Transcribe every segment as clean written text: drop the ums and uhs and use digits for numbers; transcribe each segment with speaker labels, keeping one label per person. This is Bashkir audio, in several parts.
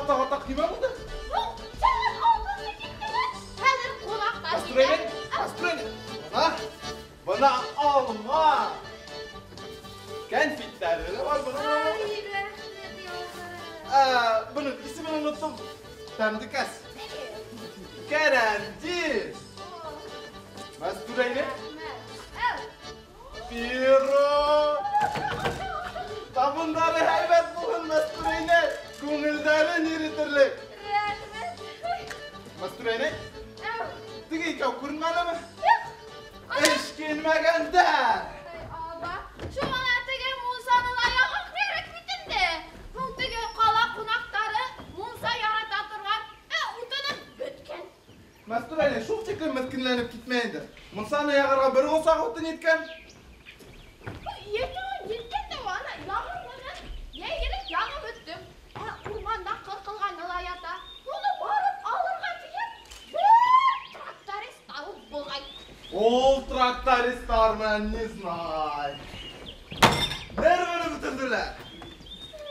Speaker 1: Атак-атак нимә булды?
Speaker 2: Сәғәт алтынсы киттеме? Хәҙер ҡунаҡтар килә.
Speaker 1: Мәстүрәне, Бына, бына алма. Кәнфиттәре лә бар бына.
Speaker 2: Ай, рәхмәт яуһын.
Speaker 1: Бының исемен оноттом. Тәмдекәс. Кәрәнди. Мәстүрәне. Пирог. Табындары һәйбәт булһын, Мәстүрәне. Күңелдәрен иретерлек.
Speaker 2: Рәхмәт.
Speaker 1: Мәстүрәне. Теге икәү күренмәнеме? Эшкинмәгәндәр.
Speaker 2: Аба, шуңа теге мунсаны ла яғыу кәрәк бит инде. Һуң теге ҡала ҡунаҡтары мунса ярата торған, утыным бөткән.
Speaker 1: Мәстүрәне, шул тиклем меҫкенләнеп китмә инде. Мунсаны яғырға бер ҡосаҡ утын еткән.
Speaker 2: Етеүен еткән дә ана яғырмаған. Йәйелеп яғып бөттөм. Урманда ҡырҡылғаны ла ята. Уны барып алырға тигән бер тракторист табып булғай.
Speaker 1: Ул трактористлар менән не знай. Нервыны бөтөрҙөләр.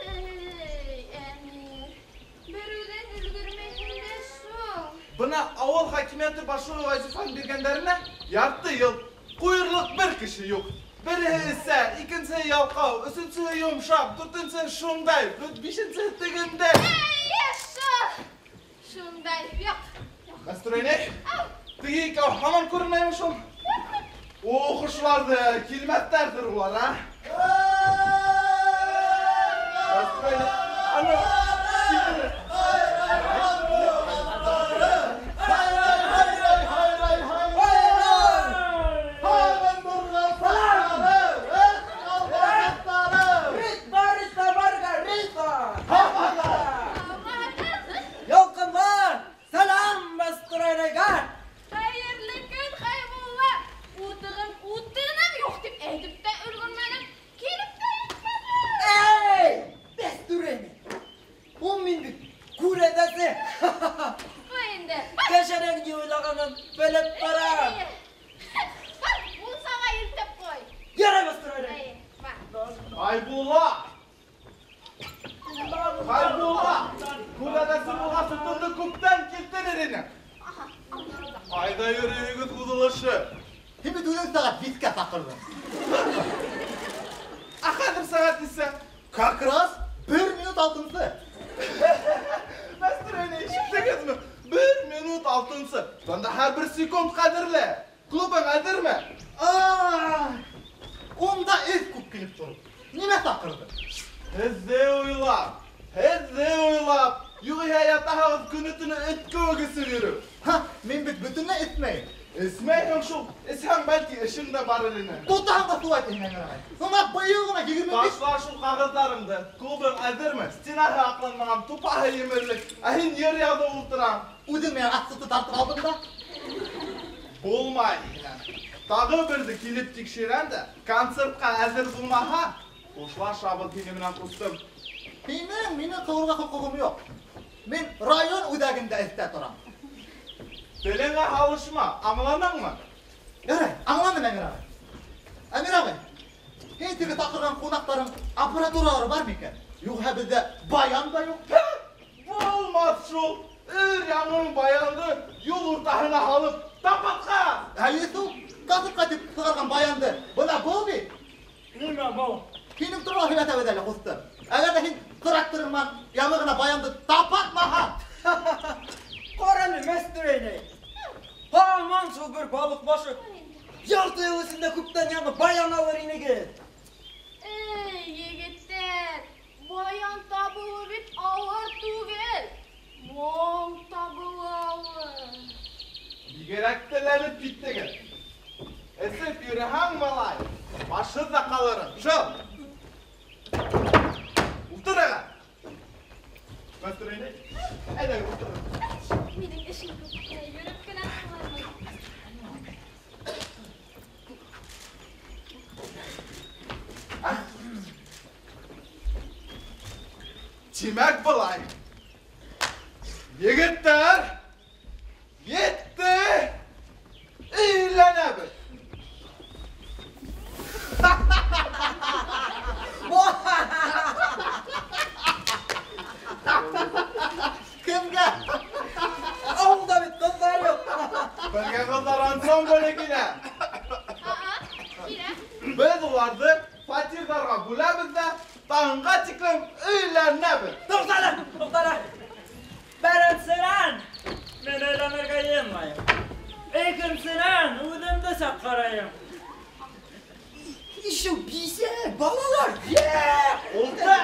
Speaker 2: Эй, Әмир, бер үҙең өлгөрмәйһең дә шул.
Speaker 1: Бына ауыл хакимиәте башлығы вазифаһын биргәндәренә ярты йыл ҡуйырлыҡ бер кеше юҡ. Береһе эсә, икенсеһе ялҡау, өсөнсөһө йомшаҡ, дүртенсеһе шундай, бишенсеһе тегендәй.
Speaker 2: Эй, шул. Шундай, юҡ.
Speaker 1: Мәстүрәне, теге икәү һаман күренмәйме шул? Уҡыусыларҙы килмәҫтәрҙер улар, а? Мәстүрәне, ана, килде.
Speaker 2: Хәйерле көн, Хәйбулла. Утыным, утыным юҡ тип әйтеп тә өлгөрмәнем. Килеп тә етмәне.
Speaker 3: Эй, Мәстүрәне. Ул мин бит күрәҙәсе.
Speaker 2: Ҡуй инде.
Speaker 3: Кәшәнең ни уйлағанын белеп торам.
Speaker 2: Бар, мунсаға илтеп ҡуй.
Speaker 3: Ярай, Мәстүрәне.
Speaker 2: Әйе, бар.
Speaker 1: Хәйбулла. Хәйбулла. Күрәҙәсе булғас утынды күптән килтерер ине. Ҡайҙа йөрөйһөгөҙ һуҙылышы?
Speaker 4: Һин бит үҙең сәғәт биҫкә саҡырҙың.
Speaker 1: Ә хәҙер сәғәт нисә?
Speaker 4: Как раз бер минут алтынсы.
Speaker 1: Мәстүрәне, ишеттегеҙме? Бер минут алтынсы. Бында һәр бер секунд ҡәҙерле. Клубың әҙерме?
Speaker 4: Ай, унда эҙ күп килеп тороп. Нимә саҡырҙы?
Speaker 1: Һеҙҙе уйлап, һеҙҙе уйлап. Юғиһә ятаһығыҙ көнө-төнө эт кеүек эсеп йөрөп.
Speaker 4: Ха, мин бит бөтөнләй эсмәйем.
Speaker 1: Эсмәйһең шул. Эсһәң бәлки эшең дә барыр ине.
Speaker 4: Тотаһың да шулай тиһең, Әмир ағай. Бына быйыл ғына 25
Speaker 1: Ташла шул ҡағыҙҙарыңды. Клубың әҙерме? Стенаһы аҡланмаған, тупаһы емерлек. Ә һин ер яҙып ултыраң.
Speaker 4: Үҙең менән асыҡты тартып алдың да.
Speaker 1: Булмай һинән. Тағы берҙе килеп тикшерәм дә, концертҡа әҙер булмаһа, хушлашабыҙ һине менән, ҡустым.
Speaker 4: Һинең мине ҡыуырға хоҡуғым юҡ. Мин район үҙәгендә эштә торам.
Speaker 1: Телеңә һалышма, аңланыңмы?
Speaker 4: Ярай, аңланым, Әмир ағай. Әмир ағай, һин теге саҡырған ҡунаҡтарың аппаратуралары бар микән? Юҡһа беҙҙә баян да юҡ.
Speaker 1: Булмаҫ шул. Өр-яңы баянды юл уртаһына һалып тапатҡан.
Speaker 4: Әйе шул, концертҡа тип сығарған баянды. Бына был бит.
Speaker 3: Нимә был?
Speaker 4: Һинең турала һөйләтәбеҙ әле, ҡустым. Әгәр ҙә һин тракторың менән яңы ғына баянды тапатмаһаң.
Speaker 3: Ҡара әле, Мәстүрәне. Һаман шул бер балыҡ башы. Ярты йыл эсендә күптән яңы баян алыр инегеҙ.
Speaker 2: Эй, егеттәр, баян табыуы бит ауыр түгел. Моң табыуы ауыр.
Speaker 1: Бигерәк теләнеп киттегеҙ. Эсеп йөрөһәң, малай, башһыҙ ҙа ҡалырың. Шул. Ултырығыҙ. Мәстүрәне, әйҙәгеҙ, ултырығыҙ.
Speaker 2: Минең эшем күп, йөрөп кенә торалмайым.
Speaker 1: Тимәк былай. Егеттәр, етте, өйләнәбеҙ.
Speaker 3: Туҡтале, туҡтале. Беренсенән, мин өйләнергә йыйынмайым. Икенсенән, үҙемде саҡ ҡарайым.
Speaker 5: Ишеү бисә, балалар.
Speaker 1: Улта!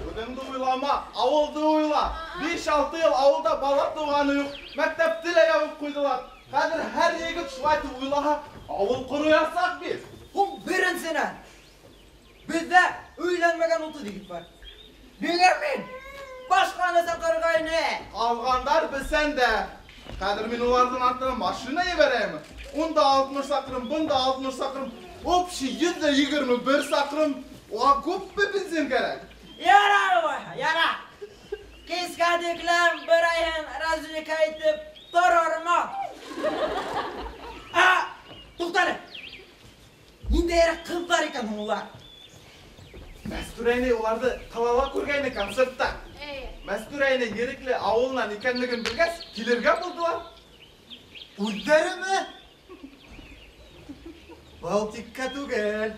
Speaker 1: Үҙеңде уйлама, ауылды уйла. 5-6 йыл ауылда бала тыуғаны юҡ. Мәктәпте лә ябып ҡуйҙылар. Хәҙер һәр егет шулай итеп уйлаһа, ауыл ҡороясаҡ бит.
Speaker 3: Һуң беренсенән, беҙҙә өйләнмәгән 30 егет бар. Ниңә мин башҡаны саҡырға ине?
Speaker 1: Ҡалғандар бесәндә. Хәҙер мин уларҙың артынан машина ебәрәйем. Унда 60 саҡрым, бында 60 саҡрым. Общий 121 саҡрым. Уға күпме бензин кәрәк?
Speaker 3: Ярар улайһа, ярар. Кискә тиклем берәйһен развлека итеп торормон.
Speaker 5: А, туҡтале. Ниндәйерәк ҡыҙҙар икән һуң улар?
Speaker 1: Мәстүрә инәй уларҙы ҡалала күргәйне концертта. Мәстүрә инәй Ерекле ауылынан икәнлеген белгәс, килергә булдылар.
Speaker 4: Үҙҙәреме? Был тиккә түгел.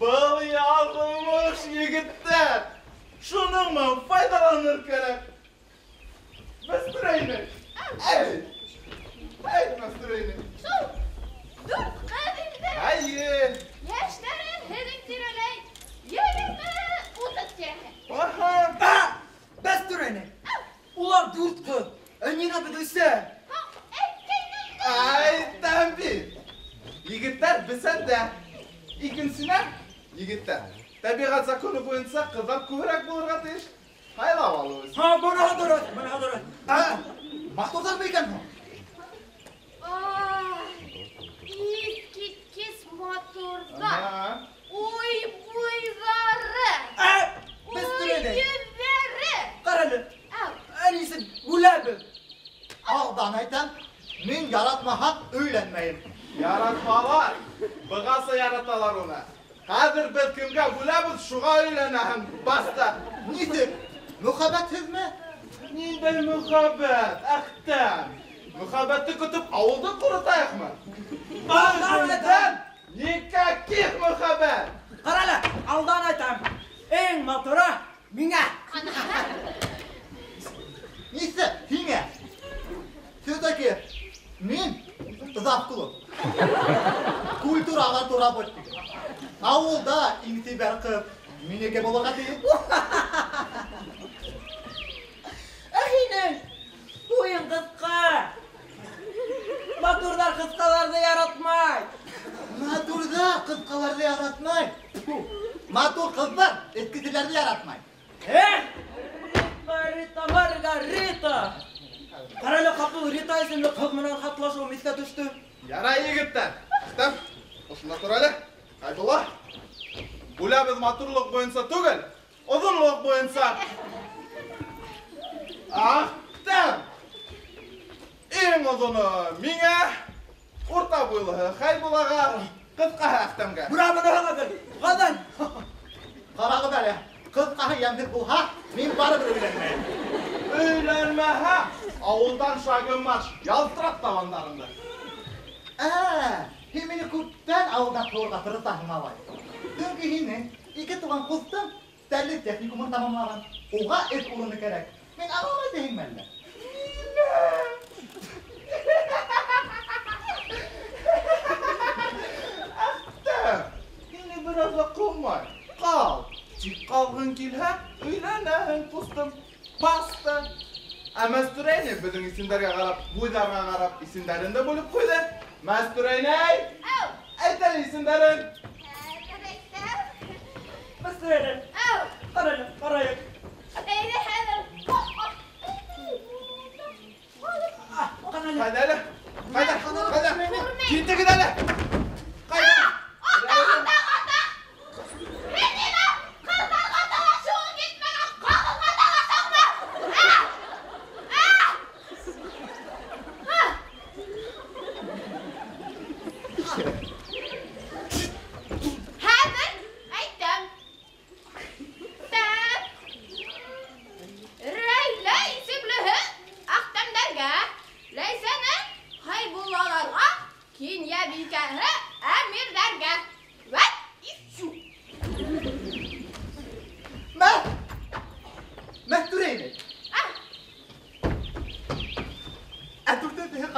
Speaker 1: Был яғымыш егеттәр. Шуның менән файҙаланыр кәрәк. Мәстүрә инәй. Әй! Әй, Мәстүрә инәй.
Speaker 2: Шул 4 ҡыҙ инде.
Speaker 1: Әйе.
Speaker 2: Йәштәре һеҙҙең тирәләй 20-30 тирәһе.
Speaker 1: Аһа.
Speaker 5: Мәстүрә инәй. Улар 4 ҡыҙ. Ә ниңә беҙ үсә?
Speaker 2: Әйткәйнең.
Speaker 1: Әйтәм бит. Егеттәр бесәндә. Икенсенән, егеттәр. Тәбиғәт законы буйынса ҡыҙҙар күберәк булырға тейеш. Һайлап алыуыбыҙ.
Speaker 3: Һа, быныһы дөрөҫ, быныһы дөрөҫ.
Speaker 4: Ә, матурҙармы икән һуң?
Speaker 2: Ай, иҫ киткес матурҙар.
Speaker 1: Ага.
Speaker 2: Уй буйҙары.
Speaker 5: Ә,
Speaker 2: Уй
Speaker 5: Мәстүрә инәй.
Speaker 2: йөҙҙәре.
Speaker 5: Ҡара әле.
Speaker 2: Әү.
Speaker 5: Әнисе бүләбеҙ.
Speaker 4: Алдан әйтәм, мин яратмаһам өйләнмәйем.
Speaker 1: Яратмалар. Бығаса яраталар уны. Хәҙер беҙ кемгә бүләбеҙ, шуға өйләнәһең. Баста.
Speaker 4: Нисек? Мөхәббәтһеҙме?
Speaker 1: Ниндәй мөхәббәт, Әхтәм? Мөхәббәтте көтөп ауылды ҡоротайыҡмы?
Speaker 3: Алдан әйтәм.
Speaker 1: Никаких мөхәббәт.
Speaker 3: Ҡара әле, алдан әйтәм. Иң матуры миңә.
Speaker 4: Нисек һиңә? Все-таки мин завклуб. Культура ағартыу работнигы. Ауылда иң сибәр ҡыҙ минеке булырға тейеш.
Speaker 3: Ә һинең буйың ҡыҫҡа. Матурҙар ҡыҫҡаларҙы яратмай.
Speaker 4: Матурҙар ҡыҫҡаларҙы яратмай. Матур ҡыҙҙар эскеселәрҙе яратмай.
Speaker 3: Эх, Рита, Рита, Маргарита. Ҡара әле, ҡапыл Рита исемле ҡыҙ менән хатлашыуым иҫкә төштө.
Speaker 1: Ярай, егеттәр. Әхтәм, ошонда тор әле. Хәйбулла. Бүләбеҙ матурлыҡ буйынса түгел, оҙонлоҡ буйынса. Әхтәм. Иң оҙоно миңә, урта буйлыһы Хәйбуллаға, ҡыҫҡаһы Әхтәмгә.
Speaker 3: Бына быныһы ғәҙел, ғәҙел.
Speaker 4: Ҡарағыҙ әле, ҡыҫҡаһы йәмһеҙ булһа, мин барыбер өйләнмәйем.
Speaker 1: Өйләнмәһә, ауылдан шагым марш, ялтырат табандарыңды.
Speaker 4: Ә, һин мине күптән ауылдан ҡыуырға тырышаһың, малай. Сөнки һинең ике туған ҡустың Стәрле техникумын тамамлаған. Уға эш урыны кәрәк. Мин аңламай тиһеңме әллә?
Speaker 1: Әхтәм, һине бер аҙ ҙа ҡыумай. Ҡал. Тик ҡалғың килһә, өйләнәһең, ҡустым. Баста. Ә Мәстүрә инәй беҙҙең исемдәргә ҡарап, буйҙарға ҡарап, исемдәрен дә бүлеп ҡуйҙы. Мәстүрә инәй!
Speaker 2: Әү!
Speaker 1: Әйт әле исемдәрен.
Speaker 2: Хәҙер әйтәм.
Speaker 3: Мәстүрә инәй.
Speaker 2: Әү!
Speaker 3: Ҡара әле, ҡарайыҡ.
Speaker 2: Әйҙә хәҙер.
Speaker 3: Ҡара әле.
Speaker 1: Ҡайҙа әле? Ҡайҙа? Ҡайҙа? Китегеҙ әле. Ҡайҙа?
Speaker 2: Ата, ата, ата! Һин нимә? Ҡыҙҙарға талашыуың етмәгән, ҡағыҙға талашаңмы? Ә? Ә? Ә? Хәҙер әйтәм. Так.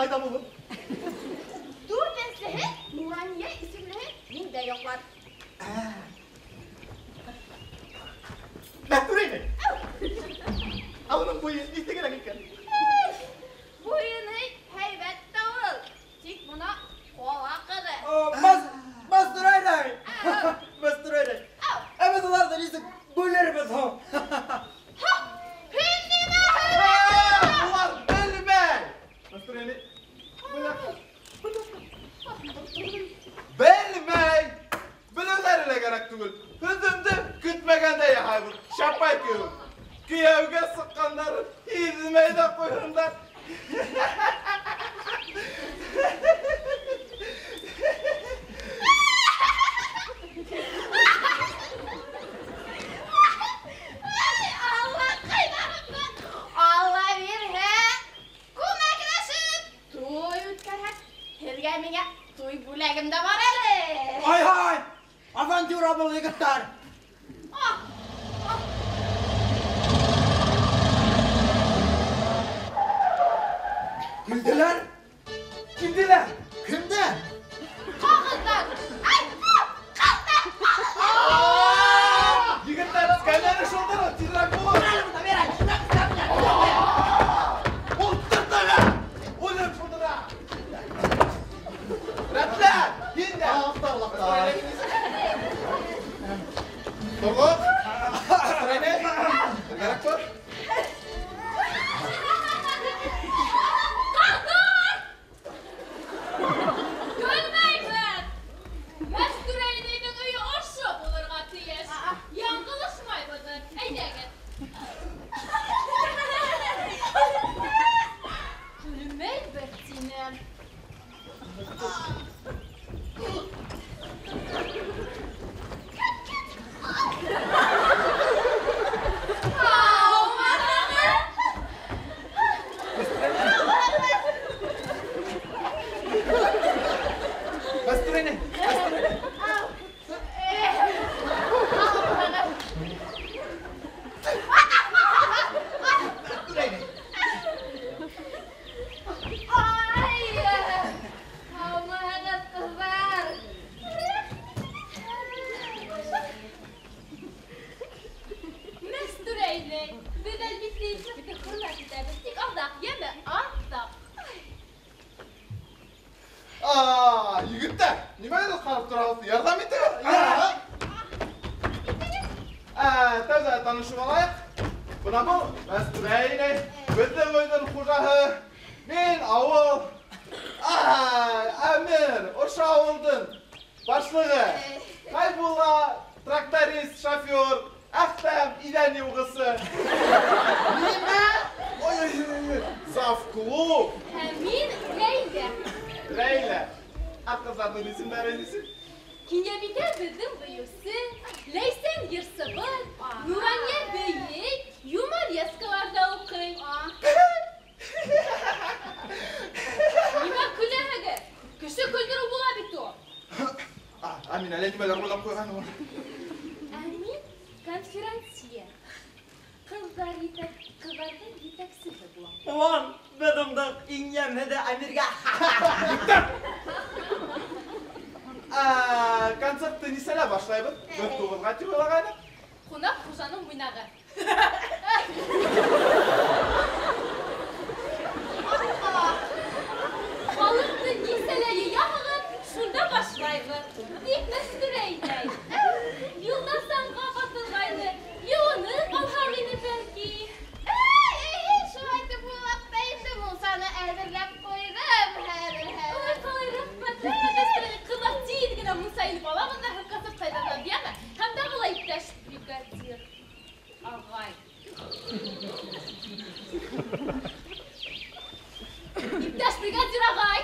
Speaker 4: ҡайҙа булыр?
Speaker 2: Дүртенсеһе Нурания исемлеһе миндә йоҡлар.
Speaker 4: Мәстүрә инәй. Ә уның буйы нисегерәк икән?
Speaker 2: Буйы һәйбәт тә ул. Тик бына ҡала ҡыҙы.
Speaker 5: Мәстүрә инәй. Мәстүрә инәй. Ә беҙ уларҙы нисек бүлербеҙ һуң?
Speaker 2: Һин нимә
Speaker 1: һөйләйһең? Улар белмәй. Мәстүрә инәй. Белмәй. Белеүҙәре лә кәрәк түгел. Һөҙөмдө көтмәгәндә яһайбыҙ. Шапай кеүек. Кейәүгә сыҡҡандары һиҙмәй ҙә ҡуйһындар.
Speaker 2: Алла ҡайҙарымды! Алла бирһә, күмәкләшеп туй үткәрһәк, һеҙгә миңә туй бүләгем дә бар әле.
Speaker 5: Ай-һай! Авантюра был, егеттәр! Килделәр? Килделәр?
Speaker 4: Кемдәр?
Speaker 2: Ҡағыҙҙар! Ай, ҡыҙҙар!
Speaker 1: Егеттәр, эскәмйәне шылдырын, тиҙерәк булыр. Ултыртығыҙ! Үҙем шылдыра. Рәтлә, һин дә.
Speaker 4: Аҡтар-лаҡтар.
Speaker 1: Торғоҙ. Мәстүрә инәй. Бергәрәк тор.
Speaker 6: Ҡыҙҙар! Көлмәйбеҙ! Мәстүрә инәйҙең өйө ошо булырға тейеш. Яңылышмайбыҙ. Әйҙәгеҙ. Көлмәйбеҙ тинем. Һаумыһығыҙ!
Speaker 1: Мәстүрә инәй.
Speaker 4: Мәстүрә инәй.
Speaker 6: Ай! Һаумыһығыҙ, ҡыҙҙар! Мәстүрә инәй, беҙ әлбиттә ишекте хөрмәт итәбеҙ, тик аҙаҡ, йәме, аҙаҡ.
Speaker 1: Егеттәр, нимәгә ҡарап тораһығыҙ? Ярҙам итегеҙ. Тәүҙә танышып алайыҡ. Бына был Мәстүрә инәй, беҙҙең өйҙөң хужаһы. Мин ауыл. Әмир, ошо ауылдың башлығы. Хәйбулла, тракторист, шофер, Әхтәм, иҙән йыуғысы. Нимә? Ой-ой-ой, завклуб.
Speaker 6: Һәм мин Ләйлә.
Speaker 1: Ләйлә. Ә ҡыҙҙарҙың исемдәре нисек?
Speaker 6: Кинйәбикә беҙҙең бейеүсе, Ләйсән йырсыбыҙ, Нурания бейей, юморескаларҙа уҡый. Нимә көләһегеҙ? Кеше көлдөрөү була бит ул.
Speaker 1: Ә мин әллә нимәләр уйлап ҡуйғанмын.
Speaker 6: Ә мин конферансье. Ҡыҙҙар ҡыҙҙарҙың етәксеһе булам.
Speaker 3: Улан, беҙ уңдыҡ, иң йәмһеҙе Әмиргә.
Speaker 1: Концертты нисәлә башлайбыҙ? Бер туғыҙға тип уйлағайныҡ.
Speaker 6: Ҡунаҡ хужаның муйнағы. Халыҡты нисәлә йыяһығыҙ, шунда башлайбыҙ. Тик Мәстүрә инәй. Юлдасанға батырғайны, йыуынып алһаң ине бәлки.
Speaker 2: Эй, шулай итеп уйлап та инде мунсаны әҙерләп ҡуйҙым. Хәҙер, хәҙер.
Speaker 6: Ой, ҡалай рәхмәт, рәхмәт, Мәстүрә инәй. Ҡыҙҙар тиҙ генә мунса инеп алабыҙ ҙа һәм концерт ҡайтарабыҙ, йәме? Һәм тағы ла иптәш бригадир ағай. Иптәш бригадир ағай.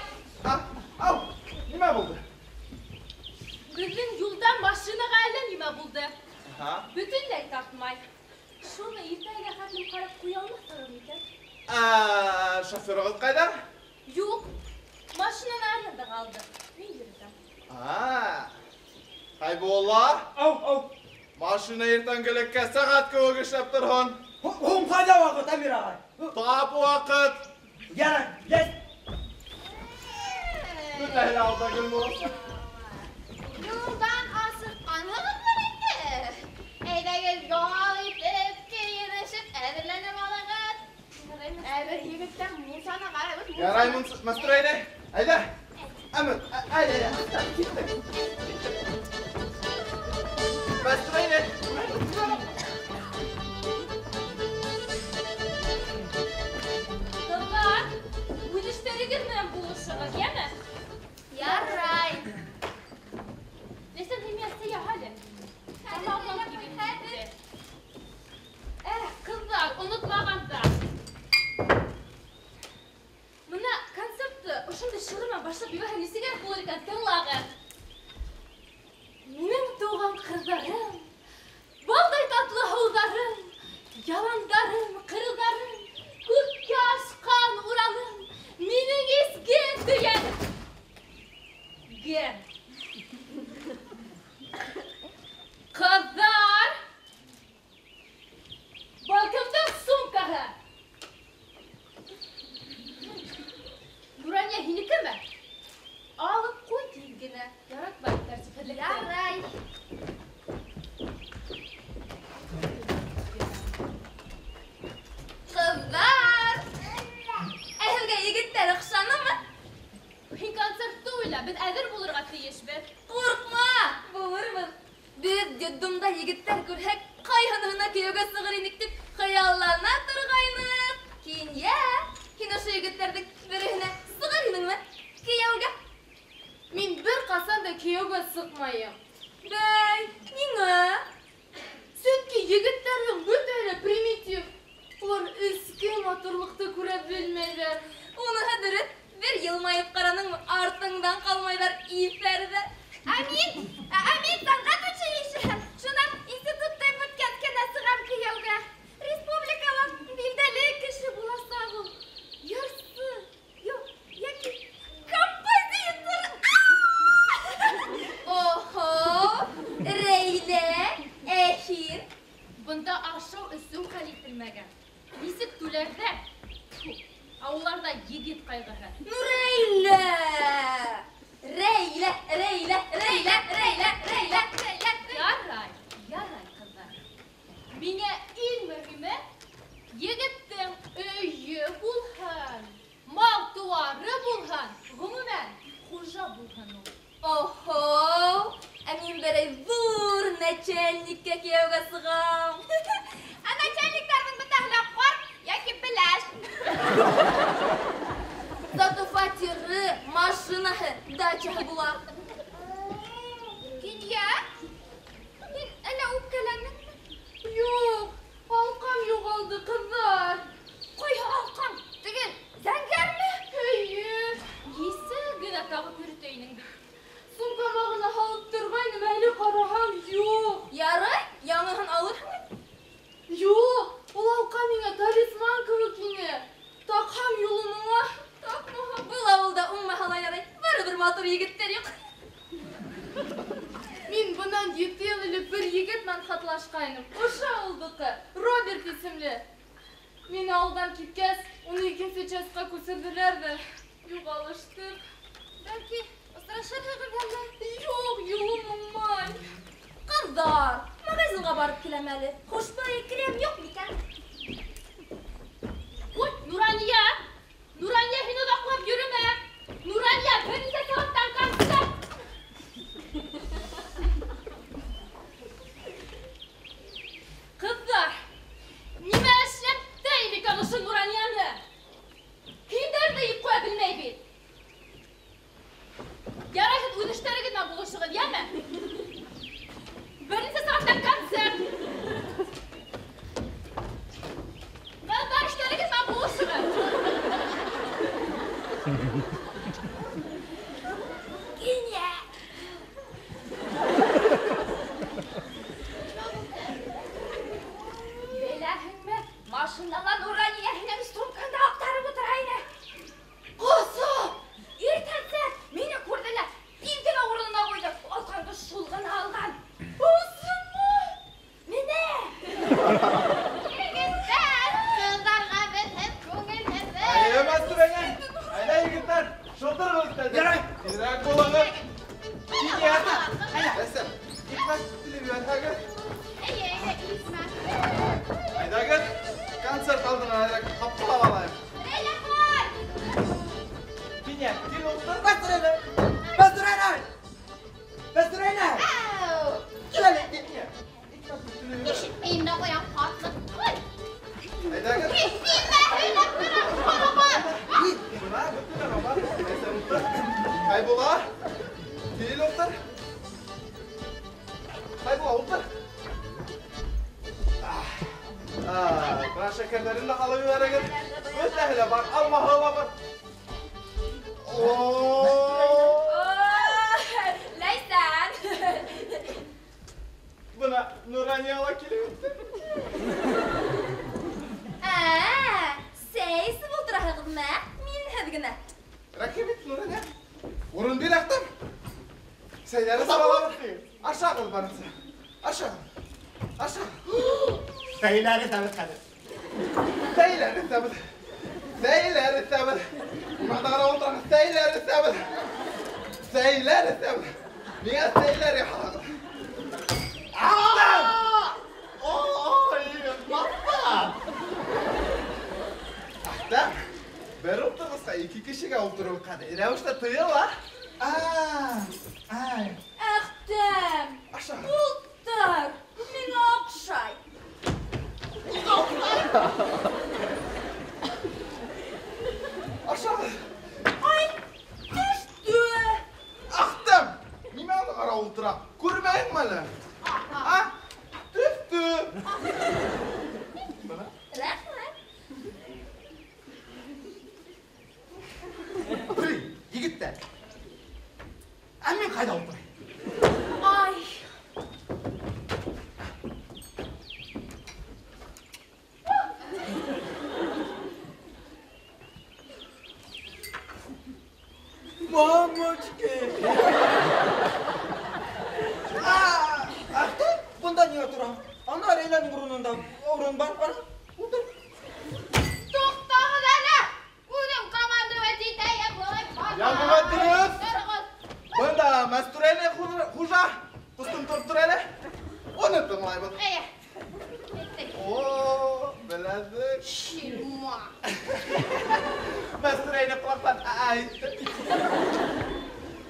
Speaker 1: Ау, нимә булды?
Speaker 6: Беҙҙең юлда машинаға әллә нимә булды? Бөтөнләй тартмай. Шуны иртәгә хәтлем ҡарап ҡуя алмаҫһығыҙ микән?
Speaker 1: Шоферығыҙ ҡайҙа?
Speaker 6: Юҡ, машинаны арендаға алдыҡ. Мин йөрөтәм.
Speaker 1: Хәйбулла.
Speaker 5: Ау, ау.
Speaker 1: Машина иртәнгелеккә сәғәт кеүек эшләп торһон.
Speaker 5: Һуң ҡайҙа ваҡыт, Әмир ағай?
Speaker 1: Тап ваҡыт.
Speaker 5: Ярай, есть.
Speaker 1: Бөтәһе лә алда гел буласаҡ.
Speaker 2: Юлдан асыҡҡанһығыҙҙыр инде. Әйҙәгеҙ, ял итеп, кейенешеп, әҙерләнеп алығыҙ. Ә беҙ егеттәр мунсаны ҡарайбыҙ.
Speaker 1: Ярай, Мәстүрә инәй. Әйҙә. Әмет, әйҙә, әйҙә. Киттек. Мәстүрә инәй.
Speaker 6: Ҡыҙҙар, үҙ эштәрегеҙ менән булышығыҙ, йәме?
Speaker 2: Ярай.
Speaker 6: Ләйсән, һин миңә сәй яһа әле. Тамағым кибеп китте. Ҡыҙҙар, онотмағандар. Бына концертты ошондай шиғыр менән башлап ебәрһәм, нисегерәк булыр икән, тыңлағыҙ. Минең тыуған ҡырҙарым, балдай татлы һыуҙарым, яландарым, ҡырҙарым, күккә ашҡан Уралым, минең изге төйәгем. Ҡыҙҙар! Был кемдең сумкаһы? Нурания, һинекеме? Алып ҡуй тиҙ генә. Яратмай тәртипһеҙлекте.
Speaker 2: Ярай.
Speaker 7: Ҡыҙҙар! Ә һеҙгә егеттәр оҡшанымы?
Speaker 6: Һин концертты уйла, беҙ әҙер булырға тейешбеҙ.
Speaker 7: Ҡурҡма, булырбыҙ. Беҙ детдомда егеттәр күрһәк, ҡайһыныһына кейәүгә сығыр инек тип хыяллана торғайныҡ. Кинйә, һин ошо егеттәрҙең береһенә сығыр инеңме кейәүгә?
Speaker 8: Мин бер ҡасан да кейәүгә сыҡмайым.
Speaker 7: Бәй, ниңә?
Speaker 8: Сөнки егеттәрҙең бөтәһе лә примитив. Улар эске матурлыҡты күрә белмәйҙәр.
Speaker 7: Уныһы дөрөҫ. Бер йылмайып ҡараныңмы, артыңдан ҡалмайҙар иҫәрҙәр.
Speaker 2: Ә мин сәнғәт училищеһы. Шунан институтты бөткәс кенә сығам кейәүгә. Республикала билдәле кеше буласаҡ ул. Йырсы, юҡ, йәки композитор.
Speaker 7: Оһо, Рәйлә, ә һин?
Speaker 6: Бында ашау эсеү хәл ителмәгән. Нисек түләрҙәр? Ауылларҙа егет ҡайғыһы.
Speaker 7: Ну, Рәйлә! Рәйлә, Рәйлә, Рәйлә, Рәйлә, Рәйлә, Рәйлә.
Speaker 6: Ярай, ярай, ҡыҙҙар. Миңә иң мөһиме егеттең өйө булһын, мал-тыуары булһын, ғөмүмән, хужа булһын ул.
Speaker 7: Оһо, ә мин берәй ҙур начальниккә кейәүгә сығам.
Speaker 2: Ә начальниктарҙың бөтәһе лә ҡарт йәки пеләш.
Speaker 7: Зато фатиры, машинаһы, дачаһы була.
Speaker 2: Кинйә, һин әллә үпкәләнеңме?
Speaker 8: Юҡ, алҡам юғалды, ҡыҙҙар.
Speaker 2: Ҡайһы алҡам? Теге зәңгәрме?
Speaker 8: Эйе.
Speaker 6: Нисә генә тағып йөрөтә инең бит.
Speaker 8: Сумкама ғына һалып торғайным, әле ҡараһам, юҡ.
Speaker 7: Ярай, яңыһын алырһың.
Speaker 8: Юҡ, ул алҡа миңә талисман кеүек ине. Таҡһам юлым уңа, таҡмаһам.
Speaker 7: Был ауылда уңмаһа ла ярай, барыбер матур егеттәр юҡ.
Speaker 8: Мин бынан 7 йыл элек бер егет менән хатлашҡайным. Ошо ауылдыҡы, Роберт исемле. Мин ауылдан киткәс, уны икенсе частьҡа күсерҙеләр ҙә юғалыштыҡ.
Speaker 2: Бәлки, осрашырһығыҙ әллә?
Speaker 8: Юҡ, юлым уңмай.
Speaker 7: Ҡыҙҙар, магазинға барып киләм әле. Хушбай крем юҡ микән?
Speaker 6: Ой, Нурания! Нурания, һин оҙаҡлап йөрөмә! Нурания, бер нисә сәғәттән концерт! Ҡыҙҙар, нимә эшләтте микән ошо Нуранияны? Кейемдәрҙе дә йыйып ҡуя белмәй бит. Ярай, һеҙ үҙ эштәрегеҙ менән булышығыҙ, йәме? Бер нисә сәғәттән концерт! Ҡыҙҙар, эштәрегеҙ менән булышығыҙ.
Speaker 2: Кинйә! Беләһеңме, машинала Нурания һинең сумкаңды аҡтарып ултыра ине. Ҡосоп! Иртәнсәк мине күрҙе лә тиҙ генә урынына ҡуйҙы. Алҡаңды шул ғына алған.
Speaker 8: Осонмо?
Speaker 2: Менә! Егеттәр, ҡыҙҙарға беҙ һеҙ күңелһеҙ.
Speaker 1: Әйҙә, Мәстүрә инәй. Әйҙә, егеттәр, шылтырығыҙ өҫтәлде.
Speaker 3: Ярай.
Speaker 1: Алдыңа әҙерәк ҡапҡылап алайым.
Speaker 2: Рәйлә ҡай!
Speaker 1: Кинйә, кил ултыр.
Speaker 5: Мәстүрә инәй! Мәстүрә инәй! Мәстүрә инәй! Кил әле,
Speaker 1: Кинйә.
Speaker 2: Ишетмәйем дә ҡуям, ҡатлыҡ.
Speaker 1: Әйҙәгеҙ.
Speaker 2: Нимә һөйләп торам, ҡарабан?
Speaker 1: Бына, бөтөнләй бар. Әйҙә ултыр. Хәйбулла, кил ултыр. Хәйбулла, ултыр. Бына шәкәрҙәрен дә алып ебәрегеҙ. Бөтәһе лә бар, алмаһы ла бар.
Speaker 7: Ләйсән!
Speaker 1: Бына Нурания ла килеп етте.
Speaker 7: Сәй эсеп ултыраһығыҙмы, ә? Минһеҙ генә.
Speaker 1: Рәхим ит, Нурания. Урын бир, Әхтәм. Сәйҙәре салалабыҙ. Ашағыҙ барынса. Ашағыҙ. Ашағыҙ.
Speaker 4: Сәйләре сәбеҙ хәҙер.
Speaker 1: Сәйләре сәбеҙ. Сәйләре сәбеҙ. Бында ҡарап ултырағыҙ. Сәйләре сәбеҙ. Сәйләре сәбеҙ. Миңә сәйләр яһағыҙ. Әхтәм! Ой, маҫтан! Әхтәм, бер ултырғысҡа ике кешегә ултырыу ҡәтғи рәүештә тыйыла.
Speaker 4: Ай.
Speaker 7: Әхтәм,
Speaker 1: Аша.
Speaker 7: ултыр, миңә оҡшай.
Speaker 1: Аша.
Speaker 7: Ай, төштө.
Speaker 1: Әхтәм, нимә уны ҡарап ултыра? Күрмәйеңме әле? А? Төштө. Бына.
Speaker 7: Рәхмәт.
Speaker 4: Эй, егеттәр. Ә мин ҡайҙа ултырайым?
Speaker 7: Ай.
Speaker 5: Мамочки! Әхтәм, бында ниңә тораһың? Ана Рәйләнең урынында урын бар, ана, ултыр.
Speaker 2: Туҡтағыҙ әле! Үҙем командовать итәйем, былай баҫа.
Speaker 1: Яңы дөрөҫ.
Speaker 2: Тороғоҙ.
Speaker 1: Бында Мәстүрә инәй хужа. Ҡустым тороп тор әле. Уны тыңлайбыҙ.
Speaker 2: Эйе. Әйттек.
Speaker 1: О, беләҙек.
Speaker 2: Ширма.
Speaker 1: Мәстүрә инәй ҡолаҡтан әйтте.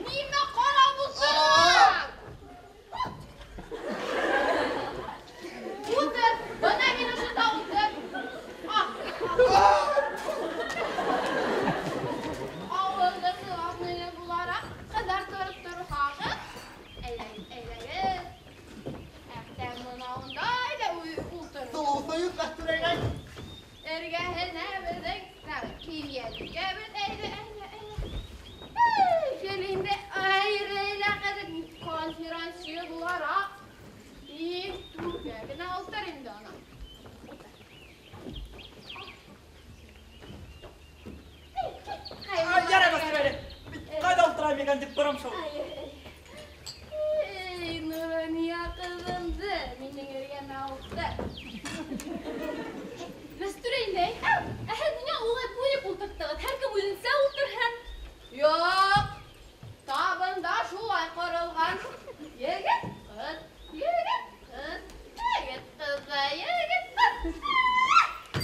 Speaker 2: Нимә ҡарап ултыраһың? Ултыр, бына мин ошонда ултыр. Ауылдың главныйы булараҡ ҡыҙҙар тороп торһағыҙ, әйҙәгеҙ, әйҙәгеҙ. Әхтәм бына унда әйҙә ултыр.
Speaker 4: Слушаю, Мәстүрә инәй.
Speaker 2: Эргәһенә беҙҙең кинйәбикәбеҙ, әйҙә, әйҙә, әйҙә. Эй, кил инде, ай, Рәйлә ҡыҙым, конферансье булараҡ иң түргә генә ултыр инде ана.
Speaker 5: Ярай, Мәстүрә инәй. Мин ҡайҙа ултырайым икән тип торам шул.
Speaker 2: Эй, Нурания ҡыҙымды минең эргәмә ултыр.
Speaker 6: Мәстүрә инәй, ә һеҙ ниңә улай бүлеп ултырттығыҙ? Һәр кем үҙенсә ултырһын.
Speaker 2: Юҡ, табында шулай ҡоролған. Егет, ҡыҙ, егет, ҡыҙ, егет, ҡыҙ ҙа егет, ҡыҙ.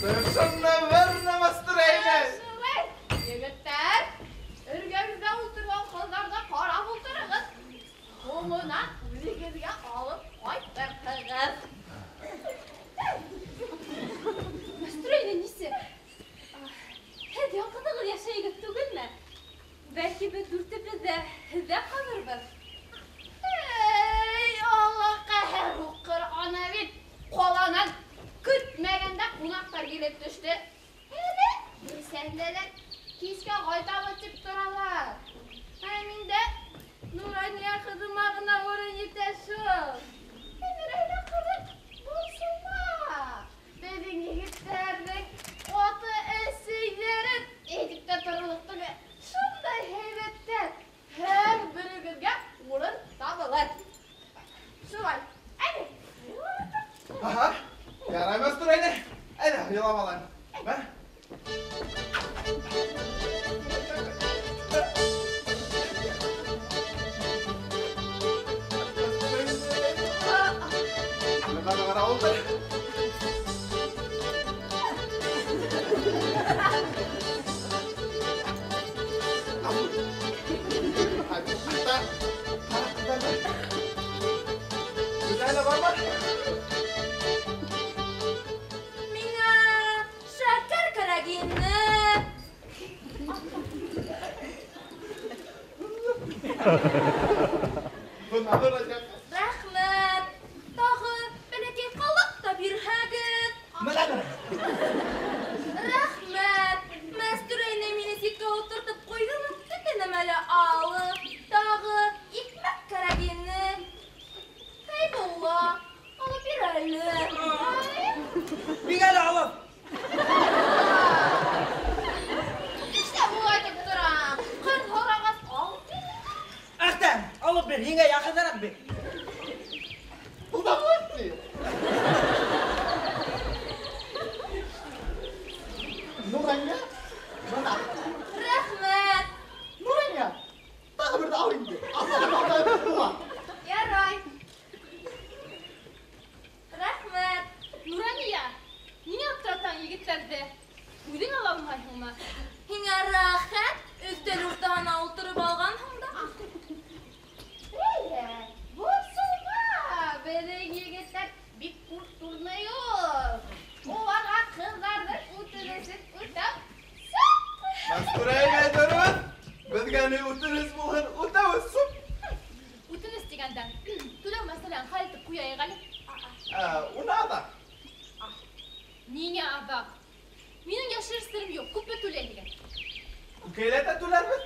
Speaker 1: Совершенно верно, Мәстүрә инәй.
Speaker 2: Шулай, егеттәр, эргәгеҙҙә ултырған ҡыҙҙарҙы ҡарап ултырығыҙ. Һуңынан үҙегеҙгә алып ҡайтырһығыҙ.
Speaker 6: Мәстүрә инәй, нисек? Һеҙ яҡынығыҙ йәшәйегеҙ түгелме? Бәлки беҙ дүртебеҙ ҙә һеҙҙә ҡалырбыҙ.
Speaker 2: Эй, Алла ҡәһәр һуҡҡыр, ана бит ҡаланан көтмәгәндә ҡунаҡтар килеп төштө. Әле иҫәндәләр, кискә ҡайтабыҙ тип торалар. Ә миндә Нурания ҡыҙыма ғына урын етә шул. Эй, Нурания ҡыҙым, борсолма. Беҙҙең егеттәрҙең ата-әсәйҙәрен әйтеп тә торорлоҡ түгел. Шундай һәйбәттәр, һәр берегеҙгә урын табылыр. Шулай, әйҙә.
Speaker 1: Аһа, ярай, Мәстүрә инәй. Әйҙә, һыйлап алайым. Мә. Бына ҡара ултыр.
Speaker 7: ине. Рәхмәт. Тағы бәләкәй ҡалаҡ та бирһәгеҙ. Рәхмәт. Мәстүрә инәй мине ситкә ултыртып ҡуйҙы ла, бөтә нәмә лә алып. Тағы икмәк кәрәк ине. Хәйбулла, алып бир әле.
Speaker 5: Миңә лә алып.
Speaker 2: Нишләп улай итеп торам? Ҡыҙ һорағас, алып бир.
Speaker 5: Әхтәм, алып бир, һиңә яҡыныраҡ бир.
Speaker 4: Удовольствие. Нурания, бына.
Speaker 7: Рәхмәт.
Speaker 4: Нурания, тағы берҙе ал инде. Асылып була.
Speaker 7: Ярай. Рәхмәт.
Speaker 6: Нурания, ниңә аптыратаң егеттәрҙе? Үҙең ала алмайһыңмы?
Speaker 7: Һиңә рәхәт, өҫтәл уртаһына ултырып алғанһың да.
Speaker 2: Әйе, борсолма. Беҙҙең егеттәр бик культурный ул. Уларға ҡыҙҙарҙың үтенесен үтәү сүп.
Speaker 1: Мәстүрә инәй дөрөҫ. Беҙгә ни үтенес булһын, үтәүе сүп.
Speaker 6: Үтенес тигәндә, түләү мәсьәләһен хәл итеп ҡуяйыҡ әле.
Speaker 1: Уны аҙаҡ.
Speaker 6: Ниңә аҙаҡ? Минең йәшер серем юҡ, күпме түләйһегеҙ?
Speaker 1: Күкәйләтә түләрбеҙ.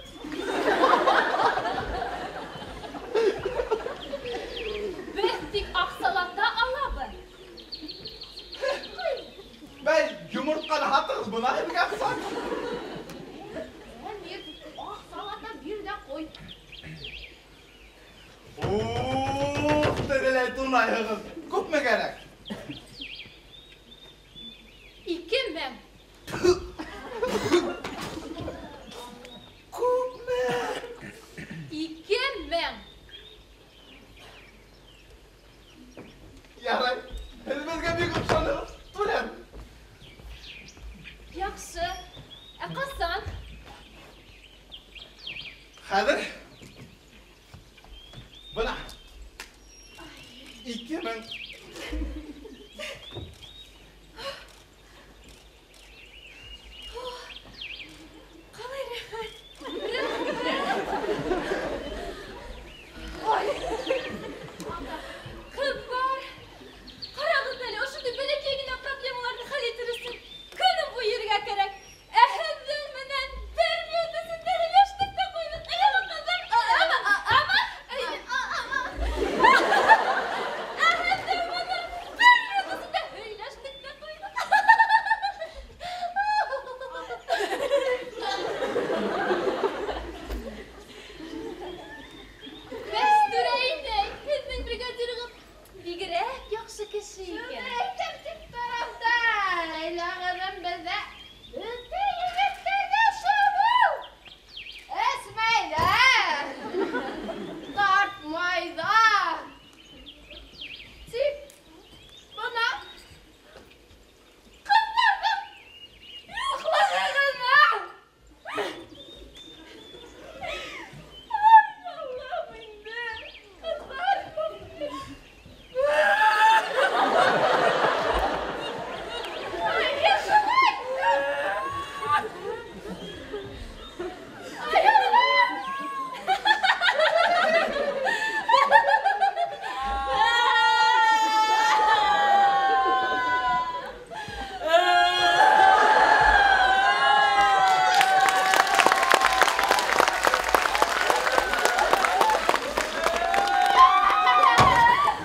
Speaker 6: Беҙ тик аҡсалата алабыҙ.
Speaker 1: Бәй, йомортҡаны һатығыҙ, бына һеҙгә аҡса.
Speaker 2: Әмир, аҡсалата бир ҙә ҡуй.
Speaker 1: Ух, тереләй тунайһығыҙ. Күпме кәрәк?
Speaker 6: 2000.
Speaker 1: Күпме?
Speaker 6: 2000.
Speaker 1: Ярай, һеҙ беҙгә бик оҡшанығыҙ. Түләм.
Speaker 6: Яҡшы. Ә ҡасан?
Speaker 1: Хәҙер. Бына. 2000.
Speaker 7: Ҡалай рәхәт.
Speaker 6: Ой. Ҡыҙҙар, ҡарағыҙ әле, ошондай бәләкәй генә проблемаларҙы хәл итер өсөн көнө буйы йөрөргә кәрәк. Ә һеҙҙең менән бер минут эсендә һөйләштек тә ҡуйҙыҡ. Әйҙә, ҡыҙҙар, ама, ама, ама. Ә һеҙҙең менән бер минут эсендә һөйләштек тә ҡуйҙыҡ. Мәстүрә инәй, һеҙҙең бригадирығыҙ бигерәк яҡшы кеше
Speaker 2: Шуны
Speaker 6: икән.
Speaker 2: әйтәм тип торам да, әйләғырым беҙҙә бөтә егеттәргә шабыу. Эсмәйҙәр, тартмайҙар. Тик бына ҡыҙҙарҙың юҡлығы ғына. Ай, Аллам инде, ҡыҙҙар юҡ. Ай, йәшәмәй. Ай, Аллам.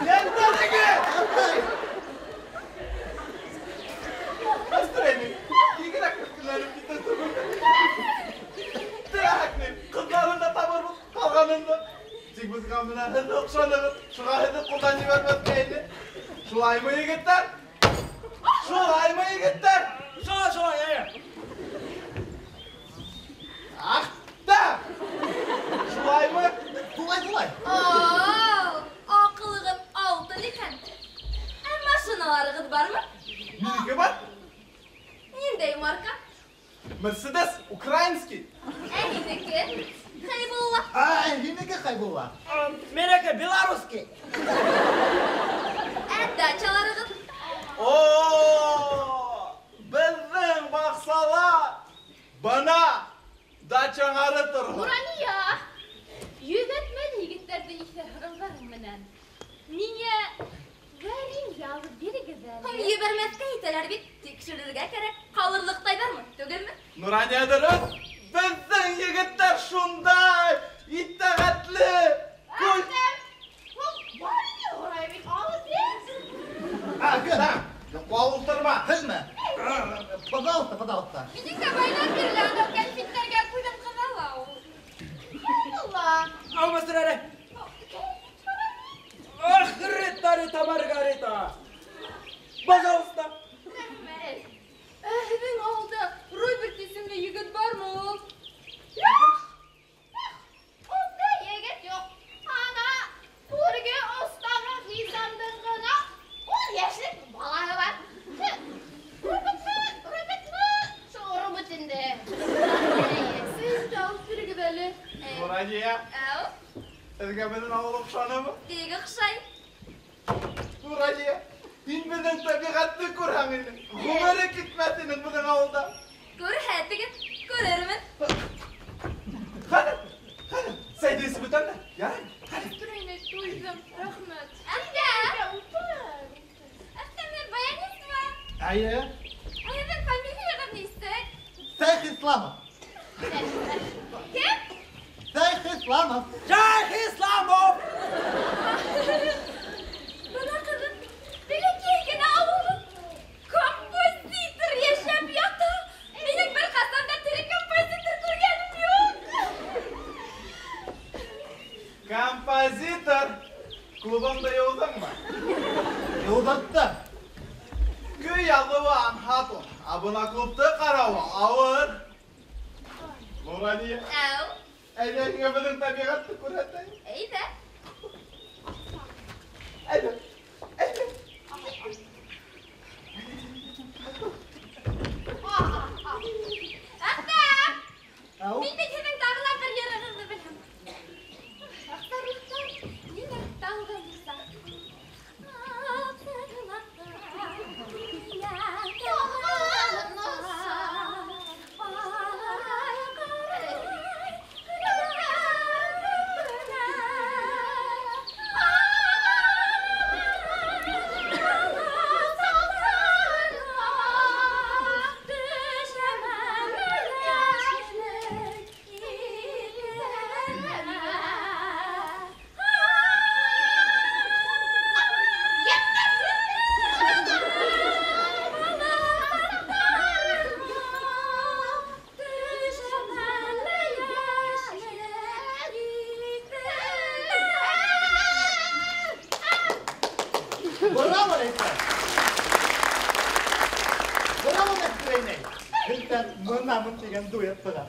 Speaker 1: Йәндәреге! Мәстүрә инәй, бигерәк мөшкөлләнеп китә түгел. Теләһәк ни, ҡыҙҙарын да табырбыҙ, ҡалғанын да. Тик беҙгә бына һеҙ оҡшанығыҙ, шуға һеҙҙе ҡулдан ебәрмәҫкә ине. Шулаймы, егеттәр? Шулаймы, егеттәр?
Speaker 5: Шулай, шулай, әйе.
Speaker 1: Ах, да! Шулаймы?
Speaker 4: Шулай, шулай.
Speaker 7: Ау, аҡылығыҙ алтын икән. Ә машиналарығыҙ бармы?
Speaker 1: Минеке бар.
Speaker 7: Ниндәй марка?
Speaker 1: Мерседес, украинский.
Speaker 7: Ә һинеке? Хәйбулла.
Speaker 4: Ай, һинеке Хәйбулла.
Speaker 5: Минеке белорусский.
Speaker 7: Ә дачаларығыҙ?
Speaker 1: О, беҙҙең баҡсала Бына дачаң ары торһон.
Speaker 8: Нурания, йөҙәтмән егеттәрҙе иҫәр һорауҙарың менән. Миңә варенье алып бирегеҙ әле.
Speaker 7: Ебәрмәҫкә итәләр бит, тикшерергә кәрәк. Ҡалырлыҡтайҙармы, түгелме?
Speaker 1: Нурания дөрөҫ. Беҙҙең егеттәр шундай итәғәтле.
Speaker 2: Әхтәм, ул варенье һорай бит, алып бир.
Speaker 4: Кем?
Speaker 1: Йоҡлап ултырма.
Speaker 4: Һеҙме? Пожалуйста, пожалуйста.
Speaker 8: Минең дә байлар бирле анау кәнфиттәргә күҙем ҡыҙала ул.
Speaker 2: Алла.
Speaker 5: Ау, Мәстүрә. Ах, Рита, Рита, Маргарита. Пожалуйста.
Speaker 8: Рәхмәт. Ә һеҙҙең ауылда Роберт исемле егет бармы ул?
Speaker 2: Юҡ. Ундай егет юҡ. Ана, түрге остағы Хисамдың ғына ун йәшлек балаһы бар. Робертмы, Робертмы? Шул Роберт инде.
Speaker 8: Сез дә алып бирегеҙ әле.
Speaker 1: Нурания,
Speaker 7: Әү,
Speaker 1: һеҙгә беҙҙең ауыл оҡшанымы?
Speaker 7: бик оҡшай.
Speaker 1: Нурания, һин беҙҙең тәбиғәтте күрһәң ине. Ғүмере китмәҫ инең беҙҙең ауылда.
Speaker 7: Күрһәтегеҙ, күрермен.
Speaker 1: Хәҙер, хәҙер, сәйҙе эсеп бөтәм дә. Ярай, хәҙер.
Speaker 8: Мәстүрә, туйҙым. Рәхмәт.
Speaker 7: Әхтәм!
Speaker 8: Ултыр.
Speaker 7: Әхтәм, мин баянистмы?
Speaker 4: Әйе.
Speaker 7: Ә һеҙҙең фамилияғыҙ нисек?
Speaker 4: Шәйх Исламов.
Speaker 7: Кем?
Speaker 4: Шәйх Исламов.
Speaker 5: Шәйх Исламов.
Speaker 7: Бына ҡыҙым, бәләкәй генә ауылым. Композитор йәшәп ята. Минең бер ҡасан да тере композитор күргәнем юҡ.
Speaker 1: Композитор, клубыңды йыуҙыңмы?
Speaker 4: Йыуҙырттым.
Speaker 1: Көй яҙыуы анһат ул, ә бына клубты ҡарауы ауыр. Нурания,
Speaker 7: Әү,
Speaker 1: әйҙә һиңә беҙҙең тәбиғәтте күрһәтәйем.
Speaker 7: әйҙә.
Speaker 1: Әйҙә, әйҙә.
Speaker 7: Әхтәм!
Speaker 4: Әү.
Speaker 7: Мин бит һеҙҙең тағы ла бер йырығыҙҙы беләм. Аҡсарлыҡтан ниңә тауға йыҡса?
Speaker 4: Браво, Ләйсән! Браво, Мәстүрә. Һеҙҙән мынамын тигән дуэт сыға.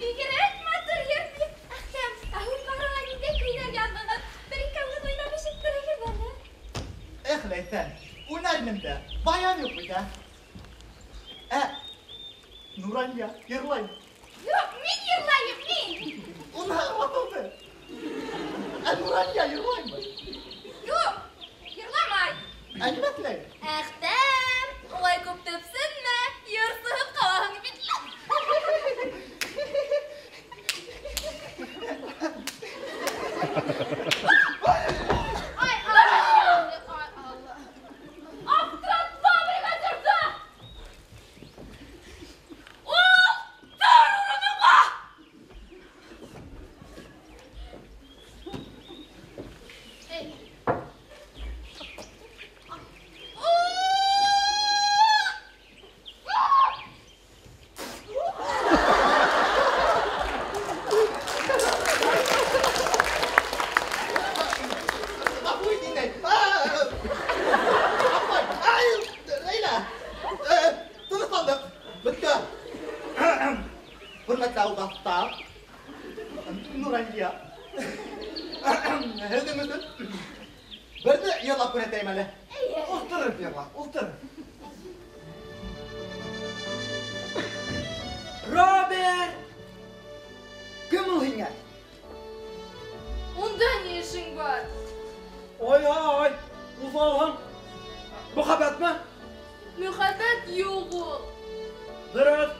Speaker 7: Бигерәк матур йыр бит. Әхтәм, ә һеҙ барыға ниндәй көйҙәр яҙҙығыҙ? Бер икәүгеҙ уйнап ишеттерегеҙ әле.
Speaker 4: Эх, Ләйсән, уйнар инем дә, баян юҡ бит, ә? Ә, Нурания йырлай.
Speaker 7: Юҡ, мин йырлайым, мин.
Speaker 4: Уныһы аңлатылды. Ә Нурания йырлаймы?
Speaker 7: Юҡ, йырламай.
Speaker 4: Ә нимә теләй?
Speaker 7: Әхтәм, улай күп төпсөнмә, йырсыһыҙ ҡалаһың бит.
Speaker 2: Ай, Алла, ай, Алла.
Speaker 8: Аптыратма бригадирҙы! Ултыр урыныңа!
Speaker 2: Эй.
Speaker 4: Ғәфү ит, инәй. Апай, ай, Ләйлә. Тынысландыҡ. Бөттө. Хөрмәтле ауылдаштар, Нурания. Һеҙҙең өсөн берҙе йырлап күрһәтәйем әле.
Speaker 1: Ултырып йырла, ултырып.
Speaker 5: Роберт! Кем ул һиңә?
Speaker 8: Унда ни эшең бар?
Speaker 5: Ой, ой, уҫалһың. Мөхәббәтме?
Speaker 8: Мөхәббәт юҡ ул.
Speaker 5: Дөрөҫ.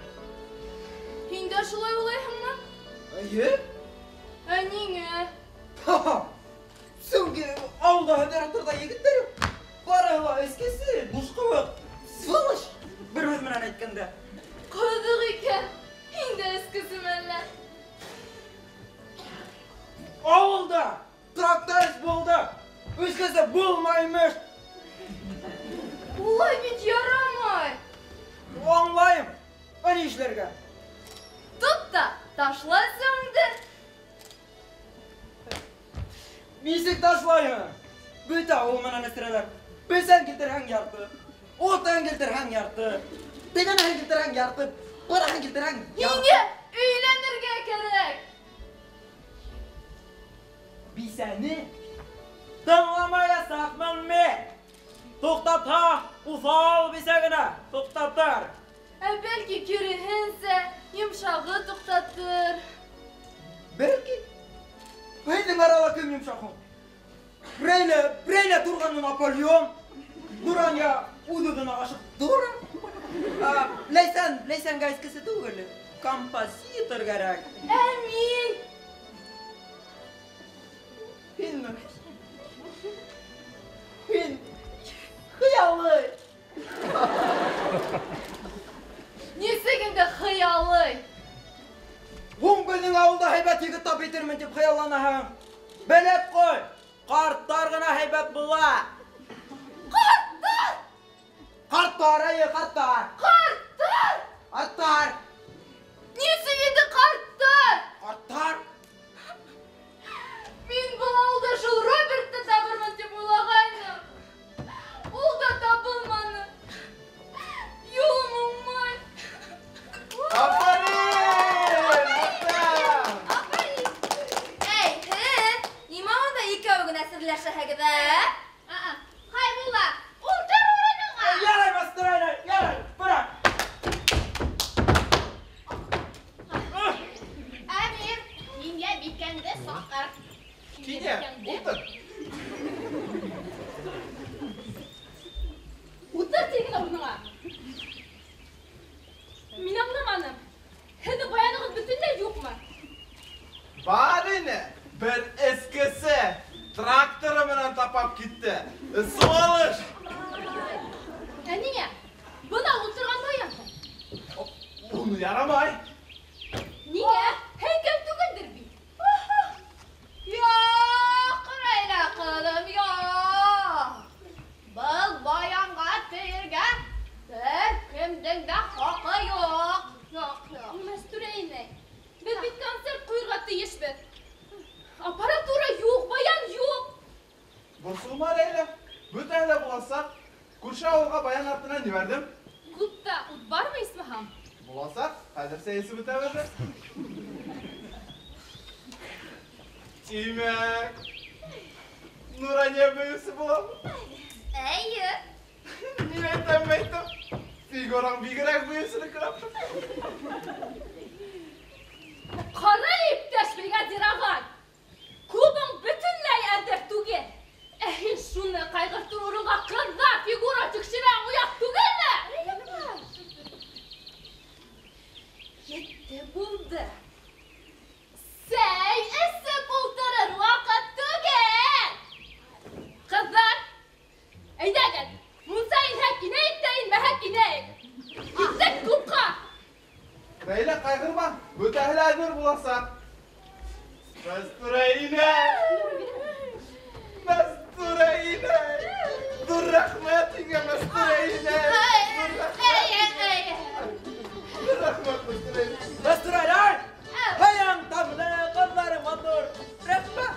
Speaker 8: шулай уйлайһыңмы?
Speaker 3: Эйе.
Speaker 8: Ә ниңә?
Speaker 3: Сөнки ауылда һөнәр торҙа егеттәр юҡ. Барыһы ла эскесе, бушҡыуыҡ, сволочь, бер һүҙ менән әйткәндә.
Speaker 8: Ҡыҙыҡ икән. Һин дә эскесеме әллә?
Speaker 3: Ауылда тракторист булды. Эскесе булмай имеш.
Speaker 8: Улай бит ярамай.
Speaker 3: Аңлайым. Ә ни эшләргә?
Speaker 8: Тот та ташла сәүеңде.
Speaker 3: Нисек ташлайым? Бөтә ауыл менән эстерәләр. Бесән килтерһәң ярты, утын килтерһәң ярты, тегенеһен килтерһәң ярты, быныһын килтерһәң ярты.
Speaker 8: Һиңә өйләнергә кәрәк.
Speaker 3: Бисәне тыңламаясаҡмын мин. Туҡтатһа, уҫал бисә генә туҡтатыр.
Speaker 8: Ә бәлки киреһенсә, йомшағы туҡтатыр.
Speaker 3: Бәлки. Һеҙҙең арала кем йомшаҡ һуң? Рәйлә торғанын Наполеон, Нурания үҙ-үҙенә ғашиҡ дура. Ләйсәнгә эскесе түгел, композитор кәрәк.
Speaker 8: Ә мин?
Speaker 3: Һинме? Һин хыялый.
Speaker 8: Нисек инде хыялый?
Speaker 3: Һуң беҙҙең ауылда һәйбәт егет тап итермен тип хыялланаһың. Белеп ҡуй, ҡарттар ғына һәйбәт була.
Speaker 8: Ҡарттар?
Speaker 3: Ҡарттар, эйе, ҡарттар.
Speaker 8: Ҡарттар?
Speaker 3: Ҡарттар.
Speaker 8: Нисек инде ҡарттар?
Speaker 3: Ҡарттар.
Speaker 8: Мин был ауылда шул Робертты табырмын тип уйлағайным. Ул да табылманы. Юлым уңмай.
Speaker 1: Афарин!
Speaker 7: Афарин! Эй, һеҙ, нимә унда икәү генә серләшәһегеҙ, ә?
Speaker 2: Хәйбулла, ултыр урыныңа.
Speaker 3: Ярай, Мәстүрә, ярай, бына.
Speaker 2: Әмир, һиңә бикәңде саҡыр.
Speaker 1: Кинә, ултыр.
Speaker 6: Ултыр тиген урыныңа. Мин аңламаным. Һеҙҙең баянығыҙ бөтөнләй юҡмы?
Speaker 1: Бар ине, бер эскесе тракторы менән тапап китте. Сволочь!
Speaker 6: Ә ниңә? Бына ултырған баян.
Speaker 1: Уны ярамай.
Speaker 6: Ниңә? Һәйкәл түгелдер бит.
Speaker 2: Юҡ, Рәйлә ҡыҙым, юҡ. Был баянға тейергә бер кемдең дә хаҡы юҡ. Юҡ, юҡ.
Speaker 6: Мәстүрә инәй, беҙ бит концерт ҡуйырға тейешбеҙ. Аппаратура юҡ, баян юҡ.
Speaker 1: Борсолма, Рәйлә. Бөтәһе лә буласаҡ. Күрше ауылға баян артынан ебәрҙем.
Speaker 6: Клубта ут бармы, исмаһам?
Speaker 1: Буласаҡ, хәҙер сәй эсеп бөтәбеҙ. Тимәк, Нурания бейеүсе буламы?
Speaker 7: Эйе.
Speaker 1: Мин әйтәм, әйтәм. Фигураң бигерәк бейеүсенеке ләп.
Speaker 6: Ҡара иптәш бригадир ағай. Клубың бөтөнләй әҙер түгел. Ә һин шуны ҡайғыртыр урынға ҡыҙҙар фигура тикшерәң оят түгелме?
Speaker 8: Етте булды. Сәй эсеп ултырыр ваҡыт түгел. Ҡыҙҙар, әйҙәгеҙ, мунса инһәк инәйек тә инмәһәк инәйек. Киттек клубҡа.
Speaker 1: Рәйлә, ҡайғырма, бөтәһе лә әҙер буласаҡ. Мәстүрә инәй! Мәстүрә инәй! Ҙур рәхмәт һиңә, Мәстүрә инәй! Ҙур рәхмәт! Ҙур рәхмәт, Мәстүрә инәй!
Speaker 3: Мәстүрә инәй! Һәйәң тәмле, ҡыҙҙары матур. Рәхмәт!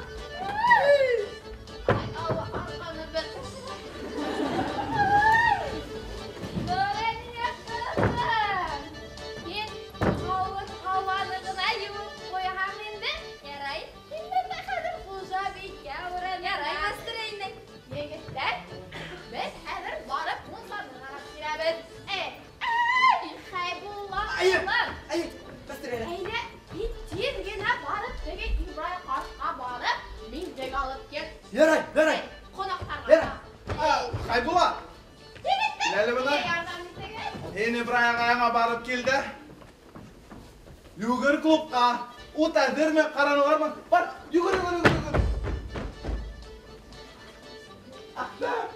Speaker 2: Ай, Алла, арҡаны бер.
Speaker 8: Нурания ҡыҙым, һин һауыт һауаны ғына йыуып ҡуйһаң инде.
Speaker 7: Ярай.
Speaker 2: Һин бында хәҙер хужабикә урынына.
Speaker 7: Ярай, Мәстүрә инәй.
Speaker 2: Егеттәр, беҙ хәҙер барып мунсаны ҡарап киләбеҙ. Эй, эй, Хәйбулла,
Speaker 3: Әйе,
Speaker 2: улым.
Speaker 3: әйе, Мәстүрә инәй.
Speaker 2: Әйҙә, һин тиҙ генә барып, теге Ибрай ҡартҡа барып, миндек алып кил.
Speaker 3: Ярай, ярай.
Speaker 2: Ҡунаҡтарға.
Speaker 3: Ярай.
Speaker 1: Хәйбулла,
Speaker 2: Егеттәр,
Speaker 1: Кил әле бына.
Speaker 2: ярҙам итегеҙ.
Speaker 1: Һин Ибрай ағайыңа барып кил дә. Йүгер клубҡа. Ут әҙерме, ҡаранылармы? Бар, йүгер, йүгер, йүгер, йүгер. Әхтәм!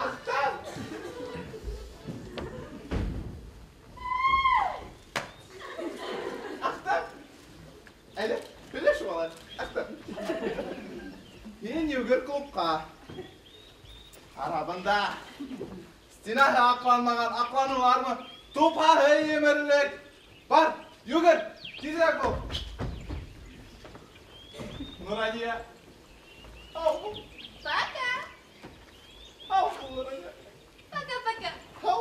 Speaker 1: Әхтәм! Әхтәм! Әйҙә, һөйләшеп алайыҡ. Әхтәм. Һин йүгер клубҡа. Ҡара бында. Стенаһы аҡланмаған, аҡланылармы? Тупһаһы емерелек. Бар, йүгер, тиҙерәк бул. Нурания. Һау бул.
Speaker 7: Пока.
Speaker 1: Һау бул, Нурания.
Speaker 7: Пока-пока.
Speaker 1: Һау.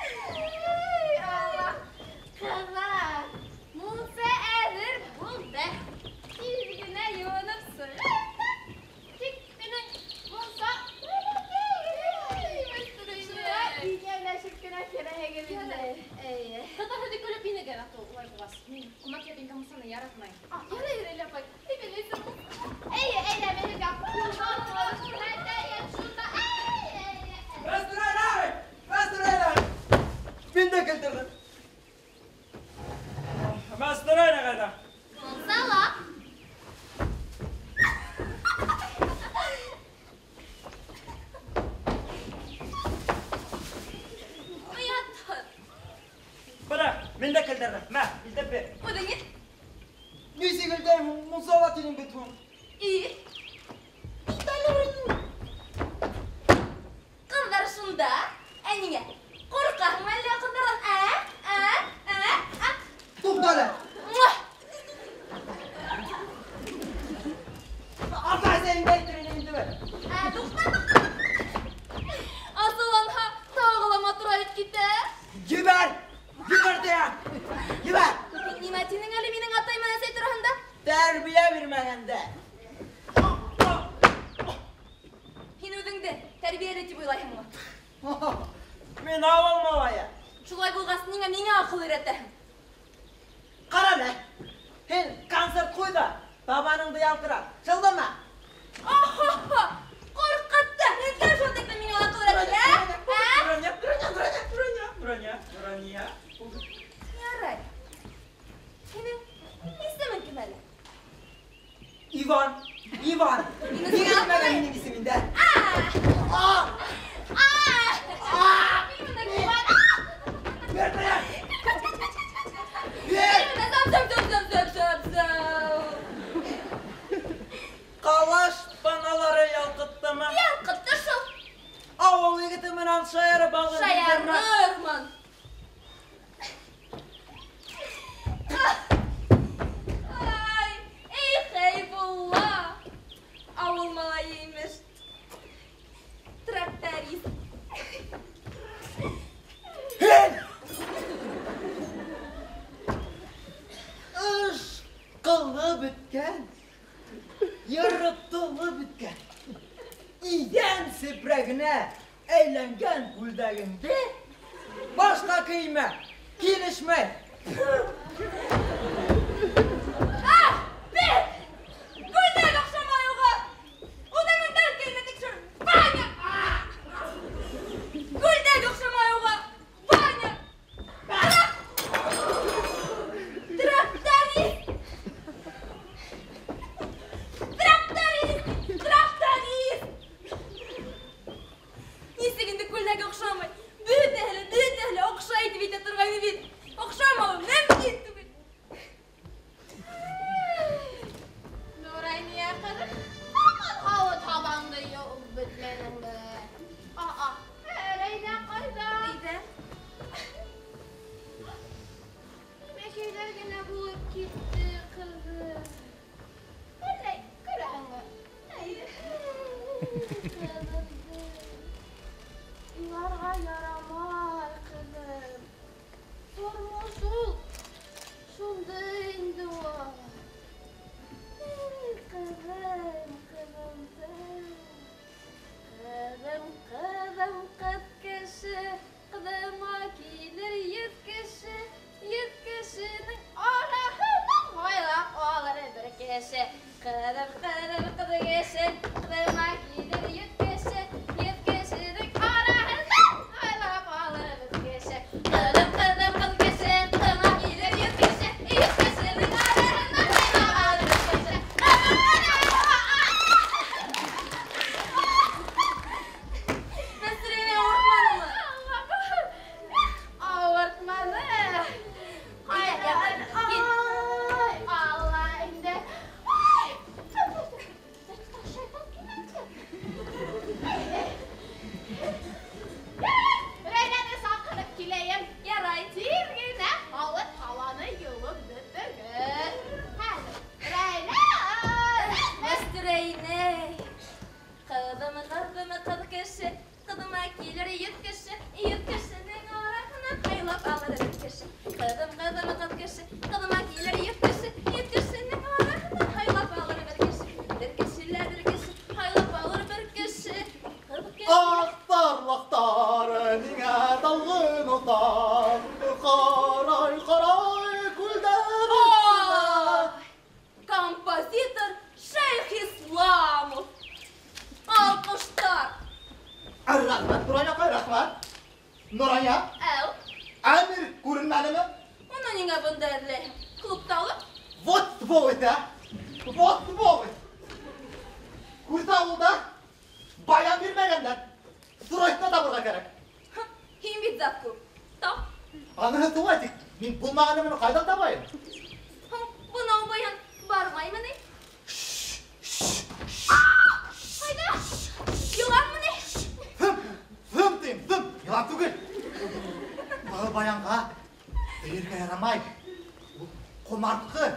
Speaker 7: Эй, Аллах. Ҡыҙҙар, мунса әҙер булды. Тиҙ генә йыуынып сығайыҡ. Тик минең мунса
Speaker 2: Икәүләшеп кенә керәһегеҙ инде.
Speaker 7: Эйе.
Speaker 8: Ҡыҙҙар, һеҙ көлөп инегеҙ, а то улай булғас. Мин күмәк ябинка мунсаны яратмайым. Ярай, ярай, апай. Әйҙә,
Speaker 2: Эйе, әйҙә, минең күрһәтәйем шунда. Эйе,
Speaker 5: Мәстүрәй! Мәстүрәй! Мин дә килтерҙем. Мәстүрәй ҡайҙа?
Speaker 7: Мунсала. Оятһыҙ.
Speaker 3: Бына, мин дә килтерҙем. Мә, илтеп бир.
Speaker 7: Үҙең ит.
Speaker 5: Нисек илтәйем, мунсала тинең бит һуң.
Speaker 7: И. Ҡыҙҙар шунда. Ә ниңә? Ҡурҡаһыңмы әллә ҡыҙҙарҙан? Ә? Ә? Ә? Ә?
Speaker 5: Туҡта әле.
Speaker 7: Муа!
Speaker 5: Ата-әсәйеңде әйтер инем инде.
Speaker 7: Ә, туҡта, туҡта. Асыуланһа, тағы ла матурайып китә.
Speaker 5: Ебәр! Ебәр тиһәм! Ебәр!
Speaker 7: Һин нимә тинең әле минең атай менән әсәй тураһында?
Speaker 5: Тәрбиә бирмәгәндә.
Speaker 7: Һин үҙеңде тәрбиәле тип уйлайһыңмы?
Speaker 5: Мин ауыл малайы.
Speaker 7: Шулай булғас, ниңә миңә аҡыл өйрәтәһең?
Speaker 5: Ҡара әле. Һин концерт ҡуй ҙа, табаныңды ялтырат. Шылдырма.
Speaker 7: Ахаха! Ҡурҡытты! Һин кем шул тиклем миңә аҡыл өйрәтә, ә? Ә?
Speaker 3: Нурания, Нурания, Нурания, Нурания, Нурания.
Speaker 7: Ярай. Һинең исемең кем әле?
Speaker 5: Иван, Иван.
Speaker 7: Мине
Speaker 5: Ниңә
Speaker 7: сынап
Speaker 5: әйтмәгән минең исемемде?
Speaker 7: А! А! Мин бында Иван.
Speaker 5: Бир, бир.
Speaker 7: Кач, кач, кач, кач, кач, кач.
Speaker 5: Бир.
Speaker 7: Мин бында зам, зам, зам, зам, зам, зам, зам.
Speaker 3: Ҡалаш баналары ялҡыттымы?
Speaker 7: Ялҡытты шул.
Speaker 3: Ауыл егете менән шаярып алған.
Speaker 7: Шаярырмын. Ай, эй, Хәйбулла. Ауыл малайы имеш. Тракторист.
Speaker 5: Һин! Ыш ҡылы бөткән, йыртылып бөткән. Иҙән сепрәгенә әйләнгән күлдәгеңде башҡа кеймә, килешмәй.
Speaker 7: А, бит! Күлдәк оҡшамай уға. Уны мындан кеймә тикшер. Ваня! Күлдәк оҡшамай уға. Ваня! Тракторист! Тракторист! Тракторист! Нисек инде күлдәк оҡшамай? Бөтәһе лә, бөтәһе лә оҡшай тип әйтә торғайны бит. Оҡшамауы мөмкин түгел.
Speaker 2: Нурания ҡыҙым, һаман һауыт һабаңды йыуып бөтмәнеңме? А-а, Рәйнә ҡайҙа?
Speaker 7: Өйҙә.
Speaker 2: Нимәкәйҙәр генә булып китте, ҡыҙым. Әллә күрәһеңме? Әйҙә. Ҡыҙымды. Иларға ярамай, ҡыҙым. Тормош ул шундай инде ул. Эй, ҡыҙым, ҡыҙымды. Ҡыҙым, ҡыҙым, ҡыҙ кеше, ҡыҙыма килер 100 кеше, 100 кешенең араһынан һайлап алыр бер кеше. Ҡыҙым, ҡыҙым, ҡыҙ кеше, ҡыҙыма килер 100 кеше.
Speaker 4: Һағынытам, ҡарай, ҡарай күлдәр өҫтөнә.
Speaker 7: Композитор Шәйхисламов. Алҡыштар.
Speaker 4: Рәхмәт, Нурания апай, рәхмәт. Нурания?
Speaker 7: Әү.
Speaker 4: Әмир күренмәнеме?
Speaker 7: Уны ниңә бында эҙләйһең? Клубта улы?
Speaker 4: Вот сволочь, а! Вот сволочь! Күрше ауылда баян бирмәгәндәр. Срочно табырға кәрәк.
Speaker 7: Һин бит зат күп. Тап.
Speaker 4: Аныһы шулай, тик мин булмаған нәмәне ҡайҙан табайым?
Speaker 7: Бынау баян бармаймы ни? Ҡайҙа? Йыланмы ни?
Speaker 4: Зым, зым тием, зым. Йылан түгел. Был баянға бейергә ярамай. Ул ҡомартҡы.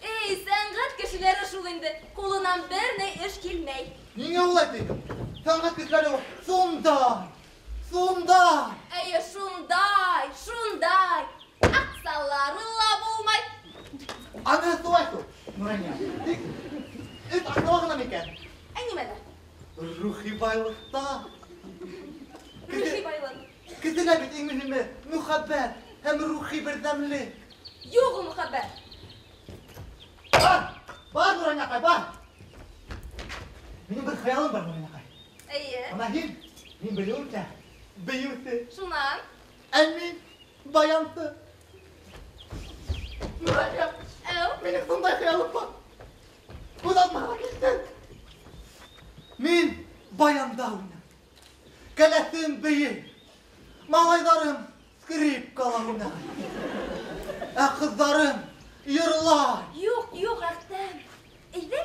Speaker 7: Эй, сәнғәт кешеләре шул инде. Ҡулынан бер ни эш килмәй.
Speaker 4: Ниңә улай тиһең? Сәнғәт кешеләре ул шундай, шундай.
Speaker 7: Эйе, шундай, шундай. Аҡсалары ла булмай.
Speaker 4: Аныһы шулай шул, Нурания. Тик эт аҡсала ғына микән?
Speaker 7: Ә нимәлә?
Speaker 4: Рухи байлыҡта.
Speaker 7: Рухи байлыҡ.
Speaker 4: Кешелә бит иң мөһиме мөхәббәт һәм рухи берҙәмлек.
Speaker 7: Юҡ ул мөхәббәт.
Speaker 4: Бар, бар, Нурания апай, бар. Минең бер хыялым бар, Нурания апай.
Speaker 7: Эйе.
Speaker 4: Ана һин, мин белеүемсә, бейеүсе.
Speaker 7: Шунан?
Speaker 4: Ә мин баянсы. Нурания,
Speaker 7: Әү.
Speaker 4: минең шундай хыялым бар. Күҙ алдыма килде. Мин баянда уйнам. Кәләсем бейей. Малайҙарым скрипкала уйнай. Ә ҡыҙҙарым йырлай.
Speaker 7: Юҡ, юҡ, Әхтәм. Әйҙә,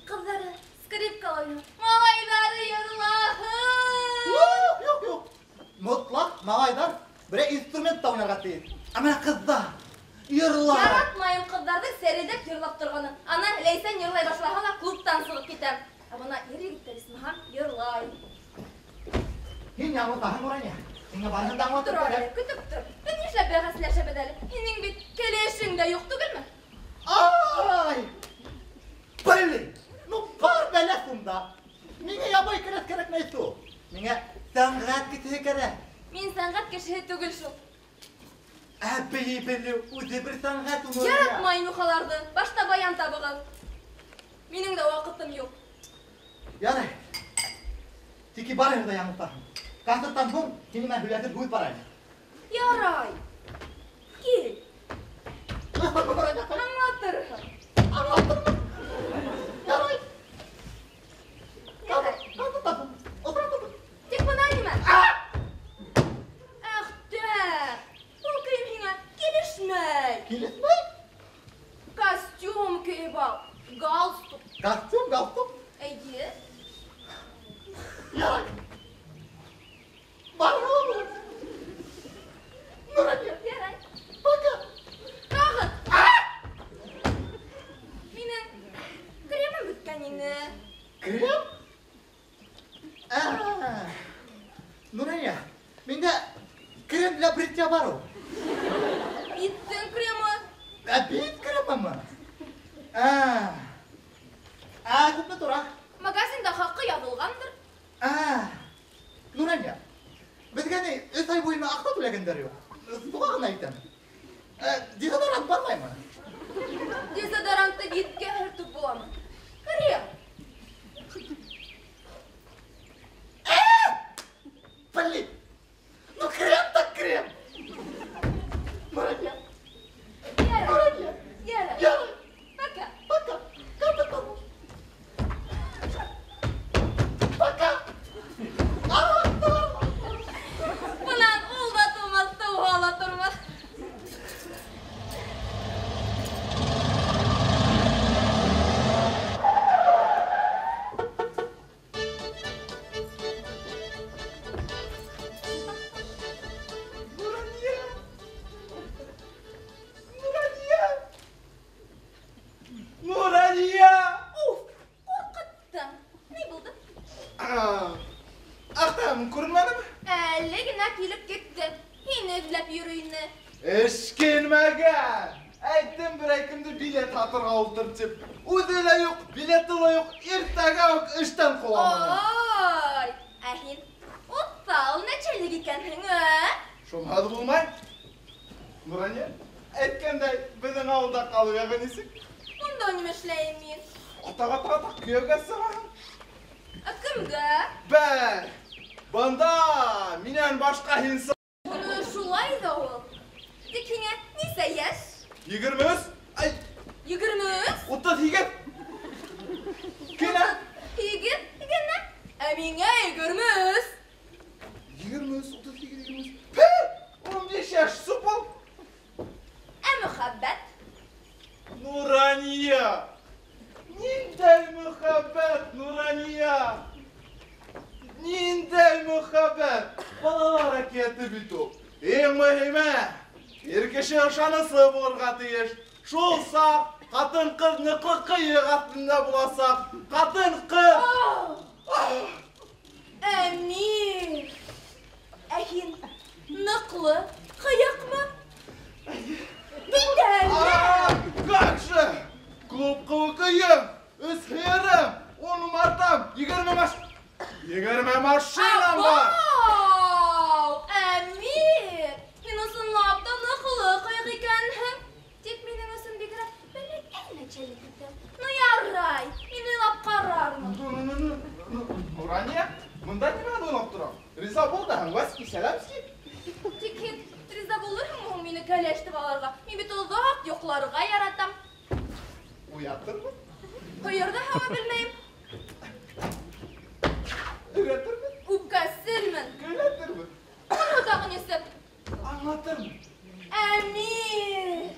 Speaker 7: ҡыҙҙары скрипкала уйнай. Малайҙары йырлаһын.
Speaker 4: Юҡ, юҡ, юҡ. Мотлаҡ малайҙар берәй инструментта уйнарға тейеш. Ә бына ҡыҙҙар йырлай.
Speaker 7: Яратмайым ҡыҙҙарҙың сәрелдәп йырлап торғанын. Ана Ләйсән йырлай башлаһа ла клубтан сығып китәм. Ә бына ир егеттәр исмаһам йырлай.
Speaker 4: Һин яңылтаһың, Нурания. Һиңә барыһын да аңлатып
Speaker 7: Тор әле,
Speaker 4: кәрәк.
Speaker 7: көтөп тор. Беҙ нишләп бәхәсләшәбеҙ әле? Һинең бит кәләшең дә юҡ түгелме?
Speaker 4: Ай! Блин! Ну бар бәлә шунда. Миңә ябай кәләш кәрәкмәй шул. Миңә сәнғәт кешеһе кәрәк.
Speaker 7: Мин сәнғәт кешеһе түгел шул.
Speaker 4: Ә бейей белеү үҙе бер сәнғәт ул, Нурания.
Speaker 7: Яратмайым юхаларҙы. Башта баян табығыҙ. Минең дә ваҡытым юҡ.
Speaker 4: Ярай. Тик барыһы ҙа яңылтаһың. Концерттан һуң һинең менән һөйләшеп һүҙ бар әле.
Speaker 7: Ярай. Кил. Аңлатырһың.
Speaker 4: Аңлатырмын. Ярай.
Speaker 7: Ярай.
Speaker 4: Концерттан һуң осратырбыҙ.
Speaker 7: Тик бына нимә? Әхтәм, был кейем һиңә килешмәй.
Speaker 4: Килешмәй?
Speaker 7: Костюм кейеп ал. Галстук.
Speaker 4: Костюм, галстук?
Speaker 7: Эйе.
Speaker 4: Ярай. Барығыҙ. Нурания.
Speaker 7: Ярай.
Speaker 4: Пока.
Speaker 7: Тағы. Минең кремым бөткән ине.
Speaker 4: Крем? Ә. Нурания, миндә крем для бритья бар ул.
Speaker 7: Биттең кремы.
Speaker 4: Ә бит кремымы? Ә. Ә, күпме тора?
Speaker 7: Магазинда хаҡы яҙылғандыр.
Speaker 4: Ә. Нурания, беҙгә ни өс ай буйына аҡса түләгәндәр юҡ. Шуға ғына әйтәм. Ә, дезодорант бармаймы?
Speaker 7: Дезодорантты биткә һөртөп буламы? Крем.
Speaker 4: Ә! Блин! Ну крем так крем! Нурания!
Speaker 7: Ярай.
Speaker 4: Нурания!
Speaker 7: Ярай.
Speaker 4: Ярай.
Speaker 7: Пока.
Speaker 4: Пока. Концерттан. Пока.
Speaker 7: Бынан ул да тыумаҫ, тыуһа ла тормаҫ.
Speaker 1: Нурания! Нурания! Нурания!
Speaker 7: Уф, ҡурҡыттың. Ни булды?
Speaker 1: Әхтәм күренмәнеме?
Speaker 7: Әле генә килеп китте. Һине эҙләп йөрөй ине.
Speaker 1: Эш килмәгән. Әйттем берәй кемде билет һатырға ултыр тип. Үҙе лә юҡ, билеты ла юҡ, иртәгә үк эштән ҡыуам уны.
Speaker 7: Ой, ә һин уҫал начальник икәнһең, ә?
Speaker 1: Шунһыҙ булмай. Нурания, әйткәндәй, беҙҙең ауылда ҡалыу яғы нисек?
Speaker 7: Унда нимә эшләйем мин?
Speaker 1: Атаҡ, кейәүгә сығаһың.
Speaker 7: Ә кемгә?
Speaker 1: Бәй, бында минән башҡа һин.
Speaker 7: Уны шулай ҙа ул. Тик һиңә нисә йәш?
Speaker 1: 23. Ай.
Speaker 7: 23?
Speaker 1: 38. Кенә?
Speaker 7: 8 генә. Ә миңә 23.
Speaker 1: 23, 38, 23. Пе! 15 йәш супыл.
Speaker 7: Ә мөхәббәт?
Speaker 1: Нурания! Ниндәй мөхәббәт, Нурания! Ниндәй мөхәббәт! Балалар әкиәте бит ул. Иң мөһиме, ир кеше ышаныслы булырға тейеш. Шул саҡ ҡатын-ҡыҙ ныҡлы ҡыйыҡ аҫтында буласаҡ. Ҡатын-ҡыҙ!
Speaker 7: Әмир! Ә һин ныҡлы ҡыйыҡмы? Мин дә әллә!
Speaker 1: Как же! Клуб ҡыуыҡыйым, өс һыйырым, 10 умартам, 20 машинам бар!
Speaker 7: Абау! Әмир! Һин ысынлап та ныҡлы ҡыйыҡ икәнһең. Тик минең өсөн бигерәк бәләкәй нәчәлек итә. Ну ярай, мин уйлап ҡарармын.
Speaker 1: Нурания, бында нимәне уйлап торам? Риза бул да һәм вәз кисәләмси.
Speaker 7: Тик һин риза булырһыңмы һуң мине кәләш тип алырға? Мин бит оҙаҡ йоҡларға яратам.
Speaker 1: Уятырмын.
Speaker 7: Һыйырҙы һауа белмәйем.
Speaker 1: Өйрәтермен.
Speaker 7: Үпкәселмен.
Speaker 1: Көйләтермен.
Speaker 7: Уны тағы нисек?
Speaker 1: Аңлатырмын.
Speaker 7: Әмир!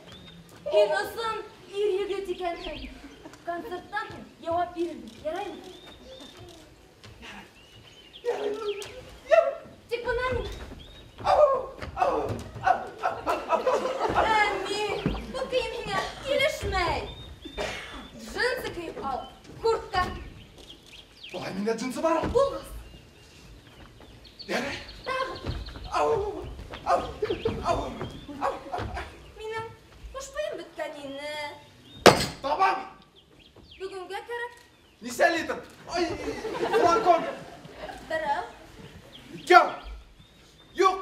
Speaker 7: Һин ысын ир егет икәнһең. Концерттан һуң яуап бирермен, яраймы?
Speaker 1: Ярай, ярай.
Speaker 7: Тик бына мин.
Speaker 1: Ау, ау, ау, ау, ау.
Speaker 7: Әмир, был кейем һиңә килешмәй. Джинсы кейеп ал, куртка.
Speaker 1: Былай миндә джинсы бар.
Speaker 7: Булғас.
Speaker 1: Ярай.
Speaker 7: Тағы.
Speaker 1: Ау, ау, ау, ау.
Speaker 7: Минең хушбуйым бөткән ине.
Speaker 1: Табам.
Speaker 7: Бөгөнгә кәрәк.
Speaker 1: Нисә литр? Ай, флакон.
Speaker 7: Берәү.
Speaker 1: Икәү. Юҡ,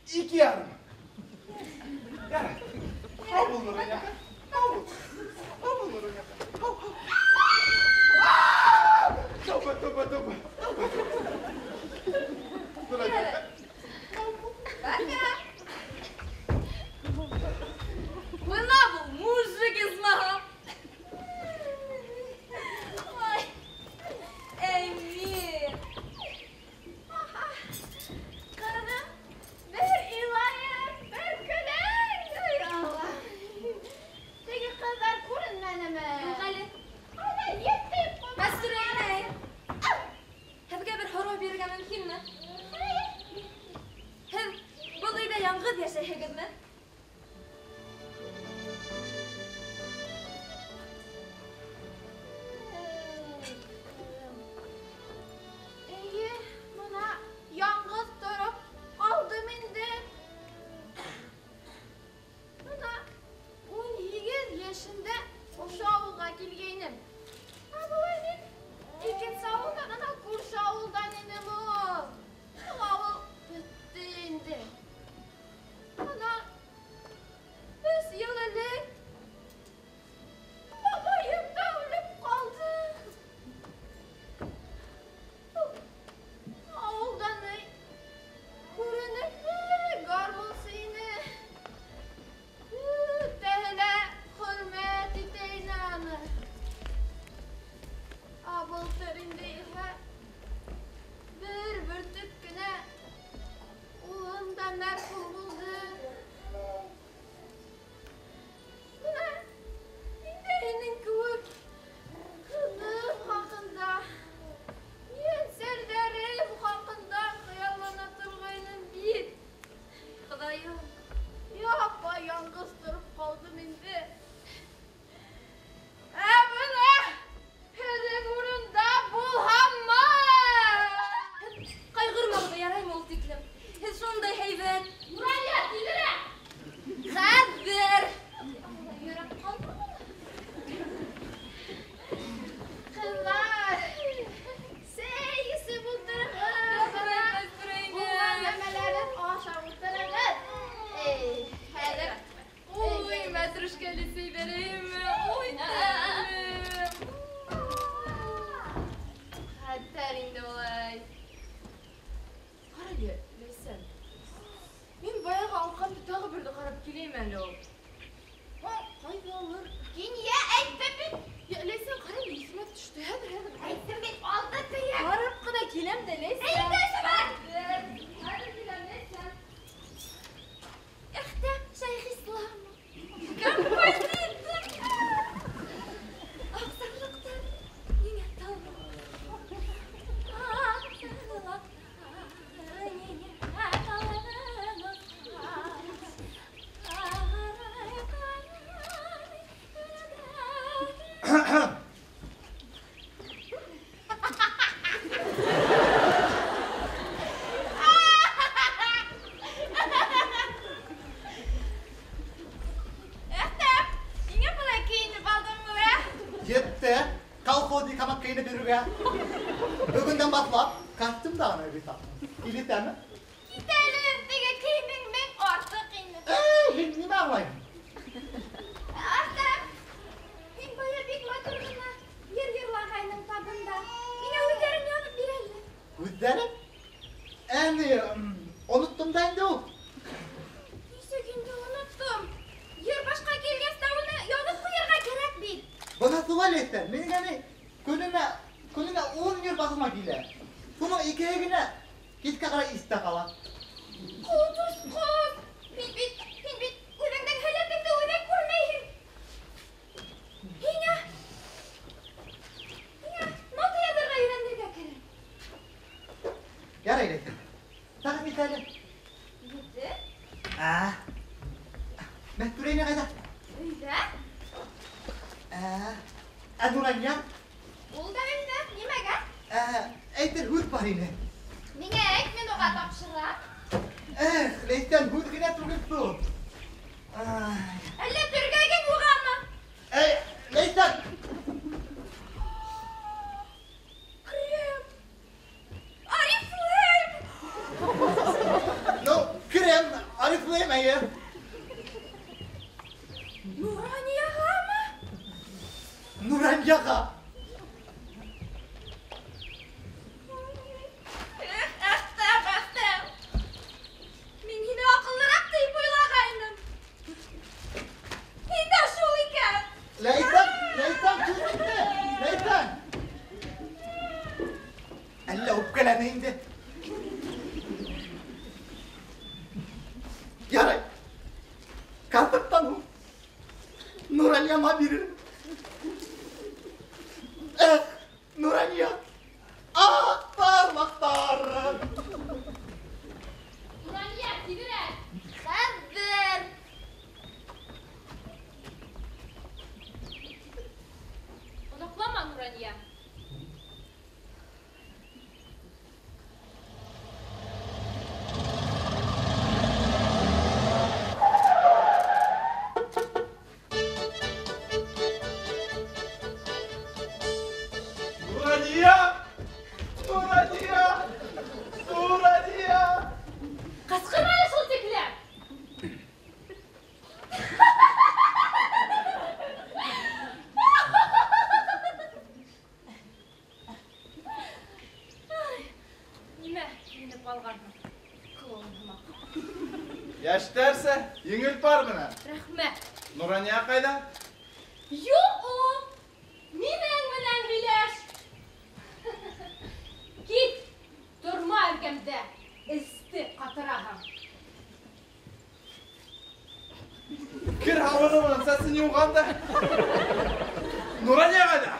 Speaker 1: 2,5. Ярай. Һау бул, Нурания. Һау бул. Һау бул, Нурания. Һау, һау. Тәүбә, тәүбә, тәүбә. Нурания.
Speaker 7: Пока. Бына был мужик исмаһам. Ой, Әмир. Ҡыҙым, бер илайым, бер көләм. Ай, Алла.
Speaker 2: Теге ҡыҙҙар күренмәнеме?
Speaker 7: Юҡ әле.
Speaker 2: Ҡайҙа еттек?
Speaker 7: Мәстүрә инәй. Һеҙгә бер һорау бирергә мөмкинме? Һеҙ был өйҙә яңғыҙ йәшәйһегеҙме?
Speaker 2: Эйе, бына яңғыҙ тороп ҡалдым инде. Бына 18 йәшендә ошо ауылға килгәйнем. Ә былай мин икенсе ауылдан, ана күрше ауылдан инем ул. Ул ауыл бөттө инде. Бына 3 йыл элек бабайым да үлеп ҡалды. Ауылдан эй, күренекле гармунсы ине. Бөтәһе лә хөрмәт итә ине аны. Ә былтыр инде иһә бер бөртөк кенә улым да мәрхүм булды. Бына инде һинең кеүек ҡыҙым хаҡында, ейәнсәрҙәрем хаҡында хыяллана торғайным бит.
Speaker 7: Хоҙайым,
Speaker 2: Япа яңғыҙ тороп ҡалдым инде. Ә бына һеҙҙең урында булһаммы?
Speaker 7: Ҡайғырмағыҙ, яраймы ул тиклем? Һеҙ шундай һәйбәт.
Speaker 2: Нурания, тиҙерәк!
Speaker 7: Хәҙер. Йөрәк ҡалманы.
Speaker 2: Ҡыҙҙар, сәй эсеп ултырығыҙ. Булған нәмәләрен ашап ултырығыҙ.
Speaker 8: Килмәйме әле ул?
Speaker 2: Ҡайҙалыр? Кинйә, әйттем бит.
Speaker 8: Я, Ләйсән, ҡара, иҫемә төштө. Хәҙер, хәҙер.
Speaker 2: Әйттем бит, алты төйәк.
Speaker 8: Барып ҡына киләм дә, Ләйсән.
Speaker 2: Әйҙә, Шабан.
Speaker 8: Хәҙер киләм, Ләйсән.
Speaker 2: Әхтәм Шәйхислам. Композитор. Аҡсарлыҡтан ниңә талғын? Аҡсарлыҡтан ниңә талғын? Әхтәм, ниңә былай кейенеп алдың, ә?
Speaker 4: Етте, колхозник һымаҡ кейенеп йөрөргә. Бөгөндән башлап костюм да аны бит. Килетәме?
Speaker 2: Кит әле, теге кейемең мең артыҡ ине.
Speaker 4: Эй, һин нимә аңлайһың?
Speaker 2: Әхтәм, һин бая бик матур ғына йыр йырлағайның табында. Миңә һүҙҙәрен яҙып бир әле.
Speaker 4: Һүҙҙәрен? Әне, оноттом да инде ул.
Speaker 2: Нисек инде оноттом? Йыр башҡа килгәс тә уны яҙып ҡуйырға кәрәк бит.
Speaker 4: Бына шулай, Ләйсән, минең әне көнөнә 10 йыр башыма килә. Шуның икеһе генә кискә ҡарай иҫтә ҡала.
Speaker 2: Ҡотосҡос! Һин бит үҙеңдең һәләтеңде үҙең күрмәйһең. Һиңә нота яҙырға өйрәнергә кәрәк.
Speaker 4: Ярай, Ләйсән. Сәғәт нисә әле?
Speaker 2: 7.
Speaker 4: Ә. Мәстүрә инә ҡайҙа?
Speaker 2: Өйҙә.
Speaker 4: Ә. Ә Нурания?
Speaker 2: Ул да өйҙә. Нимәгә?
Speaker 4: Ә, әйтер һүҙ бар ине.
Speaker 2: Миңә әйт, мин уға тапшырам.
Speaker 4: Эх, Ләйсән, һүҙ генә түгел шул. Ай.
Speaker 2: Әллә төргәгең уғамы?
Speaker 4: Эй, Ләйсән!
Speaker 2: Крем! Орифлейм!
Speaker 4: Ну, крем, Орифлейм, әйе.
Speaker 2: Нуранияғамы?
Speaker 4: Нуранияға.
Speaker 2: Эх, Әхтәм, Әхтәм. Мин һине аҡыллыраҡ тип уйлағайным. Һин дә шул икән.
Speaker 4: Ләйсән, Ләйсән, күҙ битте. Ләйсән. Әллә үпкәләне инде. Ярай. Концерттан һуң Нуранияма бирермен. Эх, Нурания. Ах, мақтар.
Speaker 8: Нурания, тиҙерәк.
Speaker 7: Хәҙер.
Speaker 8: Оҙаҡлама, Нурания.
Speaker 1: Нурания! Нурания! Нурания!
Speaker 8: Ҡысҡырма әле шул тиклем. Ай, нимә инеп ҡалғанһың? Клоун һымаҡ.
Speaker 1: Йәштәрсә, еңел пар менән.
Speaker 8: Рәхмәт.
Speaker 1: Нурания ҡайҙа?
Speaker 8: Юҡ ул. Минең менән һөйләш. Кит, торма эргәмдә, эсте ҡатыраһың.
Speaker 1: Кер һабыны менән сәсен йыуған да. Нурания ҡайҙа?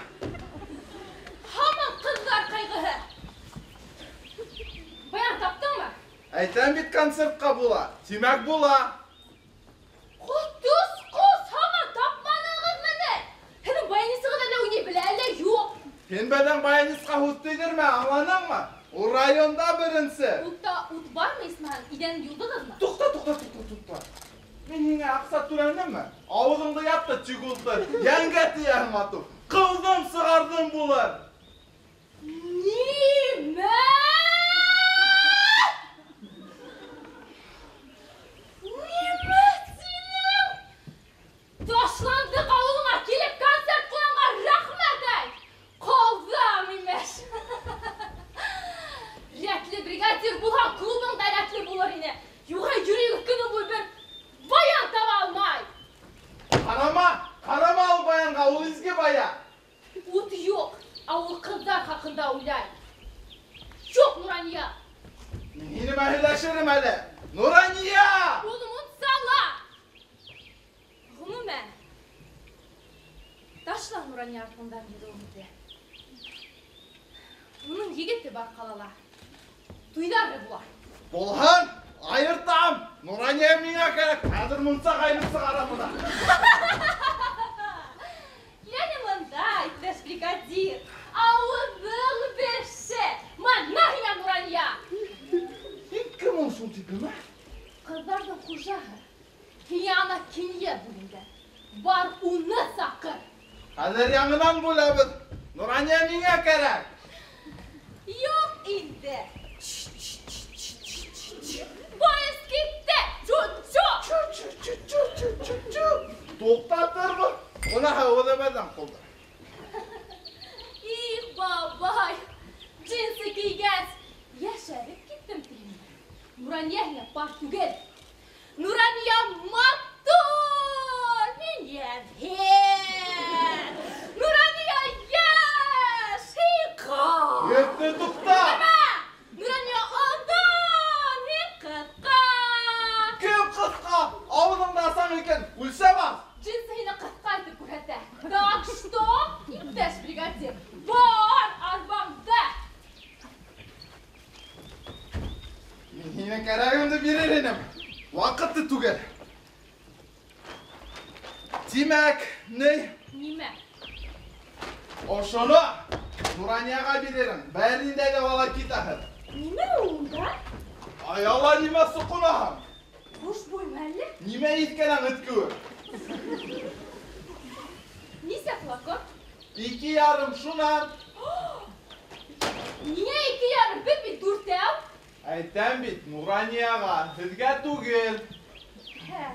Speaker 8: Һаман ҡыҙҙар ҡайғыһы. Баян таптыңмы?
Speaker 1: Әйтәм бит, концертҡа була. Тимәк була.
Speaker 8: Ҡотосҡос, һаман тапманығыҙмы ни? Һеҙҙең баянисығыҙ әллә уйнай белә, әллә юҡ.
Speaker 1: Һин беҙҙең баянисҡа һүҙ тейҙермә, аңланыңмы? Ул районда беренсе.
Speaker 8: Утта ут бармы, исмаһам? Иҙәнен юҙығыҙмы?
Speaker 1: Туҡта, туҡта, туҡта, туҡта. Мин һиңә аҡса түләнемме? Ауыҙыңды яп та тик ултыр. Йәнгә тейәһең матур. Ҡыуҙым, сығарҙым булыр.
Speaker 8: Нимә? Нимә тинең? Ташландыҡ ауылыңа килеп концерт ҡуйғанға рәхмәт әйт. Ҡалдам, имеш. Рәтле бригадир булһаң, клубың да рәтле булыр ине. Юға йөрөйөк көнө буйы бер баян таба Нурания артынан йөрөүемде. Уның егете бар ҡалала. Туйҙары була.
Speaker 1: Булһын, айыртам. Нурания миңә кәрәк. Хәҙер мунса ҡайнып сығарам бына.
Speaker 8: Киләне бында, иптәш бригадир. Ауыҙың беше. Мана һиңә Нурания.
Speaker 1: Һин кем ул шул тиклем, ә?
Speaker 8: Ҡыҙҙарҙың хужаһы. Һиңә ана кинйә бүленгән. Бар уны саҡыр.
Speaker 1: Хәҙер яңынан бүләбеҙ. Нурания миңә кәрәк.
Speaker 8: Юҡ инде. Поезд китте. Чу-чу.
Speaker 1: Чу-чу-чу-чу-чу-чу. Туҡтатырбыҙ. Уныһы үҙебеҙҙең ҡулда.
Speaker 8: Их, бабай. Джинсы кейгәс, йәшәреп киттем тием. Нурания һиңә пар түгел. Нурания матур. Мин йәмһеҙ. Нурания йәш. Һин ҡыҙ.
Speaker 1: Етте, туҡта.
Speaker 8: Нимә? Нурания оҙон, һин ҡыҫҡа.
Speaker 1: Кем ҡыҫҡа? Ауыҙыңды асаң икән, үлсәп ал.
Speaker 8: Джинсы һине ҡыҫҡа итеп күрһәтә. Так что, иптәш бригадир, бар арбаңды.
Speaker 1: Мин һинең кәрәгеңде бирер инем. Ваҡыты түгел. Тимәк, ни?
Speaker 8: Нимә?
Speaker 1: Ошоно Нуранияға биререм. Бер ниндәй ҙә бала китәһең.
Speaker 8: Нимә унда?
Speaker 1: Ай, Алла, нимә соҡонаһың?
Speaker 8: Хушбуймы әллә?
Speaker 1: Нимә иҫкәнәң эт кеүек?
Speaker 8: Нисә флакон?
Speaker 1: 2,5 шунан.
Speaker 8: Ниңә 2,5? Беҙ бит дүртәү.
Speaker 1: Әйтәм бит, Нуранияға, һеҙгә түгел.
Speaker 8: Һә,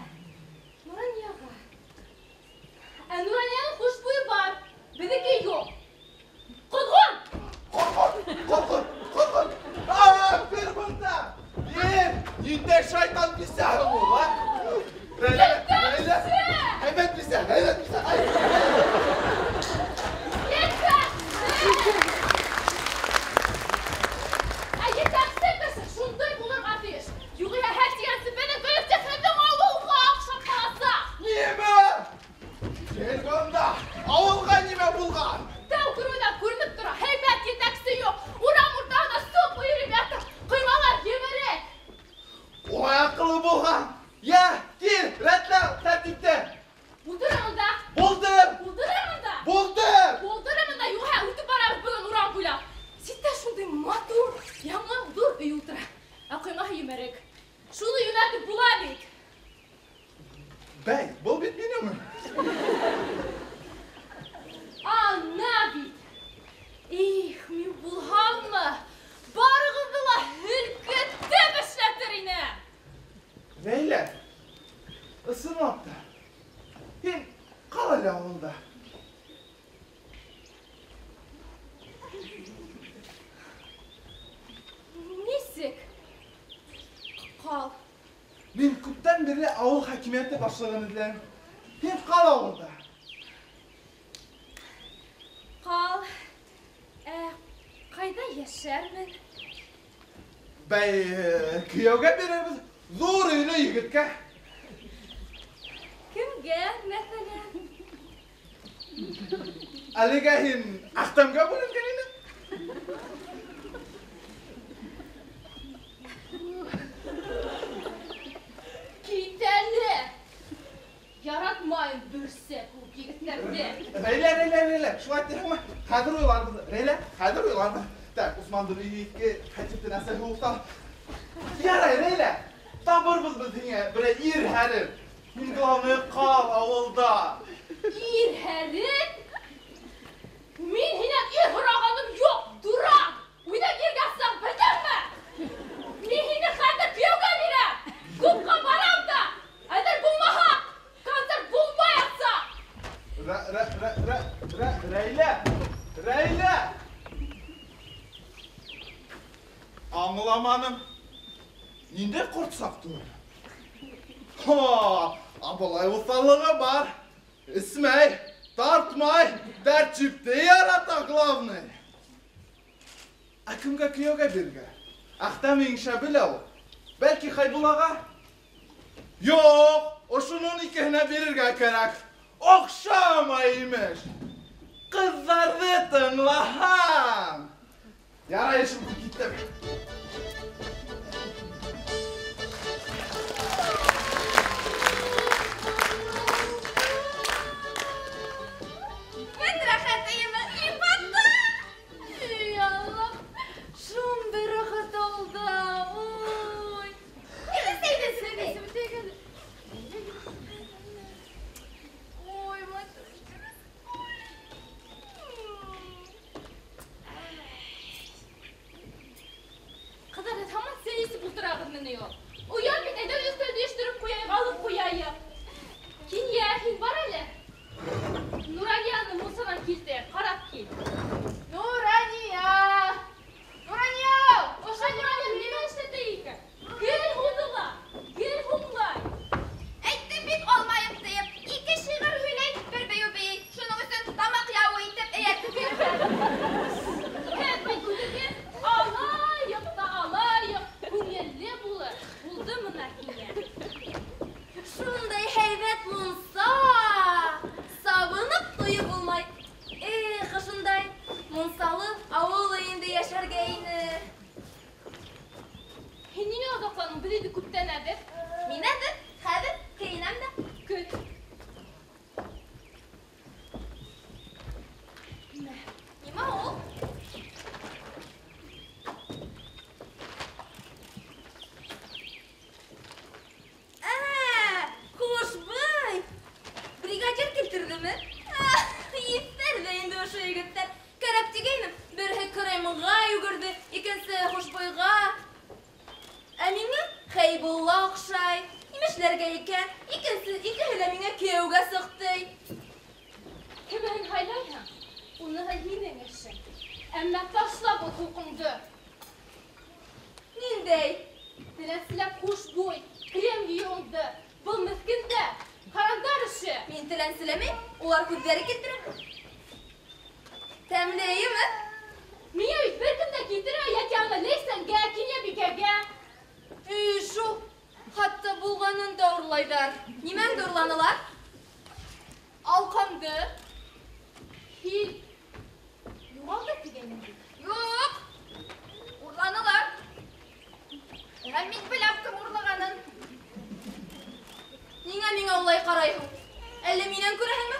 Speaker 8: Нуранияға. Ә Нуранияның хушбуйы бар, беҙҙеке юҡ. Ҡоҙғон!
Speaker 1: Ҡоҙғон, ҡоҙғон, ҡоҙғон! А, бер бында! Бер! Ниндәй шайтан бисәһе ул, а? Рәйлә, Рәйлә! Һәйбәт бисә, һәйбәт бисә! Ай!
Speaker 8: Етәксе! Ә етәксе кеше шундай булырға тейеш. Юғиһә һәр тигәнсе беҙҙең коллектив һеҙҙең ауылға оҡшап ҡаласаҡ.
Speaker 1: Нимә? Кил бында! Ауылға нимә булған?
Speaker 8: Тәү күреүҙән күренеп тора, һәйбәт етәксе юҡ. Урам уртаһында сүп өйөрөп ята, ҡоймалар емерек.
Speaker 1: Улай аҡыллы булған. Йә, кил, рәтлә, тәртипте.
Speaker 8: Булдырыр унда.
Speaker 1: Булдыр.
Speaker 8: Булдырыр унда.
Speaker 1: Булдыр.
Speaker 8: Булдырыр унда, юғиһә үтеп барабыҙ бөгөн урам буйлап. Ситтә шундай матур, яңы ҙур өй ултыра. Ә ҡоймаһы емерек. Шуны йүнәтеп була бит.
Speaker 1: Бәй, был бит минең өй.
Speaker 8: Ана бит. Их, мин булһаммы, барығыҙҙы ла һелкетеп эшләтер инем.
Speaker 1: Ләйлә, ысынлап та, һин ҡал әле ауылда.
Speaker 8: Нисек ҡал?
Speaker 1: Мин күптән бирле ауыл хакимиәте башлығын эҙләйем. Һин ҡал ауылда.
Speaker 8: Ҡал. Ә, ҡайҙа йәшәрмен?
Speaker 1: Бәй, кейәүгә бирербеҙ. Ҙур өйлө егеткә.
Speaker 8: Кемгә, мәҫәлән?
Speaker 1: Әлегә һин Әхтәмгә бүленгән инең.
Speaker 8: Кит әле! Яратмайым бөрсә кеүек егеттәрҙе.
Speaker 1: Рәйлә, Рәйлә, Рәйлә, шулай әйтәһеңме? Хәҙер уйларбыҙ. Рәйлә, хәҙер уйларбыҙ. Так, Усмандың өйө ике, Хәтиптең әсәһе улта. Ярай, Рәйлә, табырбыҙ беҙ һиңә берәй ир һәрен. Һин главное ҡал ауылда.
Speaker 8: Ир һәрен? Мин һинән ир һорағаным юҡ, дурак! Үҙең иргә сыҡ, белдеңме? Мин һине хәҙер кейәүгә бирәм. Клубҡа барам да. Әҙер булмаһа, концерт булмаясаҡ.
Speaker 1: Рәйлә, Рәйлә! Аңламаным. Ниндәй ҡортсаҡ түгел? Ха, абылай уҫаллығы бар. Эсмәй, тартмай, тәртипте ярата, главный. Ә кемгә кейәүгә бирергә? Әхтәм еңшә белә ул. Бәлки Хәйбуллаға? Юҡ, ошоноң икеһенә бирергә кәрәк. Оҡшамай имеш. Ҡыҙҙарҙы тыңлаһаң. Ярай, эшем күп, киттем.
Speaker 7: Бит рәхәт эйеме? Ипатта!
Speaker 8: Эй, Аллам, шундай рәхәт ауылда. Ой. Ой, матур. Ҡыҙҙар, һеҙ һаман сәй эсеп ултырағыҙмы ни ул? Оят бит, әйҙә өҫтәлде йыйыштырып ҡуяйыҡ, алып ҡуяйыҡ. Кинйә, һин бар әле. Нуранияны мунсанан килтер, ҡарап кил. Нурания! Нурания! Ошо Нурания нимә эшләтә икән? Гел һуҙыла, гел һуңлай.
Speaker 2: Әйттем бит алмайым тиеп, ике шиғыр һөйләй, бер бейеү бейей. Шуның өсөн тамаҡ яуы итеп эйәртеп йөрөмә.
Speaker 8: Һеҙ бит үҙегеҙ алайыҡ та алайыҡ, күңелле булыр. Булды мына һиңә.
Speaker 7: Шундай һәйбәт мунса! Сабынып туйып булмай. Эх, ошондай мунсалы ауыл өйөндә йәшәргә ине.
Speaker 8: Һин ниңә оҙаҡланың? Беҙ инде күптән әҙер.
Speaker 7: Мин әҙер, хәҙер кейенәм дә.
Speaker 8: Көт.
Speaker 7: Нимә ул? Ә, хушбый! Бригадир килтерҙеме? Иҫәр ҙә инде ошо егеттәр. Кәрәк тигәйнем, береһе кремға йүгерҙе, икенсеһе хушбуйға. Ә миңә Хәйбулла оҡшай. Нимә эшләргә икән? Икеһе лә миңә кейәүгә сыҡты.
Speaker 8: Кемеһен һайлайһың? Уныһы һинең эшең. Әммә ташла был холҡоңдо.
Speaker 7: Ниндәй?
Speaker 8: Теләнселәп хушбуй, крем йыйыуыңды. Был меҫкендә, һарандар эше.
Speaker 7: Мин теләнселәмәйем, улар күҙҙәре килтерә. Тәмле эйеме?
Speaker 8: Миңә бит бер кем дә килтермәй, йәки ана Ләйсәнгә, Кинйәбикәгә.
Speaker 7: Эй, шул, хатта булғанын да урлайҙар. Нимәңде урланылар?
Speaker 8: Алҡамды. Һин юғалды тигәйнең бит.
Speaker 2: Юҡ, урланылар. Һәм мин беләм кем урлағанын.
Speaker 7: Ниңә миңә улай ҡарайһың? Әллә минән күрәһеңме?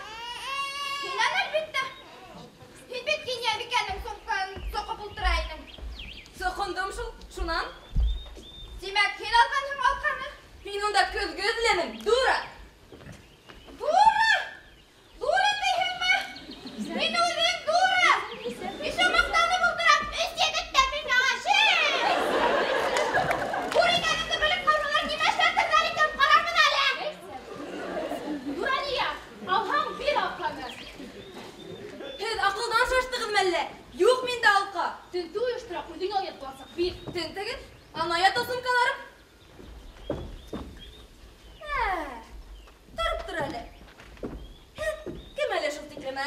Speaker 2: Һинән, әлбиттә. Һин бит Кинйәбикәнең сумкаһын соҡоп ултыра инең.
Speaker 7: Соҡондом шул, шунан.
Speaker 2: Тимәк, һин алғанһың алҡаны.
Speaker 7: Мин унда көҙгө эҙләнем, дура.
Speaker 2: Дура? Дура тиһеңме? Һин үҙең дура. Еще маҡтанып ултырам. Өс егет тә мин ғашиҡ. Хур икәнеңде белеп ҡалһалар, нимә эшләтерҙәр икән, ҡарармын әле.
Speaker 8: Нурания, алһаң бир алҡаны.
Speaker 7: Һеҙ аҡылдан шаштығыҙмы әллә? Юҡ миндә алҡа.
Speaker 8: Тентеү ойоштора, үҙеңә оят буласаҡ, бир.
Speaker 7: Тентегеҙ, ана ята сумкаларым. Ә, тороп тор әле. Кем әле шул тиклем, ә?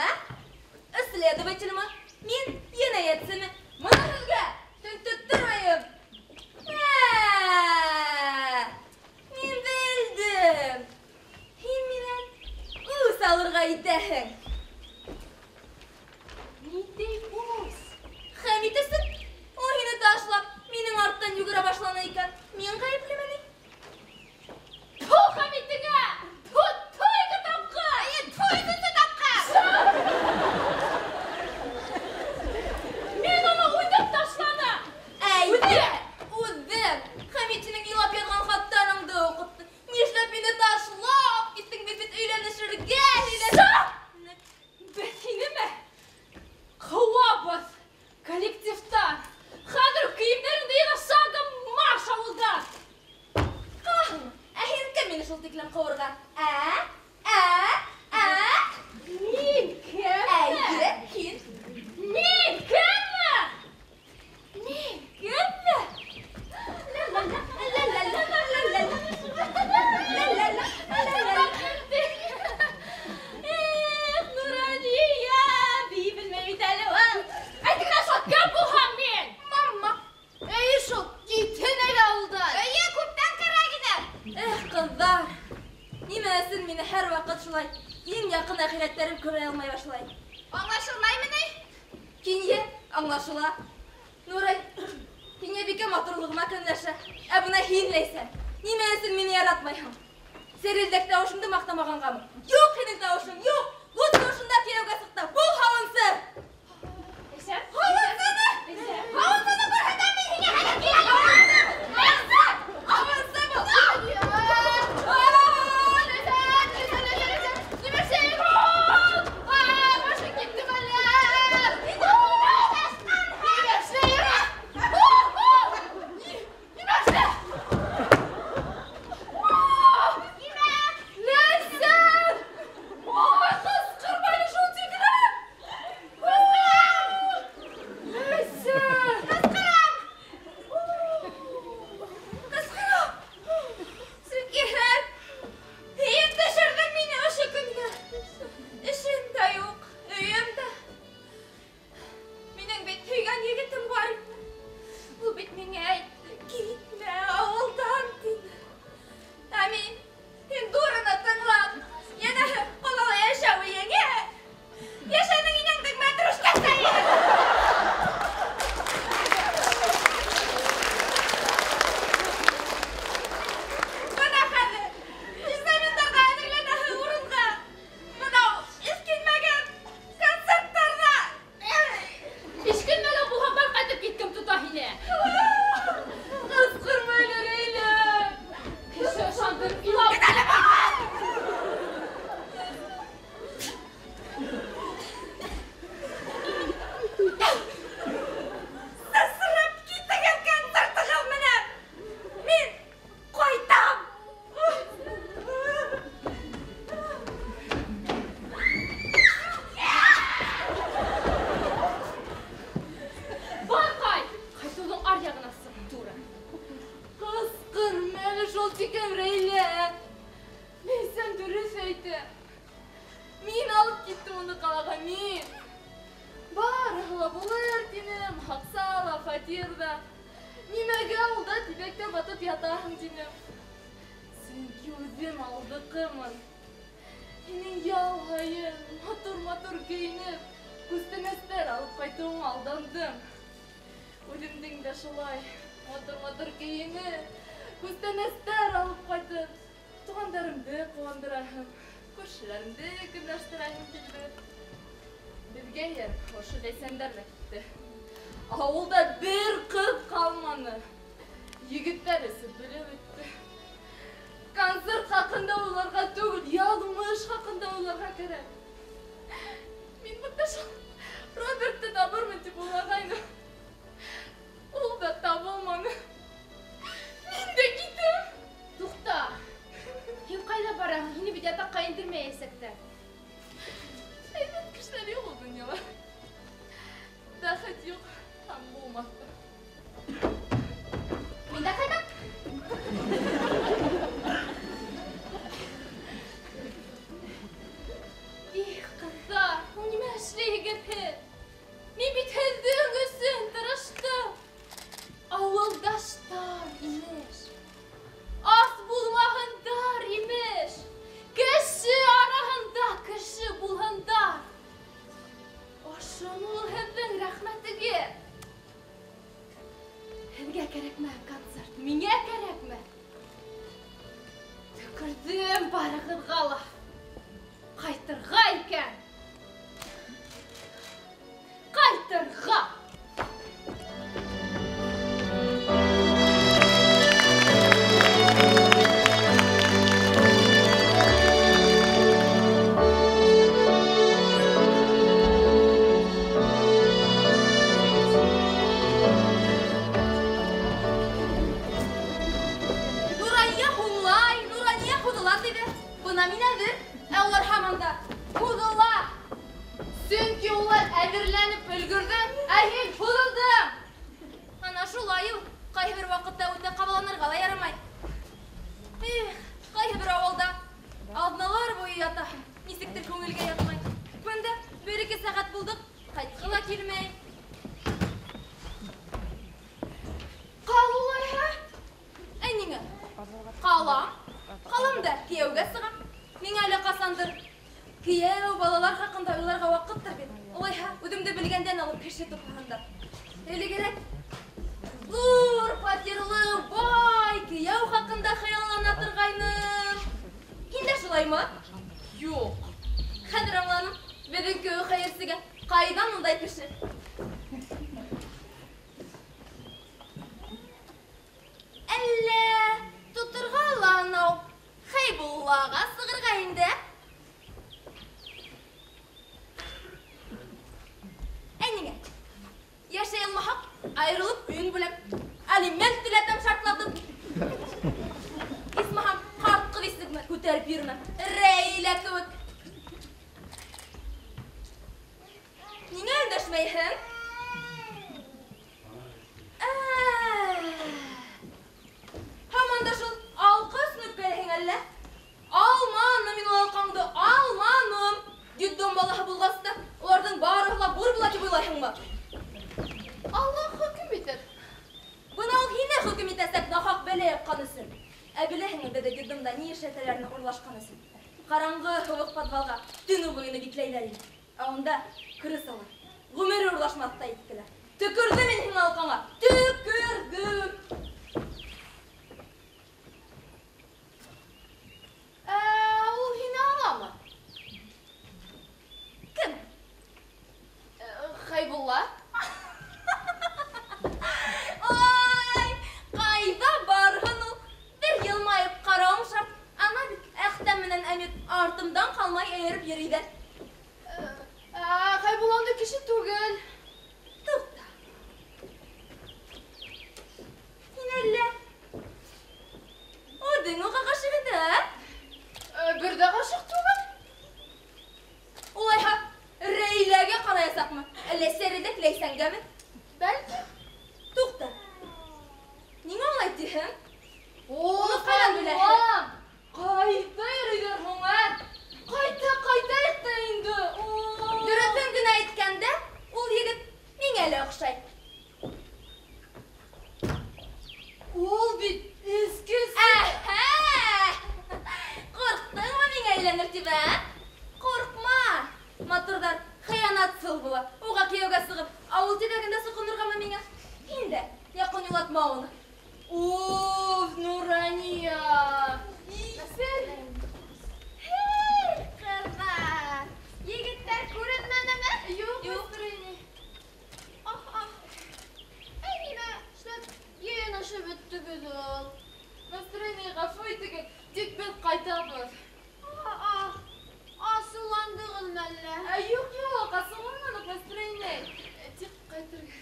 Speaker 7: Следовательмы? Мин енәйәтсеме? Мына һеҙгә тентеттермәйем. Ә, мин белдем. Һин минән үс алырға итәһең.
Speaker 8: Ниндәй үс?
Speaker 7: Хәмит өсөн. Ул һине ташлап, минең арттан йүгерә башланы икән. Мин ғәйеплеме ни?
Speaker 8: Тфу, Хәмитеңә! Тфу, тфу, ике тапҡыр!
Speaker 2: Эйе, тфу, өсөнсө тапҡыр!
Speaker 8: Мин уны үҙем ташланым!
Speaker 7: Әйҙә,
Speaker 8: Үҙем!
Speaker 7: үҙем! Хәмит һинең илап яҙған хаттарыңды уҡытты. Нишләп мине ташлап киттең? Беҙ бит өйләнешергә һөйләштек.
Speaker 8: Беҙ һинеме? Ҡыуабыҙ коллективтан. Хәҙер үк кейемдәреңде йыйна, шагом марш ауылдан!
Speaker 7: Ә һин кем мине шул тиклем ҡыуырға? Ә? Ә? Ә?
Speaker 8: Мин кемме?
Speaker 7: Әйе, һин.
Speaker 8: Мин кемме? Мин кемме?
Speaker 7: Ла-ла-ла-ла-ла-ла-ла-ла-ла-ла-ла-ла-ла-ла.
Speaker 8: Эх, Нурания, бейей белмәй бит әле ул. Әйтегеҙ шул, кем булһам мин?
Speaker 7: Мама, әйе шул, китһен әле ауылдан.
Speaker 2: Эйе, күптән кәрәк ине.
Speaker 7: Эх, ҡыҙҙар, нимә өсөн мине һәр ваҡыт шулай иң яҡын әхирәттәрем күрә алмай башлай? Аңлашылмаймы ни? Кинйә, аңлашыла. Нурай, Кинйәбикә матурлығыма көнләшә. Ә бына һин, Ләйсән, нимә өсөн мине яратмайһың? Серелдәк тауышыңды маҡтамағанғамы? Юҡ һинең тауышың, юҡ! Лучше ошонда кейәүгә сыҡ та, бул һауынсы!
Speaker 6: Ләйсән?
Speaker 7: Һауынсыны! Һауынсыны күрһәтәм мин һиңә хәҙер килә! Һауынсы! Һауынсы был!
Speaker 8: Ләйсән, Ләйсән, Ләйсән, Ләйсән! Нимә эшләйһең? Башым киттеме әллә? Нимә эшләйһең? Нимә эшләй? Ләйсән! Ой, ҡысҡырма әле шул тиклем! Ҡысҡырам! Ләйсән!
Speaker 7: Ҡысҡырам! Ҡысҡырам! Сөнки һеҙ һин төшөрҙөң мине ошо көнгә. Эшем дә юҡ, өйөм дә. Минең бит һөйгән егетем бар ине. Ул бит миңә әйтте, китмә ауылдан, тине. Ә мин, һин дураны тыңлап, йәнәһе ҡалала йәшәүе еңел. Йәшәнең инәңдең мәтрүшкәсе. Бына хәҙер экзамендарға әҙерләнәһе урынға. Бынау иҫкенмәгән концерттарҙа.
Speaker 8: Ишкенмәгән булһа, бар ҡайтып кит, кем тота һине? Ҡысҡырма әле, Рәйлә. Кеше ышандырып илап.
Speaker 7: Кит әле бынан! Сасырап китегеҙ концертығыҙ менән. Мин ҡайтам.
Speaker 8: Бар ҡайт! Ҡайтыуҙың ар яғына сыҡ, дура. Ҡысҡырма әле шул тиклем, Рәйлә. Ләйсән дөрөҫ әйтә. Мин алып киттем уны ҡалаға, мин. Барыһы ла булыр тинем, аҡса ла, фатир ҙа. Нимәгә ауылда тиҙәктә батып ятаһың тинем. Сөнки үҙем ауылдыҡымын. Һинең ял һайын матур-матур кейенеп, күстәнәстәр алып ҡайтыуыңа алдандым. Үҙемдең дә шулай матур-матур кейенеп, күстәнәстәр алып ҡайтып, туғандарымды ҡыуандыраһым, күршеләремде көнләштерәһем килде. Беҙгә эйәреп ошо Ләйсәндәр ҙә китте. Ауылда бер ҡыҙ ҡалманы. Егеттәр эсеп белеп бөттө. Концерт хаҡында уйларға түгел, яҙмыш хаҡында уйларға кәрәк. Мин бында шул Робертты табырмын тип уйлағайным. Ул да табылманы. Мин дә китәм.
Speaker 6: Туҡта. Һин ҡайҙа бараһың? Һине бит ятаҡҡа индермәйәсәктәр.
Speaker 8: Әйбәт кешеләр юҡ ул донъяла. Бәхет юҡ һәм булмаҫ та.
Speaker 7: Мин дә ҡайтам.
Speaker 8: Их, ҡыҙҙар, ул нимә эшләйһегеҙ һеҙ? Мин бит һеҙҙең өсөн тырыштым. Ауылдаштар, имеш. Ас булмаһындар, имеш. Кеше араһында кеше булһындар. Ошоно ул һеҙҙең рәхмәтегеҙ. Һеҙгә кәрәкмә концерт, миңә кәрәкмә. Төкөрҙөм барығыҙға ла. Ҡайтырға икән. Ҡайтырға!
Speaker 7: Нурания һуңлай, Нурания һуҙыла тиҙе. Бына мин әҙер, ә улар һаман да һуҙыла.
Speaker 8: Сөнки улар әҙерләнеп өлгөрҙө, ә һин һуҙылдың.
Speaker 7: Ана шулай ул, ҡайһы бер ваҡытта үтә ҡабаланырға ла ярамай. Эх, ҡайһы бер ауылда аҙналар буйы ятаһың, нисектер күңелгә ятмай. Бында бер-ике сәғәт булдыҡ, ҡайтҡы ла килмәй. Ҡал улайһа. Ә ниңә? Ҡалам. Ҡалам да кейәүгә сығам. Миңә әле ҡасандыр Кейәү, балалар хаҡында уйларға ваҡыттыр бит. Улайһа, үҙемде белгәндән алып кеше тупһаһында. Элегерәк ҙур фатирлы, бай кейәү хаҡында хыяллана торғайным. Һин дә шулаймы? Юҡ. Хәҙер аңланым, беҙҙең кеүек хәйерсегә ҡайҙан ундай кеше? Әллә тоторға ла анау Хәйбуллаға сығырға инде? Ә ниңә? Йәшәй алмаһаҡ, айырылып өйөн бүләм. Алимент түләтәм шартлатып. Исмаһам, ҡарт ҡыҙ исеме күтәреп йөрөмәм. Рәйлә кеүек. Ниңә өндәшмәйһең? Һаман да шул алҡа өсөн үпкәләйһең әллә? Алманым мин ул алҡаңды, алманым. Детдом балаһы булғас та, уларҙың барыһы ла бур була тип уйлайһыңмы?
Speaker 8: Аллаһ хөкөм итер.
Speaker 7: Бына ул һине хөкөм итәсәк нахаҡ бәлә япҡан өсөн. Ә беләһеңме беҙҙе детдомда ни эшләтәләрен урлашҡан өсөн? Ҡараңғы һыуыҡ подвалға төнө буйына бикләйҙәр ине. Ә унда крысалар ғүмер урлашмаҫтай иттеләр. Төкөрҙөм мин һинең алҡаңа, төкөрҙөм.
Speaker 8: Ә ул һине аламы?
Speaker 7: Кем?
Speaker 8: Хәйбулла.
Speaker 7: Ай, ҡайҙа барһын ул? Бер йылмайып ҡарауым шарт. Ана бит Әхтәм менән Әмир артымдан ҡалмай эйәреп йөрөйҙәр.
Speaker 8: Хәйбулла ундай кеше түгел.
Speaker 7: Туҡта. Һин әллә үҙең уға ғашиҡ инде, ә?
Speaker 8: Бер ҙә ғашиҡ түгел.
Speaker 7: Улайһа, Рәйләгә ҡараясаҡмы? Әллә Сәрелек Ләйсәнгәме?
Speaker 8: Бәлки.
Speaker 7: Туҡта. Ниңә улай тиһең?
Speaker 8: Уны
Speaker 7: ҡайҙан беләһең?
Speaker 8: Ҡайҙа йөрөйҙәр һуң, ә? Ҡайта, ҡайтайыҡ та инде.
Speaker 7: Дөрөҫөн генә әйткәндә, ул егет миңә лә оҡшай.
Speaker 8: Ул бит эске.
Speaker 7: Әһә! Ҡурҡтыңмы миңә әйләнер тип, ә? Ҡурҡма. Матурҙар хыянатсыл була. Уға кейәүгә сығып, ауыл тиҙәгендә соҡонорғамы миңә? Һин дә яҡын юлатма уны.
Speaker 8: Уф, Нурания!
Speaker 2: Һей, ҡыҙҙар! Егеттәр күренмәнеме?
Speaker 8: Юҡ, Нурания.
Speaker 2: Ах, ах. Әй, нимә эшләп йыйынышып бөттөгөҙ ул?
Speaker 8: Нурания, ғәфү итегеҙ, тик беҙ ҡайтабыҙ.
Speaker 2: Ах, асыуландығыҙмы әллә?
Speaker 8: Юҡ, юҡ, асыуланманыҡ, Нурания. Тик ҡайтырға.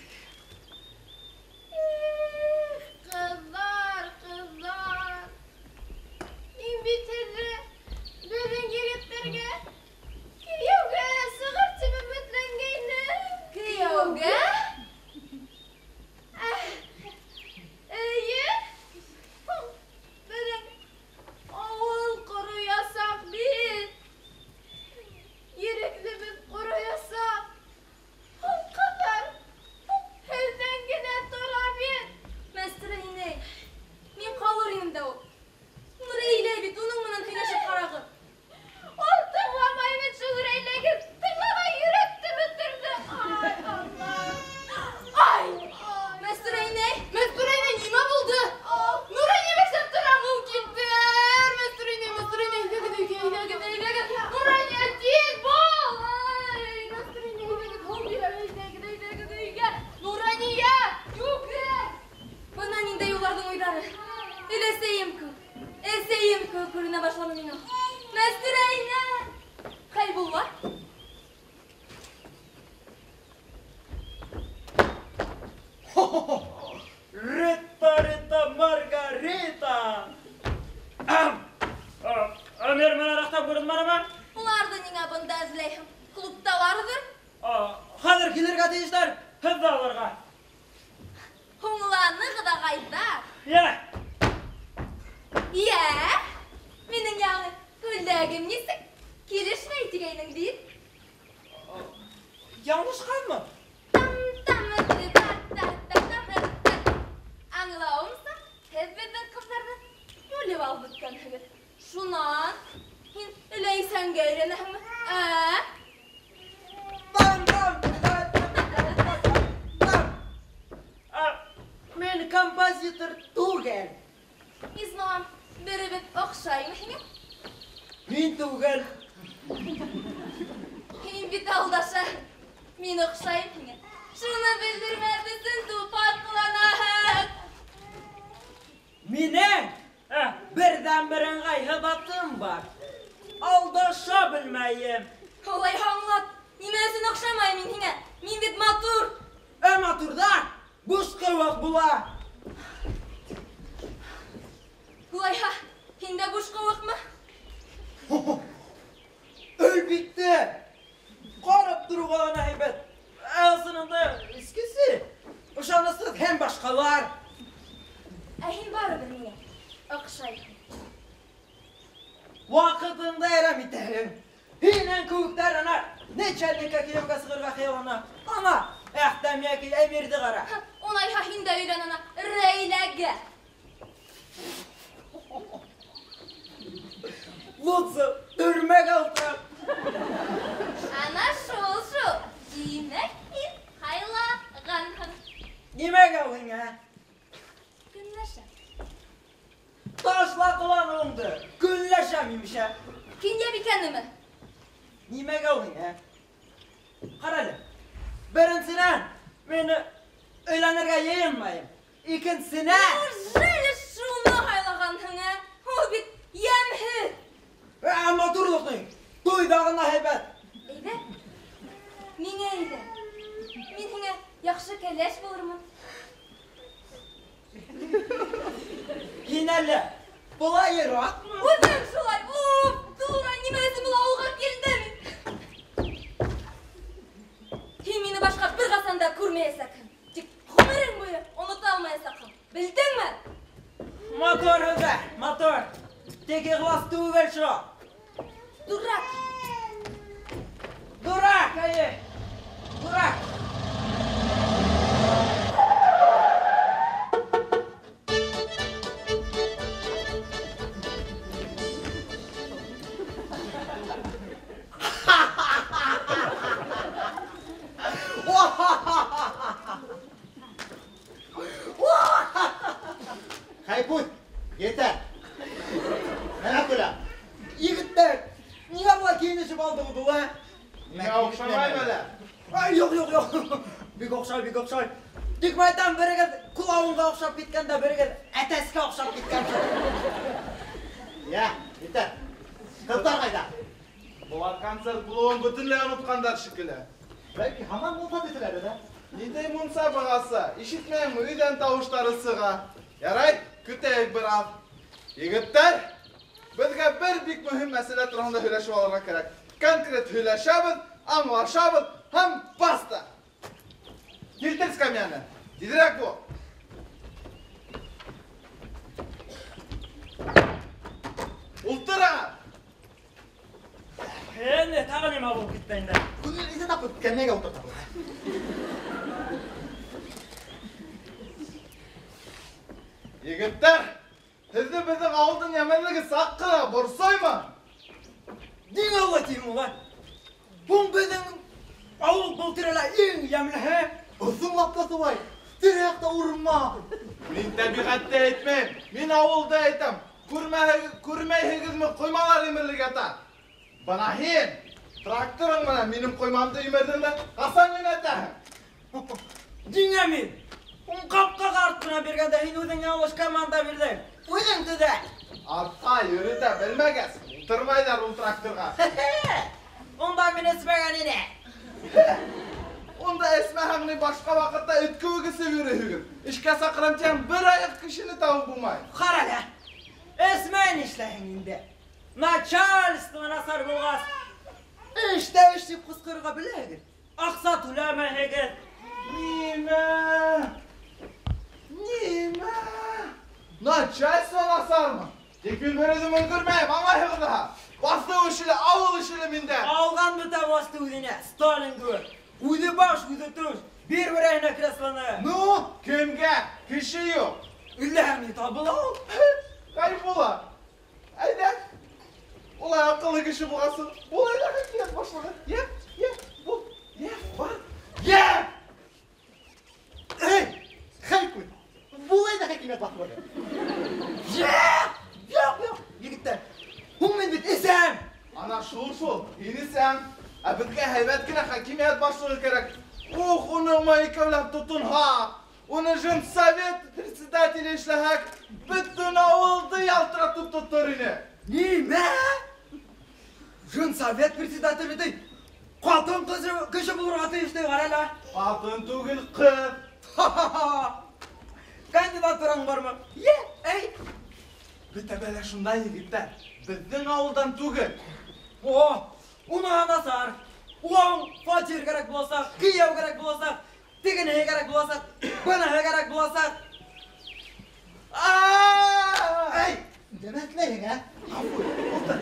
Speaker 2: Эх, ҡыҙҙар, ҡыҙҙар. Мин бит һеҙҙе беҙҙең егеттәргә кейәүгә сығыр тип өмөтләнгәйнем.
Speaker 7: Кейәүгә?
Speaker 2: Эйе. Беҙҙең ауыл ҡороясаҡ бит. Ереклебеҙ ҡороясаҡ. Ул ҡыҙҙар һеҙҙән генә тора бит.
Speaker 7: Мәстүрә инәй, мин ҡалыр инем дә ул. Рәйлә бит, уның менән һөйләшеп ҡарағыҙ.
Speaker 2: Ул тыңламай бит шул Рәйләгеҙ. Тыңламай йөрәкте бөтөрҙө. Ай, Алла.
Speaker 7: Ай! Мәстүрә инәй!
Speaker 8: Мәстүрә инәй, нимә булды? Нурания эшләп тора, ул китте. Мәстүрә инәй, Мәстүрә инәй, әйҙәгеҙ өйгә, әйҙәгеҙ, әйҙәгеҙ. Нурания, тиҙ бул! Ай, Мәстүрә инәй, әйҙәгеҙ, һыу бирәм, әйҙәгеҙ, әйҙәгеҙ өйгә. Нурания, йүгер!
Speaker 7: Бына ниндәй уларҙың уйҙары. Өләсәйем кеүек, әсәйем кеүек күренә башланы миңә. Мәстүрә инәй! Хәйбулла?
Speaker 3: Рита, Рита, Маргарита! Әмир менән Әхтәм күренмәнеме?
Speaker 7: Уларҙы ниңә бында эҙләйһең? Клубталарҙыр.
Speaker 3: Хәҙер килергә тейештәр, һеҙ ҙә алырға.
Speaker 7: Һуңланығыҙ, ағайҙар.
Speaker 3: Йә!
Speaker 7: Йә! Минең яңы күлдәгем нисек? Килешмәй тигәйнең бит.
Speaker 3: Яңылышҡанмы?
Speaker 7: Аңлауымса, һеҙ беҙҙең ҡыҙҙарҙы бүлеп алып бөткәнһегеҙ. Шунан һин Ләйсәнгә өйләнәһеңме? Ә?
Speaker 5: Там-там-там-там-там. Мин композитор түгел.
Speaker 7: Ислам, беребеҙ оҡшаймы һиңә?
Speaker 5: Мин түгел.
Speaker 7: Һин бит алдаша. Мин оҡшайым һиңә. Шуны белдермәҫ өсөн тупаҫ ҡыланаһың.
Speaker 5: Минең берҙән-бер ыңғай һыҙатым бар. Алдаша белмәйем.
Speaker 7: Улайһа аңлат. Нимә өсөн оҡшамайым мин һиңә? Мин бит матур.
Speaker 5: Ә матурҙар буш ҡыуаҡ була.
Speaker 7: Улайһа, һин дә буш ҡыуаҡмы?
Speaker 5: Әлбиттә. Ҡарап тороуға ғына һәйбәт. Ә ысынында эскесе, ышанысһыҙ һәм башҡалар.
Speaker 7: Ә һин барыбер миңә оҡшайһың.
Speaker 5: Ваҡытыңды әрәм итәһең. Һинең кеүектәр ана начальникка кейәүгә сығырға хыяллана. Ана Әхтәм йәки Әмирҙе ҡара.
Speaker 7: Унайһа һин дә өйлән ана Рәйләгә.
Speaker 5: Лутсы төрмәгә ултырам.
Speaker 7: Ана шул шул. Тимәк, һин һайлағанһың.
Speaker 5: Нимәгә ул һиңә?
Speaker 7: Көнләшәм.
Speaker 5: Ташла ҡыланыуыңды. Көнләшәм имешә.
Speaker 7: Кинйәбикәнеме?
Speaker 5: Нимәгә ул һиңә? Ҡара әле. Беренсенән, мин өйләнергә йыйынмайым. Икенсенән...
Speaker 7: Неужели шуны һайлағанһың, ә? Ул бит йәмһеҙ.
Speaker 5: Ә, матурлыҡ ни? Туйҙа ғына һәйбәт.
Speaker 7: Әйҙә, миңә әйҙә. Мин һиңә яҡшы кәләш булырмын.
Speaker 5: Һин әллә былай йыраҡмы?
Speaker 7: Үҙем шулай. Уф, дура, нимә өсөн был ауылға килдем? Һин мине башҡа бер ҡасан да күрмәйәсәкһең. Тик ғүмерең буйы онота алмаясаҡһың. Белдеңме?
Speaker 5: Матур һүҙҙәр, матур. Тик ихлас түгел шул.
Speaker 7: Дурак.
Speaker 5: Дурак, әйе. Дурак.
Speaker 4: Хәйпүт, етә. Мына көлә.
Speaker 5: Егеттәр, ниңә былай кейенешеп алдығыҙ ул, ә?
Speaker 1: Миңә оҡшамаймы әле?
Speaker 5: Ай, юҡ, юҡ, юҡ. Бик оҡшай, бик оҡшай. Тик мин әйтәм, берегеҙ клоунға оҡшап киткән дә, берегеҙ әтәскә оҡшап киткән.
Speaker 4: Йә, етә. Ҡыҙҙар ҡайҙа?
Speaker 1: Былар концерт булыуын бөтөнләй онотҡандар шикелле.
Speaker 4: Бәлки һаман мунса тиҫеләр ҙә.
Speaker 1: Ниндәй мунса бағасы? Ишетмәйемме, өйҙән тауыштары сыға. Ярай, көтәйек бер аҙ. Егеттәр, беҙгә бер бик мөһим мәсьәлә тураһында һөйләшеп алырға кәрәк. Конкрет һөйләшәбеҙ, аңлашабыҙ һәм баста. Килтер скамьяны. Тиҙерәк бул. Ултыра.
Speaker 5: Инде тағы нимә булып китте инде?
Speaker 4: Күңел иҙә тапып кәмәгә ултырта.
Speaker 1: Егеттәр, һеҙҙе беҙҙең ауылдың йәмһеҙлеге саҡ ҡына борсоймо?
Speaker 5: Ниңә улай тиһең улай? Был беҙҙең ауыл был тирәлә иң йәмлеһе.
Speaker 4: Ысынлап та шулай. Тирә-яҡта урман.
Speaker 1: Мин тәбиғәтте әйтмәйем, мин ауылды әйтәм. Күрмәйһегеҙме, ҡоймалар емерелеп ята. Бына һин тракторың менән минең ҡоймамды емерҙең дә ҡасан йүнәтәһең?
Speaker 5: Ниңә мин? Ун ҡапҡаға артына биргәндә һин үҙең яңылыш команда бирҙең. Үҙең төҙәт.
Speaker 1: Артҡа йөрөтә белмәгәс, ултырмайҙар ул тракторға.
Speaker 5: Унда мин эсмәгән ине.
Speaker 1: Унда эсмәһәң ни, башҡа ваҡытта эт кеүек эсеп йөрөйһөгөҙ. Эшкә саҡырам тиһәң, бер аяҡ кешене табып булмай.
Speaker 5: Ҡара әле, эсмәй нишләйһең инде? Начальство насар булғас, эштә эш тип ҡысҡырырға беләһегеҙ. Аҡса түләмәйһегеҙ.
Speaker 1: Нимә? Нимә? Начальство насармы? Тик мин бер үҙем өлгөрмәйем, аңлайһығыҙ ҙа. Баҫыу эше лә, ауыл эше лә миндә.
Speaker 5: Алған бөтә власты үҙенә, Сталин кеүек. Үҙе баш, үҙе түш. Бир берәйһенә креслоны.
Speaker 1: Ну, кемгә? Кеше юҡ.
Speaker 5: Илләһәң ни табыла ул?
Speaker 1: Ғәйбулла, әйҙә. Улай аҡыллы кеше булғасын, булай ҙа хакимиәт башлығы. Йә, йә, бул, йә, бар, йә!
Speaker 4: Эй, Хәйкүт, булай ҙа хакимиәт башлығы.
Speaker 5: Йә! Юҡ, юҡ, егеттәр. Һуң мин бит эсәм.
Speaker 1: Ана шул-шул, һин эсәң. Ә беҙгә һәйбәт кенә хакимиәт башлығы кәрәк. Ух, уның икәүләп тотонһаҡ, уны женсовет председателе эшләһәк, бөтөн ауылды ялтыратып тотор ине.
Speaker 5: Нимә? Женсовет председателе ти. Ҡатын кеше булырға тейеш ти, ҡара әле.
Speaker 1: Ҡатын түгел, ҡыҙ.
Speaker 5: Кандидатураң бармы? Йә, әй.
Speaker 1: Бөтә бәлә шунда, егеттәр. Беҙҙең ауылдан түгел.
Speaker 5: О, уныһы насар. Уң фатир кәрәк буласаҡ, кейәү кәрәк буласаҡ, тегенеһе кәрәк буласаҡ, быныһы кәрәк буласаҡ.
Speaker 4: Эй, нимә эшләйһең, ә?
Speaker 1: Ғәфү, ултыр.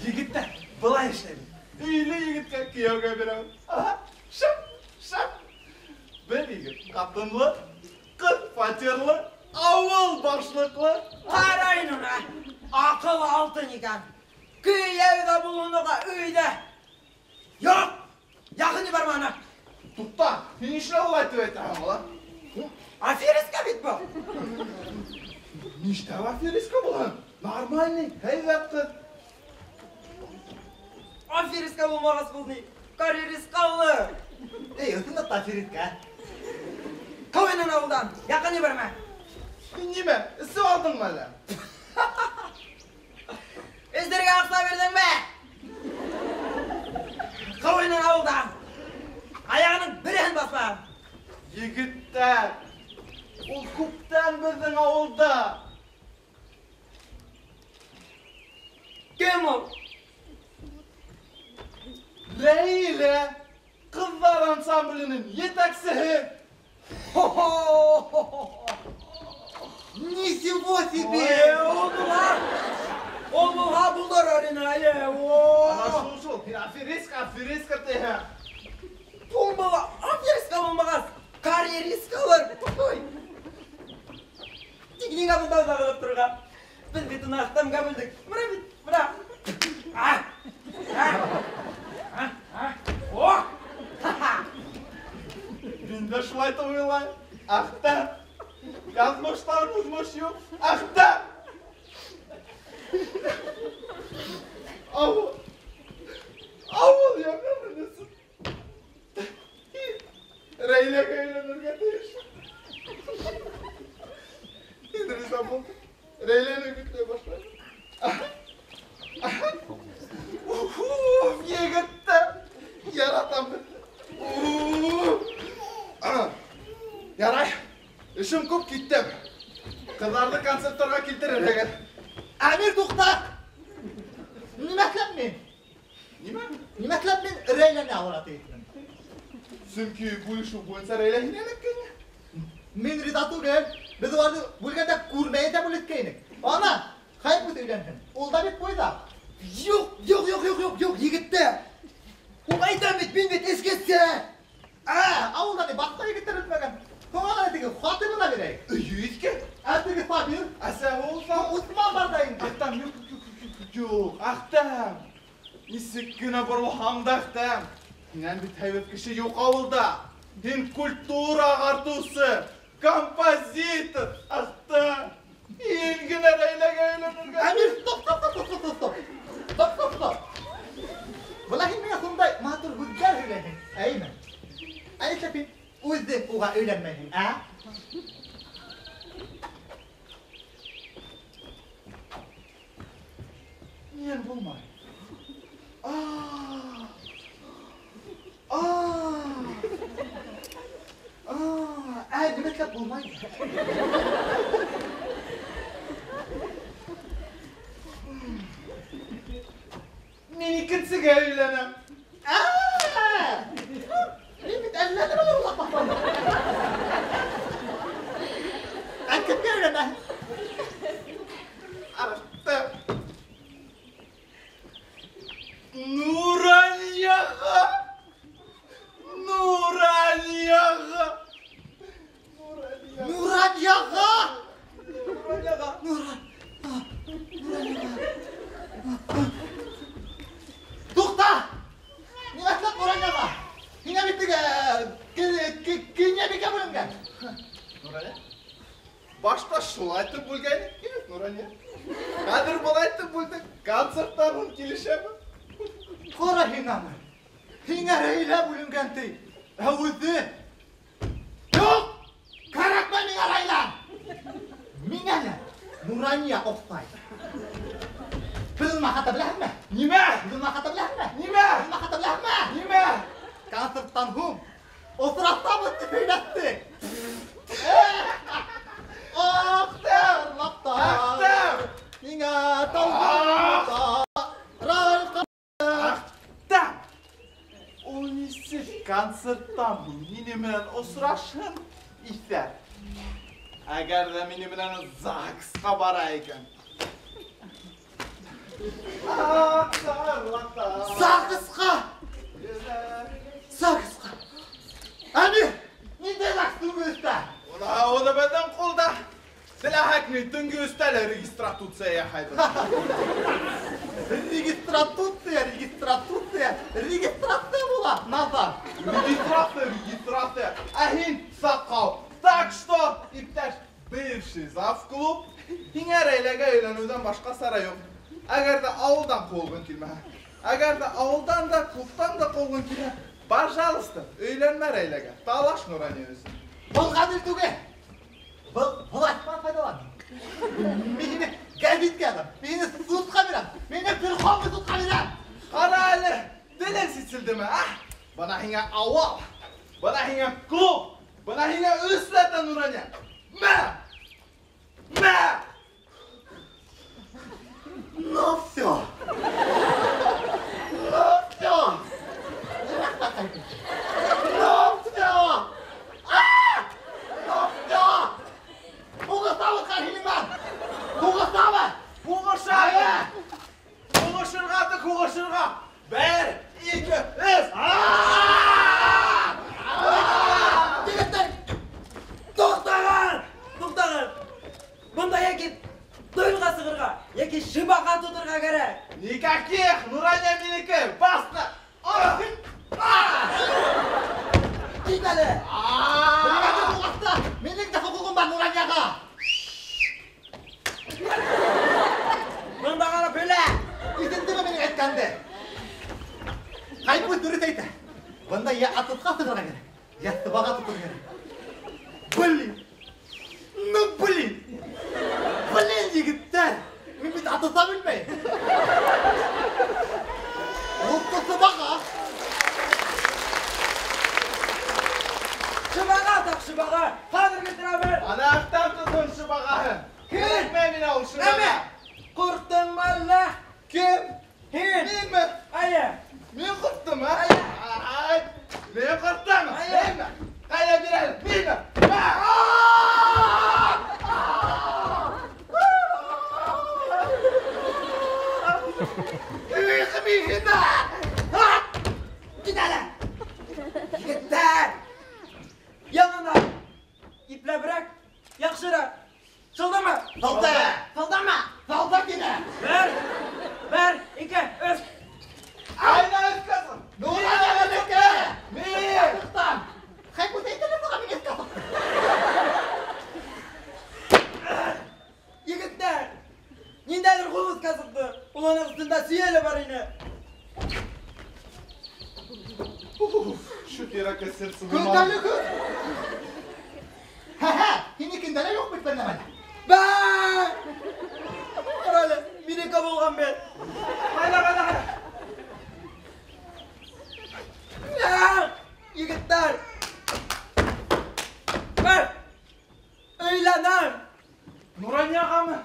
Speaker 1: Егеттәр, былай эшләйбеҙ. Өйлө егеткә кейәүгә бирәбеҙ. Аһа, шәп, шәп. Бер егет ҡатынлы, ҡыҙ фатирлы, ауыл башлыҡлы.
Speaker 5: Ҡарайын уны, аҡыл алтын икән. Кейәү ҙә булһын уға өйҙә. Юҡ, яҡын ебәрмә уны.
Speaker 1: Туҡта, һин нишләп улай тип әйтәһең, улар?
Speaker 5: Аферистка бит был.
Speaker 1: Нишләп аферистка булһын? Нормальный, һәйбәт ҡыҙ.
Speaker 5: Аферистка булмағас был ни? Карьеристка булыр.
Speaker 4: Эй, ысынлап та аферистка.
Speaker 5: Ҡыу инен ауылдан, яҡын ебәрмә.
Speaker 1: Һин нимә, эсеп алдыңмы әллә?
Speaker 5: Эсергә аҡса бирҙеңме? Ҡыу инен ауылдан. Аяғының береһен баҫма.
Speaker 1: Егеттәр, ул күптән беҙҙең ауылда.
Speaker 5: Кем ул?
Speaker 1: Рәйлә, ҡыҙҙар ансамбленең етәксеһе.
Speaker 5: Хо-хо-хо-хо-хо.
Speaker 4: Ничего себе!
Speaker 5: Ой, ул була. Ул булһа булдырыр ине, әйе, о.
Speaker 1: Ана шул, шул. Һин аферистка, аферистка тиһең.
Speaker 5: Ул була, аферистка булмағас, карьеристка булыр. Ой. Тик ниңә бында ағылып торған? Беҙ бит уны Әхтәмгә бүлдек. Бына бит, бына. А! А! А! А! О! Ха-ха!
Speaker 1: Мин дә шулай итеп уйлайым. Әхтәм. Яҙмыштан уҙмыш юҡ. Әхтәм. Ауыл. Ауыл йәмле. Рәйләгә өйләнергә тейеш. Һин риза булдың. Рәйләне өгөтләй башлайым. Уф, егеттәр. Яратам беҙҙе. Ярай, эшем күп, киттем. Ҡыҙҙарҙы концерттарға килтерерһегеҙ.
Speaker 4: Әмир, туҡта! Нимә эшләп мин?
Speaker 1: Нимә?
Speaker 4: Нимә эшләп мин Рәйләне алырға тейешмен?
Speaker 1: Сөнки бүлешеү буйынса Рәйлә һинән эләккәйне.
Speaker 4: Мин риза түгел. Беҙ уларҙы бүлгәндә күрмәй ҙә бүлешкәйнек. Ана, Хәйбүт өйләнһен. Ул да бит буйҙа.
Speaker 5: Юҡ, юҡ, юҡ, юҡ, юҡ, юҡ, егеттәр. Ул әйтәм бит, мин бит эскесе.
Speaker 4: Ә, ауылда ни башҡа егеттәр үтмәгән. Һуңа ғына теге Хатибы ла бирәйек.
Speaker 1: Өйө иҫке.
Speaker 4: Ә теге Сабир?
Speaker 1: Әсәһе ул сам.
Speaker 4: Усман бар ҙа инде.
Speaker 1: Әхтәм, юҡ, юҡ, юҡ, юҡ, юҡ, Әхтәм. Нисек кенә боролһаң да, Әхтәм. Һинән бит һәйбәт кеше юҡ ауылда. Һин культура ағартыусы, композитор, Әхтәм. Һин генә Рәйләгә өйләнергә.
Speaker 4: Әмир, стоп, стоп, стоп, стоп, стоп, стоп. Стоп, стоп, стоп. Бына һин миңә шундай матур һүҙҙәр һөйләйһең, әйме? Ә нишләп һин үҙең уға өйләнмәйһең, ә?
Speaker 1: Ниңә булмай?
Speaker 4: Ә, нимә эшләп булмай?
Speaker 1: Мин икенсегә өйләнәм.
Speaker 4: Ә! Мин бит әллә нәмәләр уйлап башланым. Ә кемгә өйләнәһең?
Speaker 1: Әхтәм. Нуранияға! Нуранияға!
Speaker 4: Нуранияға!
Speaker 1: Нуранияға!
Speaker 4: Нуран! Нуранияға!
Speaker 1: Концерттан һуң килешәме?
Speaker 4: Ҡара һин аны. Һиңә Рәйлә бүленгән ти. Ә үҙе юҡ! Кәрәкмәй миңә Рәйлә! Миңә лә Нурания оҡшай. Беҙ уны хата беләһеңме?
Speaker 1: Нимә?
Speaker 4: Беҙ уны хата беләһеңме?
Speaker 1: Нимә?
Speaker 4: Беҙ уны хата беләһеңме?
Speaker 1: Нимә?
Speaker 4: Концерттан һуң осрашабыҙ тип һөйләштек. Аҡтар,
Speaker 1: Әхтәм!
Speaker 4: Миңә талғанда райҡа.
Speaker 1: Әхтәм! Ул нисек концерттан һуң мине менән осрашһын иҫәр. Әгәр ҙә мине менән ЗАГСҡа бара икән.
Speaker 4: ЗАГСҡа! ЗАГСҡа! Әмир, ниндәй ЗАГС төнгө өстә?
Speaker 1: Уны беҙҙең ҡулда. Теләһәк ни төнгө өстә лә регистратуция яһайбыҙ.
Speaker 4: Регистратуция, регистратуция, регистрация була, Назар.
Speaker 1: Регистрация, регистрация. Ә һин саҡау. Так что, иптәш, бывший завклуб, һиңә Рәйләгә өйләнеүҙән башҡа сара юҡ. Әгәр ҙә ауылдан ҡыуылғың килмәһә, әгәр ҙә ауылдан да, клубтан да ҡыуылғың килһә, пожалуйста, өйләнмә Рәйләгә, талаш Нурания өсөн.
Speaker 4: Был ғәҙел түгел. Был властьтан файҙалан. Мин һине гәзиткә яҙам, мин һине судҡа бирәм, мин һине Верховный судҡа бирәм.
Speaker 1: Ҡара әле, телең сиселдеме, а? Бына һиңә ауыл, бына һиңә клуб, бына һиңә өсләтә Нурания. Мә! Мә!
Speaker 4: Ну все! Ну все! Ну все! Ну все! Һуғышабыҙ хәҙер һинең менән! Һуғышабыҙ!
Speaker 1: Һуғышабыҙ! Һуғышырға тик һуғышырға! Бер, ике, өс!
Speaker 3: Егеттәр! Туҡтағыҙ! Туҡтағыҙ! Бында йәки дуэлға сығырға, йәки шыбаға тоторға кәрәк.
Speaker 1: Никаких! Нурания минеке! Баста!
Speaker 3: Кит әле!
Speaker 4: Минең һуғышта! Минең дә хоҡуғым бар Нуранияға!
Speaker 3: Бында ҡарап һөйлә!
Speaker 4: Ишеттеңме минең әйткәнде? Ҡайбүҙ дөрөҫ әйтә. Бында йә атысҡа сығырға кәрәк, йә сыбаға тоторға кәрәк. Блин! Ну блин! Блин, егеттәр! Мин бит атыса белмәйем. Лутты сыбаға!
Speaker 3: Шыбаға таҡ, шыбаға! Хәҙер килтерәбеҙ!
Speaker 1: Ана Әхтәм тотһон шыбағаһын. Кәрәкмәй миңә ул шыбаға.
Speaker 3: Нәмә? Ҡурҡтыңмы әллә?
Speaker 1: Кем?
Speaker 3: Һин!
Speaker 1: Минме?
Speaker 3: Әйе!
Speaker 1: Мин ҡурҡтым, а? Ай! Мин ҡурҡтым! Минме? Ҡайҙа бир әле? Минме?
Speaker 4: Их, мин һине!
Speaker 3: Кит әле! Егеттәр! Яңынан ипләберәк, яҡшыраҡ. Шылдамы?
Speaker 4: Салда!
Speaker 3: Салдамы?
Speaker 4: Салда килә!
Speaker 3: Бер, бер, ике, өс.
Speaker 1: Ҡайҙа өҫкә сыҡ?
Speaker 4: Нурания минеке!
Speaker 1: Мин!
Speaker 4: Туҡтам! Хәйбүҙ әйтә лә быға мин өҫкә сыҡтым.
Speaker 3: Егеттәр! Ниндәйҙер ҡул өҫкә сыҡты. Ул уның өҫтөндә сөйәле бар ине.
Speaker 1: Шул тирәккә сердце булманы.
Speaker 4: Көндәлек көн. Һә-һә, һинекендә лә юҡ бит бер нәмә лә.
Speaker 3: Бә! Ҡара әле, минеке булған бит.
Speaker 1: Ҡайҙа, ҡайҙа, ҡайҙа?
Speaker 3: Егеттәр! Бер! Өйләнәм!
Speaker 1: Нуранияғамы?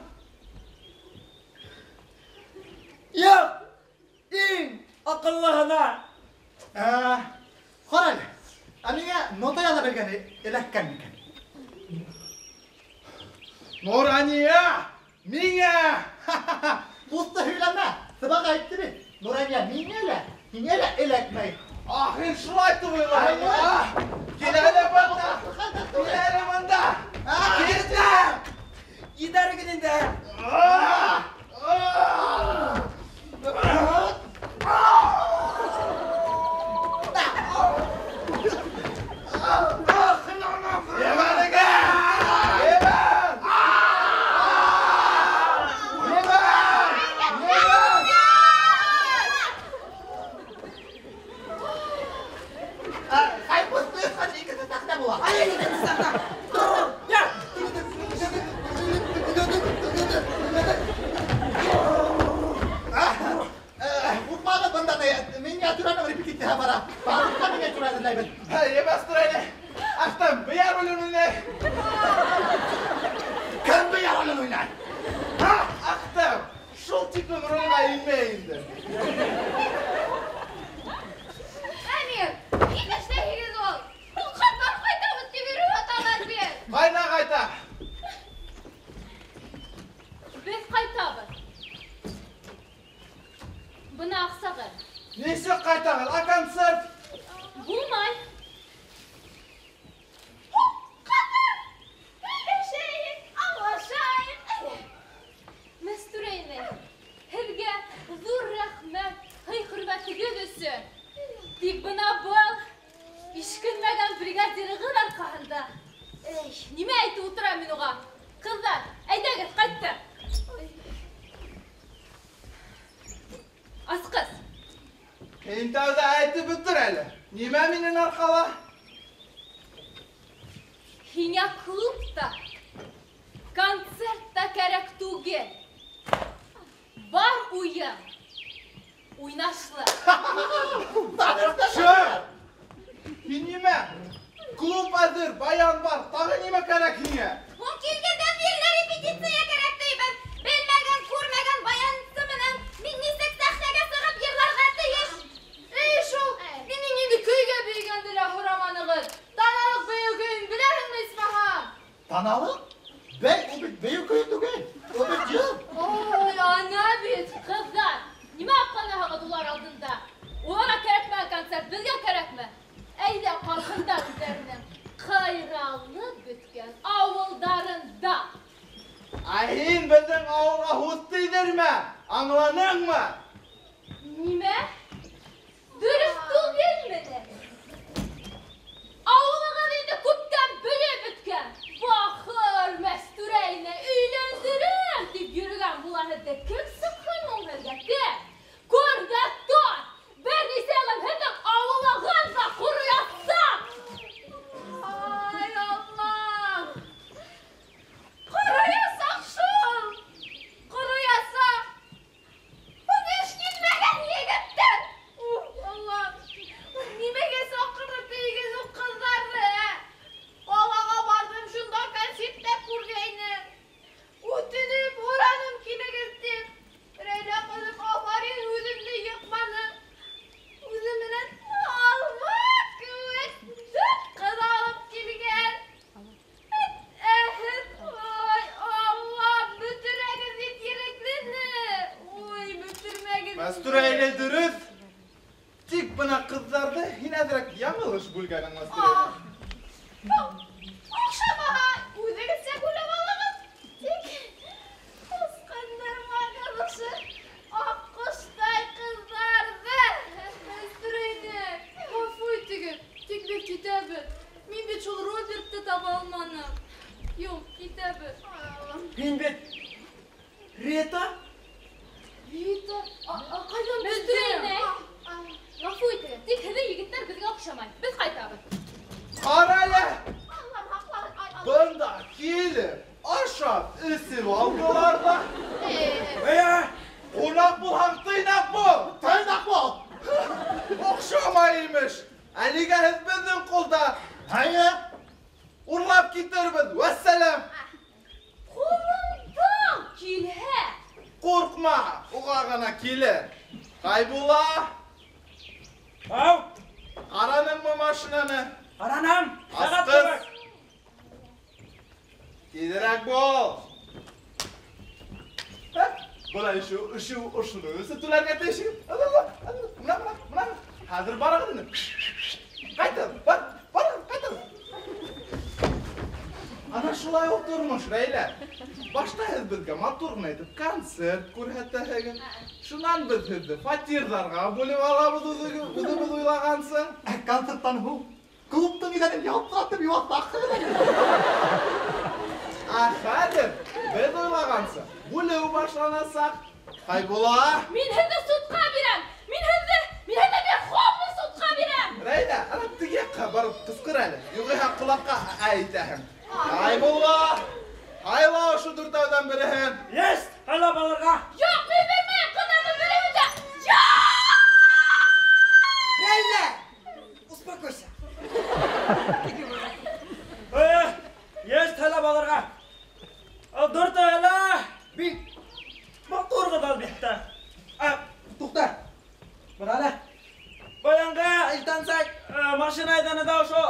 Speaker 3: Юҡ! Иң аҡыллыһына!
Speaker 4: Ҡара әле, ә миңә нота яҙа белгәне эләккән микән?
Speaker 1: Нурания! Миңә!
Speaker 4: Ҡусты һөйләмә, сыбаға әйтте бит. Нурания миңә лә, һиңә лә эләкмәй.
Speaker 1: Ах, һин шулай тип уйлайһың, а? Кил әле бында! Кил әле бында!
Speaker 3: Китә! Етәрегеҙ инде!
Speaker 1: Ебәрегеҙ! Ебәр! Ебәр! Ебәр!
Speaker 4: уйнайбыҙ.
Speaker 1: Эй, Мәстүрә инәй. Аҡтым, бейә ролен уйнай.
Speaker 4: Кем бейә ролен уйнай? Ха?
Speaker 1: Аҡтым, шул тиклем ролгә инмәй инде.
Speaker 7: Әмир, нимә эшләйһегеҙ ул? Ул ҡыҙҙар ҡайтабыҙ тип йөрөп яталар бит.
Speaker 1: Ҡайҙа ҡайта?
Speaker 8: Беҙ ҡайтабыҙ. Бына аҡсағыҙ.
Speaker 1: Нисек ҡайтағыҙ? Ә концерт?
Speaker 8: Булмай.
Speaker 7: Ҡыҙҙар, һөйләшәйек, аңлашайыҡ.
Speaker 8: Мәстүрә инәй, һеҙгә ҙур рәхмәт һый-хөрмәтегеҙ өсөн. Тик бына был ишкенмәгән бригадирығыҙ арҡаһында. Эй, нимә әйтеп ултырам мин уға? Ҡыҙҙар, әйҙәгеҙ, ҡайттыҡ. Асҡыс.
Speaker 1: Һин тәүҙә әйтеп бөтөр әле. Нимә минең арҡала?
Speaker 8: Һиңә клуб та, концерт та кәрәк түгел. Бар уйын, уйнашлы.
Speaker 1: Шөп! Һин нимә? Клуб әҙер, баян бар, тағы нимә кәрәк һиңә?
Speaker 7: Ул килгәндән бирле репетиция кәрәк тейбеҙ. Белмәгән, күрмәгән баянсы менән мин нисек сәхнәгә сығып йырларға тейеш?
Speaker 8: Эй, шул, минең инде көйгә бейегәнде лә һораманығыҙ. Таналыҡ бейеү көйөн беләһеңме, исмаһам?
Speaker 4: Таналыҡ? Бей, ул бит бейеү көйө түгел. Ул бит йыр.
Speaker 8: Ой, ана бит, ҡыҙҙар. Нимә аҡланаһығыҙ улар алдында? Уларға кәрәкмәгән концерт беҙгә кәрәкме? Әйҙә ҡалһындар үҙҙәренең ҡайралып бөткән ауылдарында.
Speaker 1: Ә һин беҙҙең ауылға һүҙ тейҙермә, аңланыңмы?
Speaker 8: Нимә? Дөрөҫ түгелме ни? Ауылығыҙ инде күптән бөлөп бөткән. Бахыр Мәстүрә инәй өйләндерәм тип йөрөгән була һеҙҙе. Кем сыҡһын ул һеҙгә? Кем? Күр ҙә тор! Бер нисә йылдан һеҙҙең ауылығыҙ ҙа ҡороясаҡ!
Speaker 7: Ай, Аллам! Ҡороясаҡ шул! Ҡороясаҡ! Эш килмәгән егеттән! Ух, Аллам! Нимәгә саҡырып тейегеҙ ул ҡыҙҙарҙы, ә? Ҡалаға барҙым, шунда концертта күргәйнем. Үтенеп һораным килегеҙ тип. Рәйлә ҡыҙым афарин үҙемде йыҡманы. Үҙе менән алма кеүек дүрт ҡыҙ алып килгән. Әһет, ой, Аллам, бөтөрәгеҙ бит Ереклене. Ой, бөтөрмәгеҙ.
Speaker 1: Мәстүрә инәй дөрөҫ. Тик бына ҡыҙҙарҙы һин әҙерәк яңылыш бүлгәнең, Мәстүрә инәй.
Speaker 7: Оҡшамаһа, үҙегеҙсә бүлеп алығыҙ. Тик ысҡындырмағыҙ ошо аҡҡоштай ҡыҙҙарҙы.
Speaker 8: Мәстүрә инәй, ғәфү итегеҙ, тик беҙ китәбеҙ. Мин бит шул Робертты таба алманым. Юҡ, китәбеҙ.
Speaker 3: Һин бит Рита?
Speaker 8: Рита, ҡайҙан Мәстүрә инәй? Ғәфү итегеҙ, тик һеҙҙең егеттәр беҙгә оҡшамай. Беҙ ҡайтабыҙ.
Speaker 1: Ҡара әле!
Speaker 7: Аллам һаҡлаһын, ай, Аллам.
Speaker 1: Бында килеп, ашап, эсеп алдылар ҙа.
Speaker 3: Эйе!
Speaker 1: Ҡунаҡ булһаң, тыйнаҡ бул!
Speaker 4: Тыйнаҡ бул!
Speaker 1: Оҡшамай имеш. Әлегә һеҙ беҙҙең ҡулда.
Speaker 4: Эйе!
Speaker 1: Урлап китербеҙ, вәссәләм.
Speaker 8: Ҡулыңдан килһә.
Speaker 1: Ҡурҡма, уға ғына килер. Ҡайбулла?
Speaker 5: Ау!
Speaker 1: Ҡараныңмы машинаны?
Speaker 5: Ҡараным. Сәғәт
Speaker 1: Асҡыс.
Speaker 5: кеүек.
Speaker 1: Тиҙерәк бул. Һә, бына ошо, ошоно өсөн түләргә тейеш. Мына, мына, мына. Хәҙер барығыҙ инде. Ҡайтығыҙ, бар, барығыҙ, ҡайтығыҙ. Ана шулай ул тормош, Рәйлә. Башта һеҙ беҙгә матур ғына итеп концерт күрһәтәһегеҙ. Шунан беҙ һеҙҙе фатирҙарға бүлеп алабыҙ үҙебеҙ уйлағанса.
Speaker 4: Ә концерттан һуң клубтың иҙәнен ялтыратып йыуатаҡһығыҙ әле.
Speaker 1: Ә хәҙер беҙ уйлағанса бүлеү башланасаҡ. Ҡайбулла?
Speaker 8: Мин һеҙҙе судҡа бирәм. Мин һеҙҙе Верховный судҡа бирәм.
Speaker 1: Рәйлә, ана теге яҡҡа барып ҡысҡыр әле. Юғиһә ҡолаҡҡа әйтәһең. Ҡайбулла, һайла ошо дүртәүҙән береһен.
Speaker 5: Есть, һайлап алырға.
Speaker 8: Юҡ, мин бирмәйем ҡыҙҙарҙың береһен дә. Юҡ!
Speaker 3: Рәйлә, успокойся.
Speaker 5: Машина айҙаны да ошо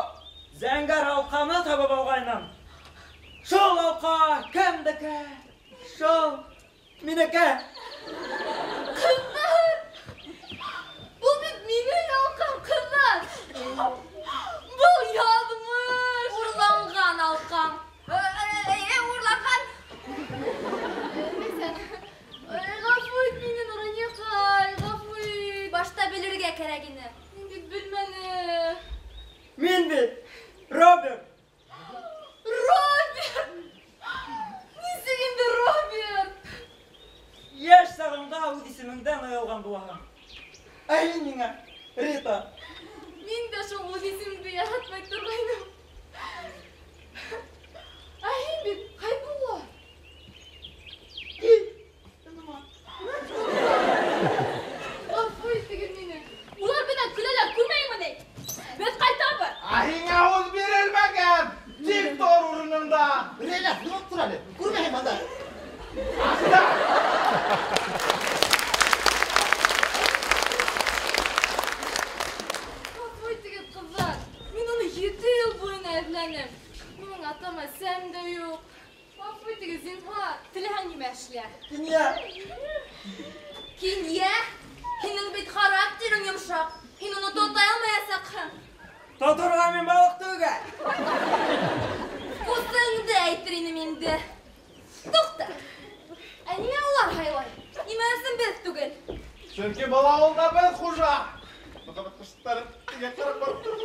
Speaker 5: зәңгәр алҡаны табып алғайным. Шул алҡа кемдеке? Шул минеке.
Speaker 8: Ҡыҙҙар! Был бит минең алҡам, ҡыҙҙар! Был яҙмыш!
Speaker 7: Урланған алҡам.
Speaker 2: Урланған.
Speaker 8: Ғәфү ит мине, Нураниҡай, ғәфү ит.
Speaker 7: Башта белергә кәрәк ине.
Speaker 8: Мин бит белмәнем.
Speaker 5: Мин бит Роберт.
Speaker 8: Роберт! Нисек инде Роберт?
Speaker 5: Йәш сағыңда үҙ исемеңдән оялған булаһың. Ә һин миңә Рита.
Speaker 8: Мин дә шул үҙ исемемде яратмай торғайным. Ә һин бит Хәйбулла.
Speaker 5: Кил.
Speaker 8: Ғәфү итегеҙ мине.
Speaker 6: Улар беҙҙән көләләр, күрмәйеңме ни? Беҙ ҡайтабыҙ.
Speaker 1: Ә һиңә һүҙ бирелмәгән. Тик тор урыныңда.
Speaker 4: Рәйлә, тороп тор әле. Күрмәйһең бында.
Speaker 1: Аҡта!
Speaker 8: Ғәфү итегеҙ, ҡыҙҙар. Мин уны 7 йыл буйына эҙләнем. Минең атам әсәм дә юҡ. Ғәфү итегеҙ, зинһар.
Speaker 6: Теләһәң нимә эшлә?
Speaker 5: Кинйә.
Speaker 7: Кинйә? Һинең бит характерың йомшаҡ. Һин уны тота алмаясаҡһың.
Speaker 5: Тоторға мин балыҡ түгел.
Speaker 7: Вкусыңды әйтер инем инде. Туҡта. Ә ниңә улар һайлай? Нимә өсөн беҙ түгел?
Speaker 1: Сөнки был ауылда беҙ хужа. Мөхәббәт ҡоштары тигә ҡарап барып тор.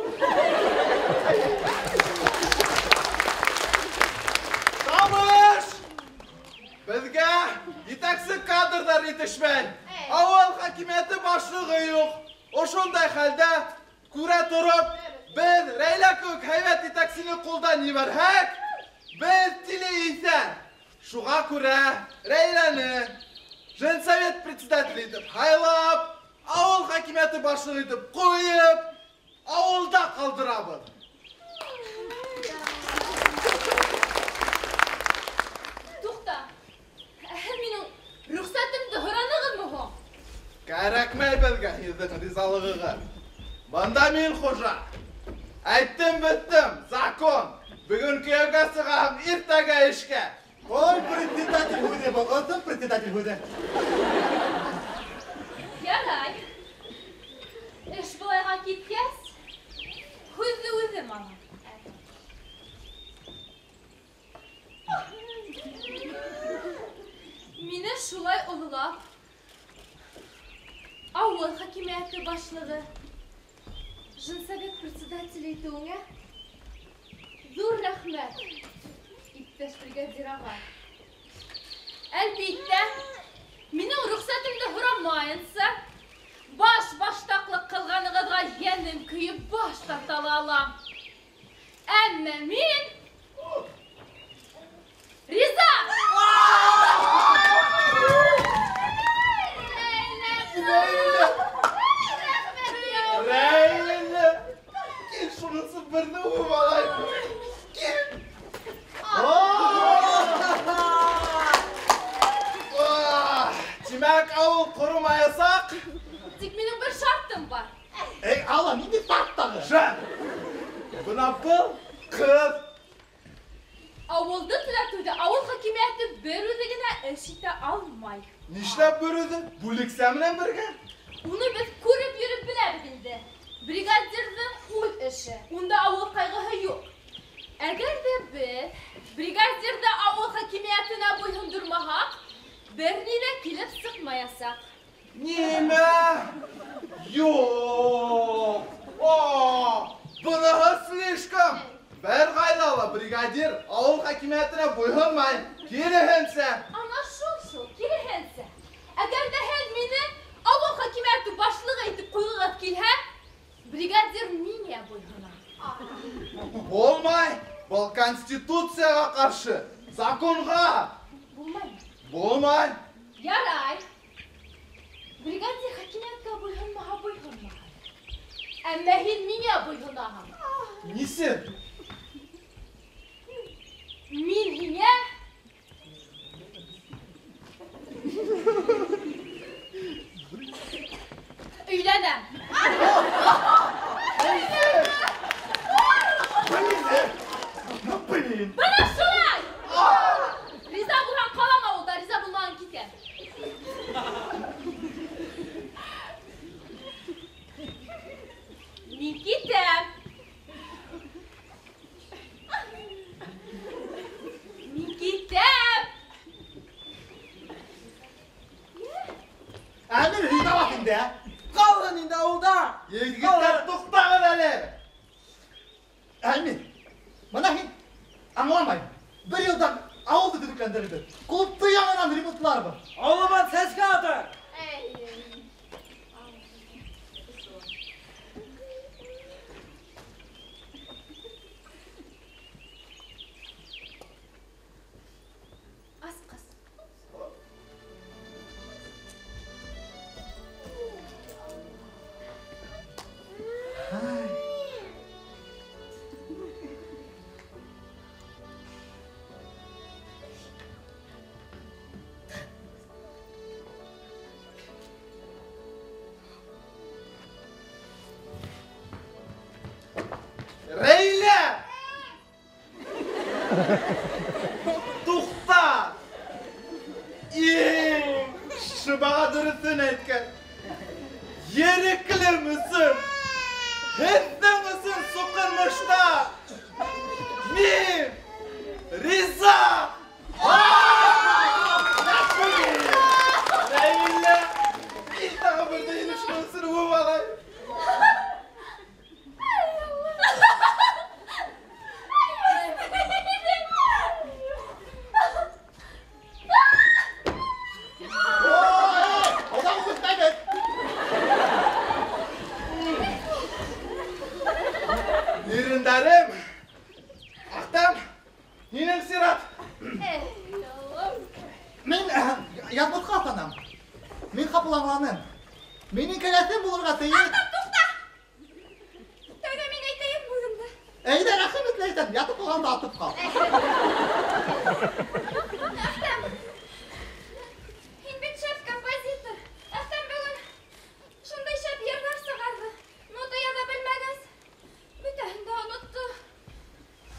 Speaker 1: Табыш! Беҙгә етәксе кадрҙар етешмәй. Ауыл хакимиәте башлығы юҡ. Ошондай хәлдә күрә тороп, беҙ Рәйлә кеүек һәйбәт етәксене ҡулдан ебәрһәк, беҙ тиле иҫәр. Шуға күрә Рәйләне женсовет председателе итеп һайлап, ауыл хакимиәте башлығы итеп ҡуйып, ауылда ҡалдырабыҙ.
Speaker 8: Туҡта. Ә һеҙ минең рөхсәтемде һоранығыҙмы һуң?
Speaker 1: Кәрәкмәй беҙгә һеҙҙең ризалығығыҙ. Бында мин хужа. Әйттем, бөттөм. Закон. Бөгөн кейәүгә сығаһың, иртәгә эшкә.
Speaker 4: Ой, председатель һүҙе был, оҙон председатель һүҙе.
Speaker 6: Ярай. Эш былайға киткәс, һүҙҙе үҙем алам.
Speaker 8: Мине шулай ололап, ауыл хакимиәте башлығы, женсовет председателе итеүеңә ҙур рәхмәт, иптәш бригадир ағай. Әлбиттә, минең рөхсәтемде һорамайынса, баш баштаҡлыҡ ҡылғанығыҙға йәнем көйөп баш тарта ла алам. Әммә мин риза!
Speaker 1: Рәйлә! Кил шуныһы берҙе үбеп алайым. Кил! Тимәк, ауыл ҡоромаясаҡ.
Speaker 8: Тик минең бер шартым бар.
Speaker 4: Эй, Алла, ниндәй шарт тағы?
Speaker 1: Шарт! Бына был ҡыҙ.
Speaker 8: Ауылды төҙәтеүҙә ауыл хакимиәте бер үҙе генә эш итә алмай.
Speaker 1: Нишләп бер үҙе? Бүлексә менән бергә?
Speaker 8: Уны беҙ күреп йөрөп беләбеҙ инде. Бригадирҙың үҙ эше. Унда ауыл ҡайғыһы юҡ. Әгәр ҙә беҙ бригадирҙы ауыл хакимиәтенә буйһондормаһаҡ, бер ни ҙә килеп сыҡмаясаҡ.
Speaker 1: Нимә? Юҡ! О, быныһы слишком! Бер ҡайҙа ла бригадир ауыл хакимиәтенә буйһонмай, киреһенсә.
Speaker 8: Ана шул-шул, киреһенсә. Әгәр ҙә һеҙ мине ауыл хакимиәте башлығы итеп ҡуйғығыҙ килһә, бригадир миңә буйһона.
Speaker 1: Булмай, был конституцияға ҡаршы, законға.
Speaker 8: Булмаймы?
Speaker 1: Булмай.
Speaker 8: Ярай. Бригадир хакимиәткә буйһонмаһа буйһонмаһа. Әммә һин миңә буйһонаһың.
Speaker 1: Нисек?
Speaker 8: Мин һиңә өйләнәм.
Speaker 1: Туҡта! Шыбаға дөрөҫөн әйткән. Ереклем өсөн, һеҙҙең өсөн суҡынмышта. Мин риза! Нәймилә, мин тағы берҙә һине шуның өсөн үбеп алайым. Ирендәрем, Әхтәм, һинең сират.
Speaker 4: Мин яҙмышҡа ышанам. Мин ҡапыл аңланым. Минең кәләшем булырға тейеш.
Speaker 2: Әхтәм, туҡта! Тәүҙә мин әйтәйем һүҙемде.
Speaker 4: Әйҙә, рәхим ит, Ләйсән, ятып ҡалғанды атып ҡал.
Speaker 2: Әхтәм, һин бит шәп композитор. Әхтәм бөгөн шундай шәп йырҙар сығарҙы. Нота яҙа белмәгәс, бөтәһен дә онотто.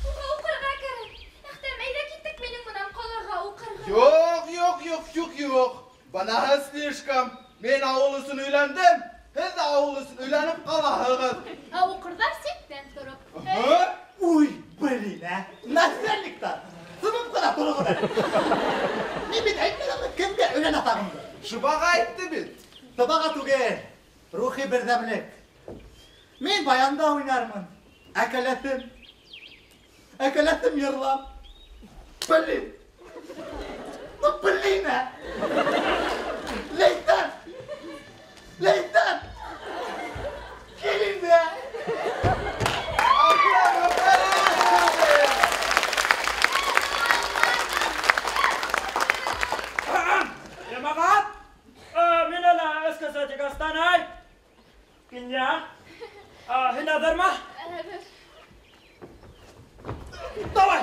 Speaker 2: Уға уҡырға кәрәк. Әхтәм, әйҙә киттек минең менән ҡалаға уҡырға.
Speaker 1: Юҡ, юҡ, юҡ, юҡ, юҡ. Быныһы слишком. Мин ауыл өсөн өйләндем, һеҙ ҙә ауыл өсөн өйләнеп ҡалаһығыҙ.
Speaker 6: Ә уҡырҙар ситтән тороп.
Speaker 4: Уй, блин, ә! Начальниктар! Тынып ҡына тороғоҙ әле. Мин бит әйтмәгәнмен кемгә өйләнәсәгемде.
Speaker 1: Шыбаға әйтте бит.
Speaker 4: Шыбаға түгел, рухи берҙәмлек. Мин баянда уйнармын. Ә кәләшем йырлар. Блин! Ну, блин, ә! Ләйсән! Ләйсән! Кил инде!
Speaker 5: Йәмәғәт, мин әле эскәсәтик астанай. Кинйә, һин әҙерме?
Speaker 6: Әҙер.
Speaker 5: Давай!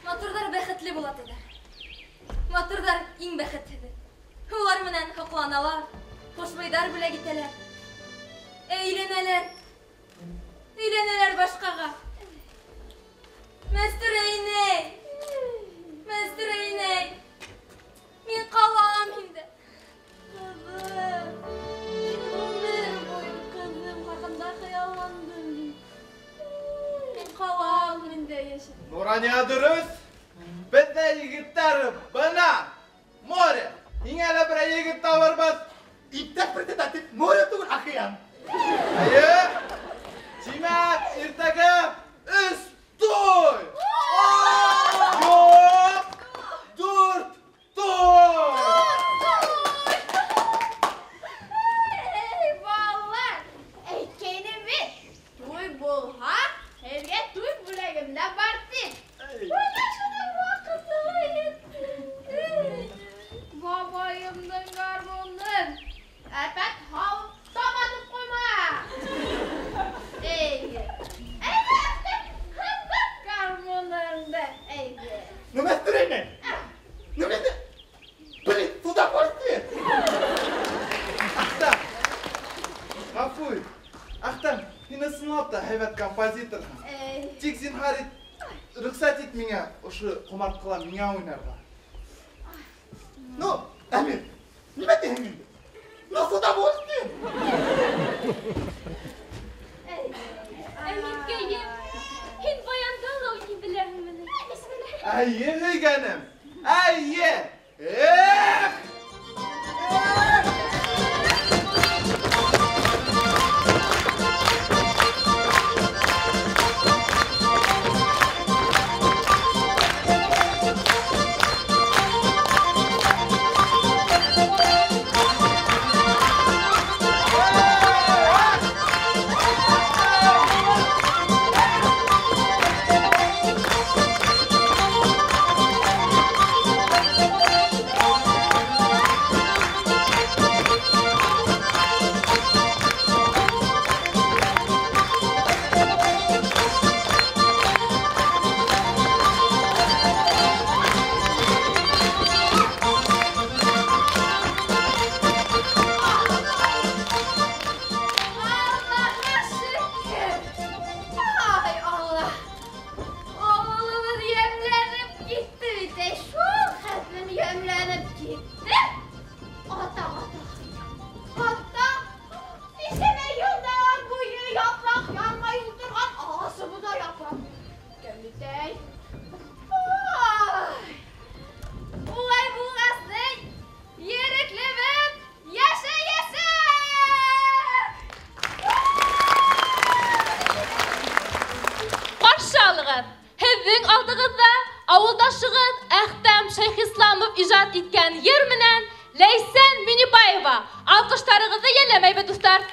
Speaker 7: Матурҙар бәхетле була тиҙәр. Матурҙар иң бәхетһеҙе. Улар менән һоҡланалар, хушбуйҙар бүләк итәләр. Әйләнәләр. Өйләнәләр башҡаға. Мәстүрә инәй! Мәстүрә инәй! Мин ҡалам инде.
Speaker 8: Ҡыҙым, мин ғүмер буйы ҡыҙым хаҡында хыялландым. Мин ҡалам инде йәшәп.
Speaker 1: Нурания дөрөҫ. Беҙҙә егеттәр бына море. Һиңә лә берәй егет табырбыҙ.
Speaker 4: Иптәш председатель, море түгел, океан.
Speaker 1: Эйе. Тимәк, иртәгә өс туй. Юҡ, дүрт туй.
Speaker 2: Эй, балалар, әйткәйнем бит, туй булһа, һеҙгә туй бүләгем дә бар тип. Бына шуның ваҡыты етте. Бабайымдың гармунын әпәт һалып табатып ҡуйма. Эй, әйҙә, һындыҡ гармуныңды, әйҙә.
Speaker 4: Ну, Мәстүрә инәй! Ну, мин... Блин, с удовольствием!
Speaker 1: Әхтәм, ғәфү ит. Әхтәм, һин ысынлап та һәйбәт композиторһың.
Speaker 2: Эй.
Speaker 1: Тик зинһар ит, рөхсәт ит миңә ошо ҡомартҡыла миңә уйнарға.
Speaker 4: Ну, Әмир, нимә тиһең инде? Ну, с удовольствием!
Speaker 6: Әминкәйем, һин баянда ла уйнай беләһеңме ни?
Speaker 1: Эйе, һөйгәнем, эйе! Эх!
Speaker 2: Эй!
Speaker 6: ижад иткән йыр менән Ләйсән Минибаева. Алҡыштарығыҙҙы йәлләмәйбеҙ, дуҫтар.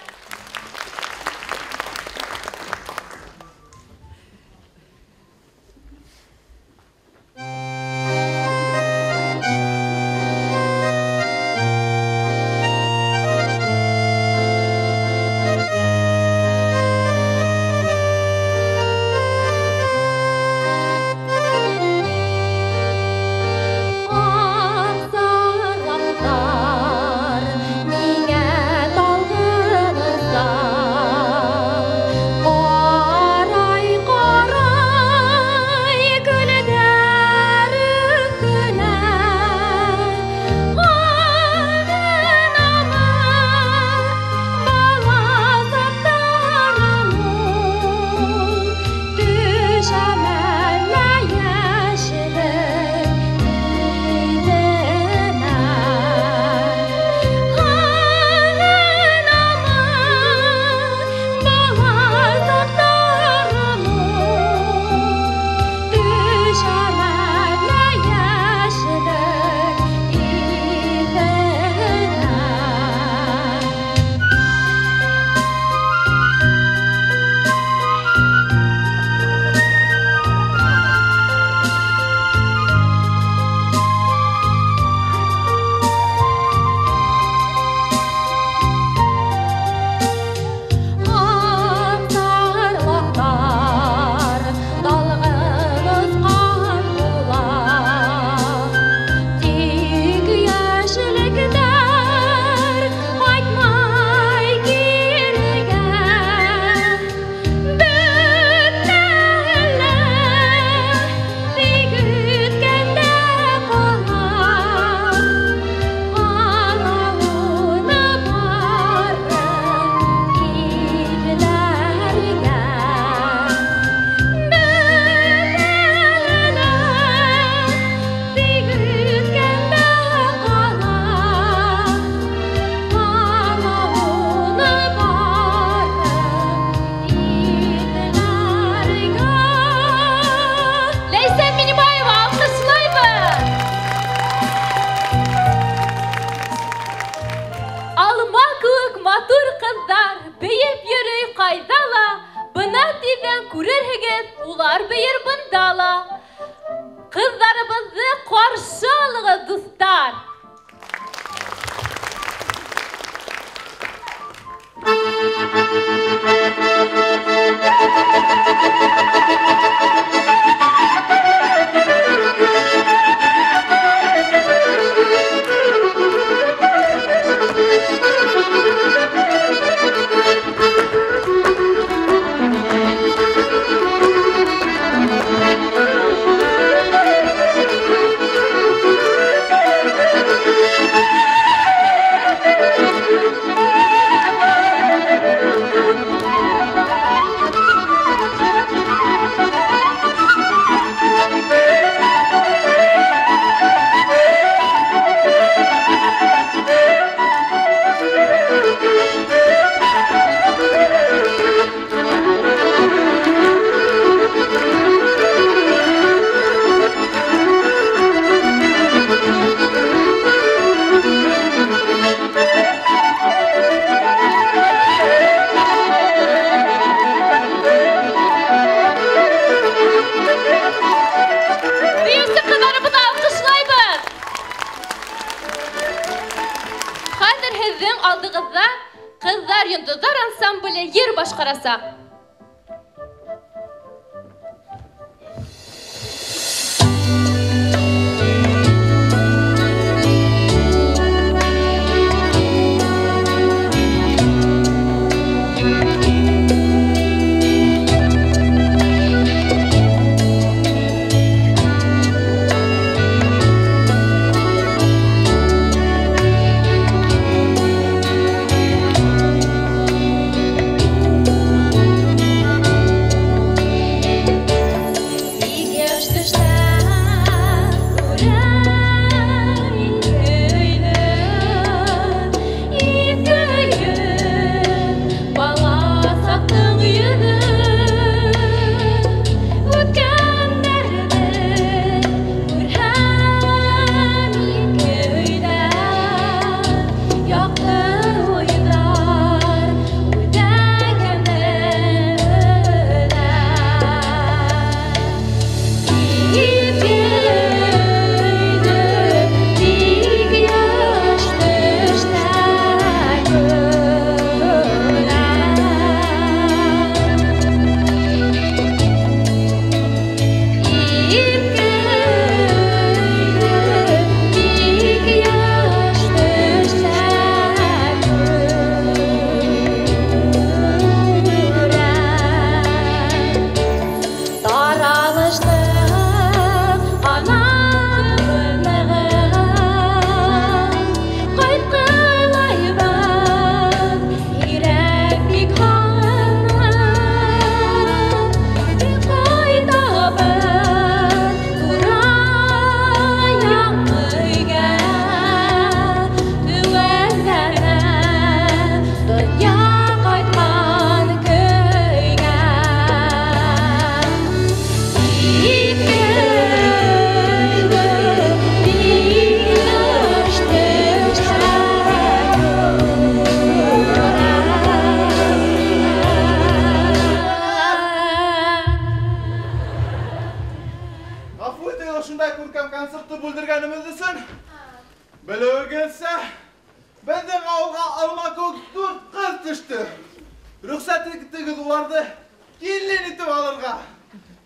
Speaker 1: концертты бүлдергәнебеҙ өсөн. Белеүегеҙсә, беҙҙең ауылға алма кеүек 4 ҡыҙ төштө. Рөхсәт итегеҙ уларҙы килен итеп алырға.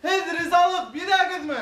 Speaker 1: Һеҙ ризалыҡ бирәгеҙме?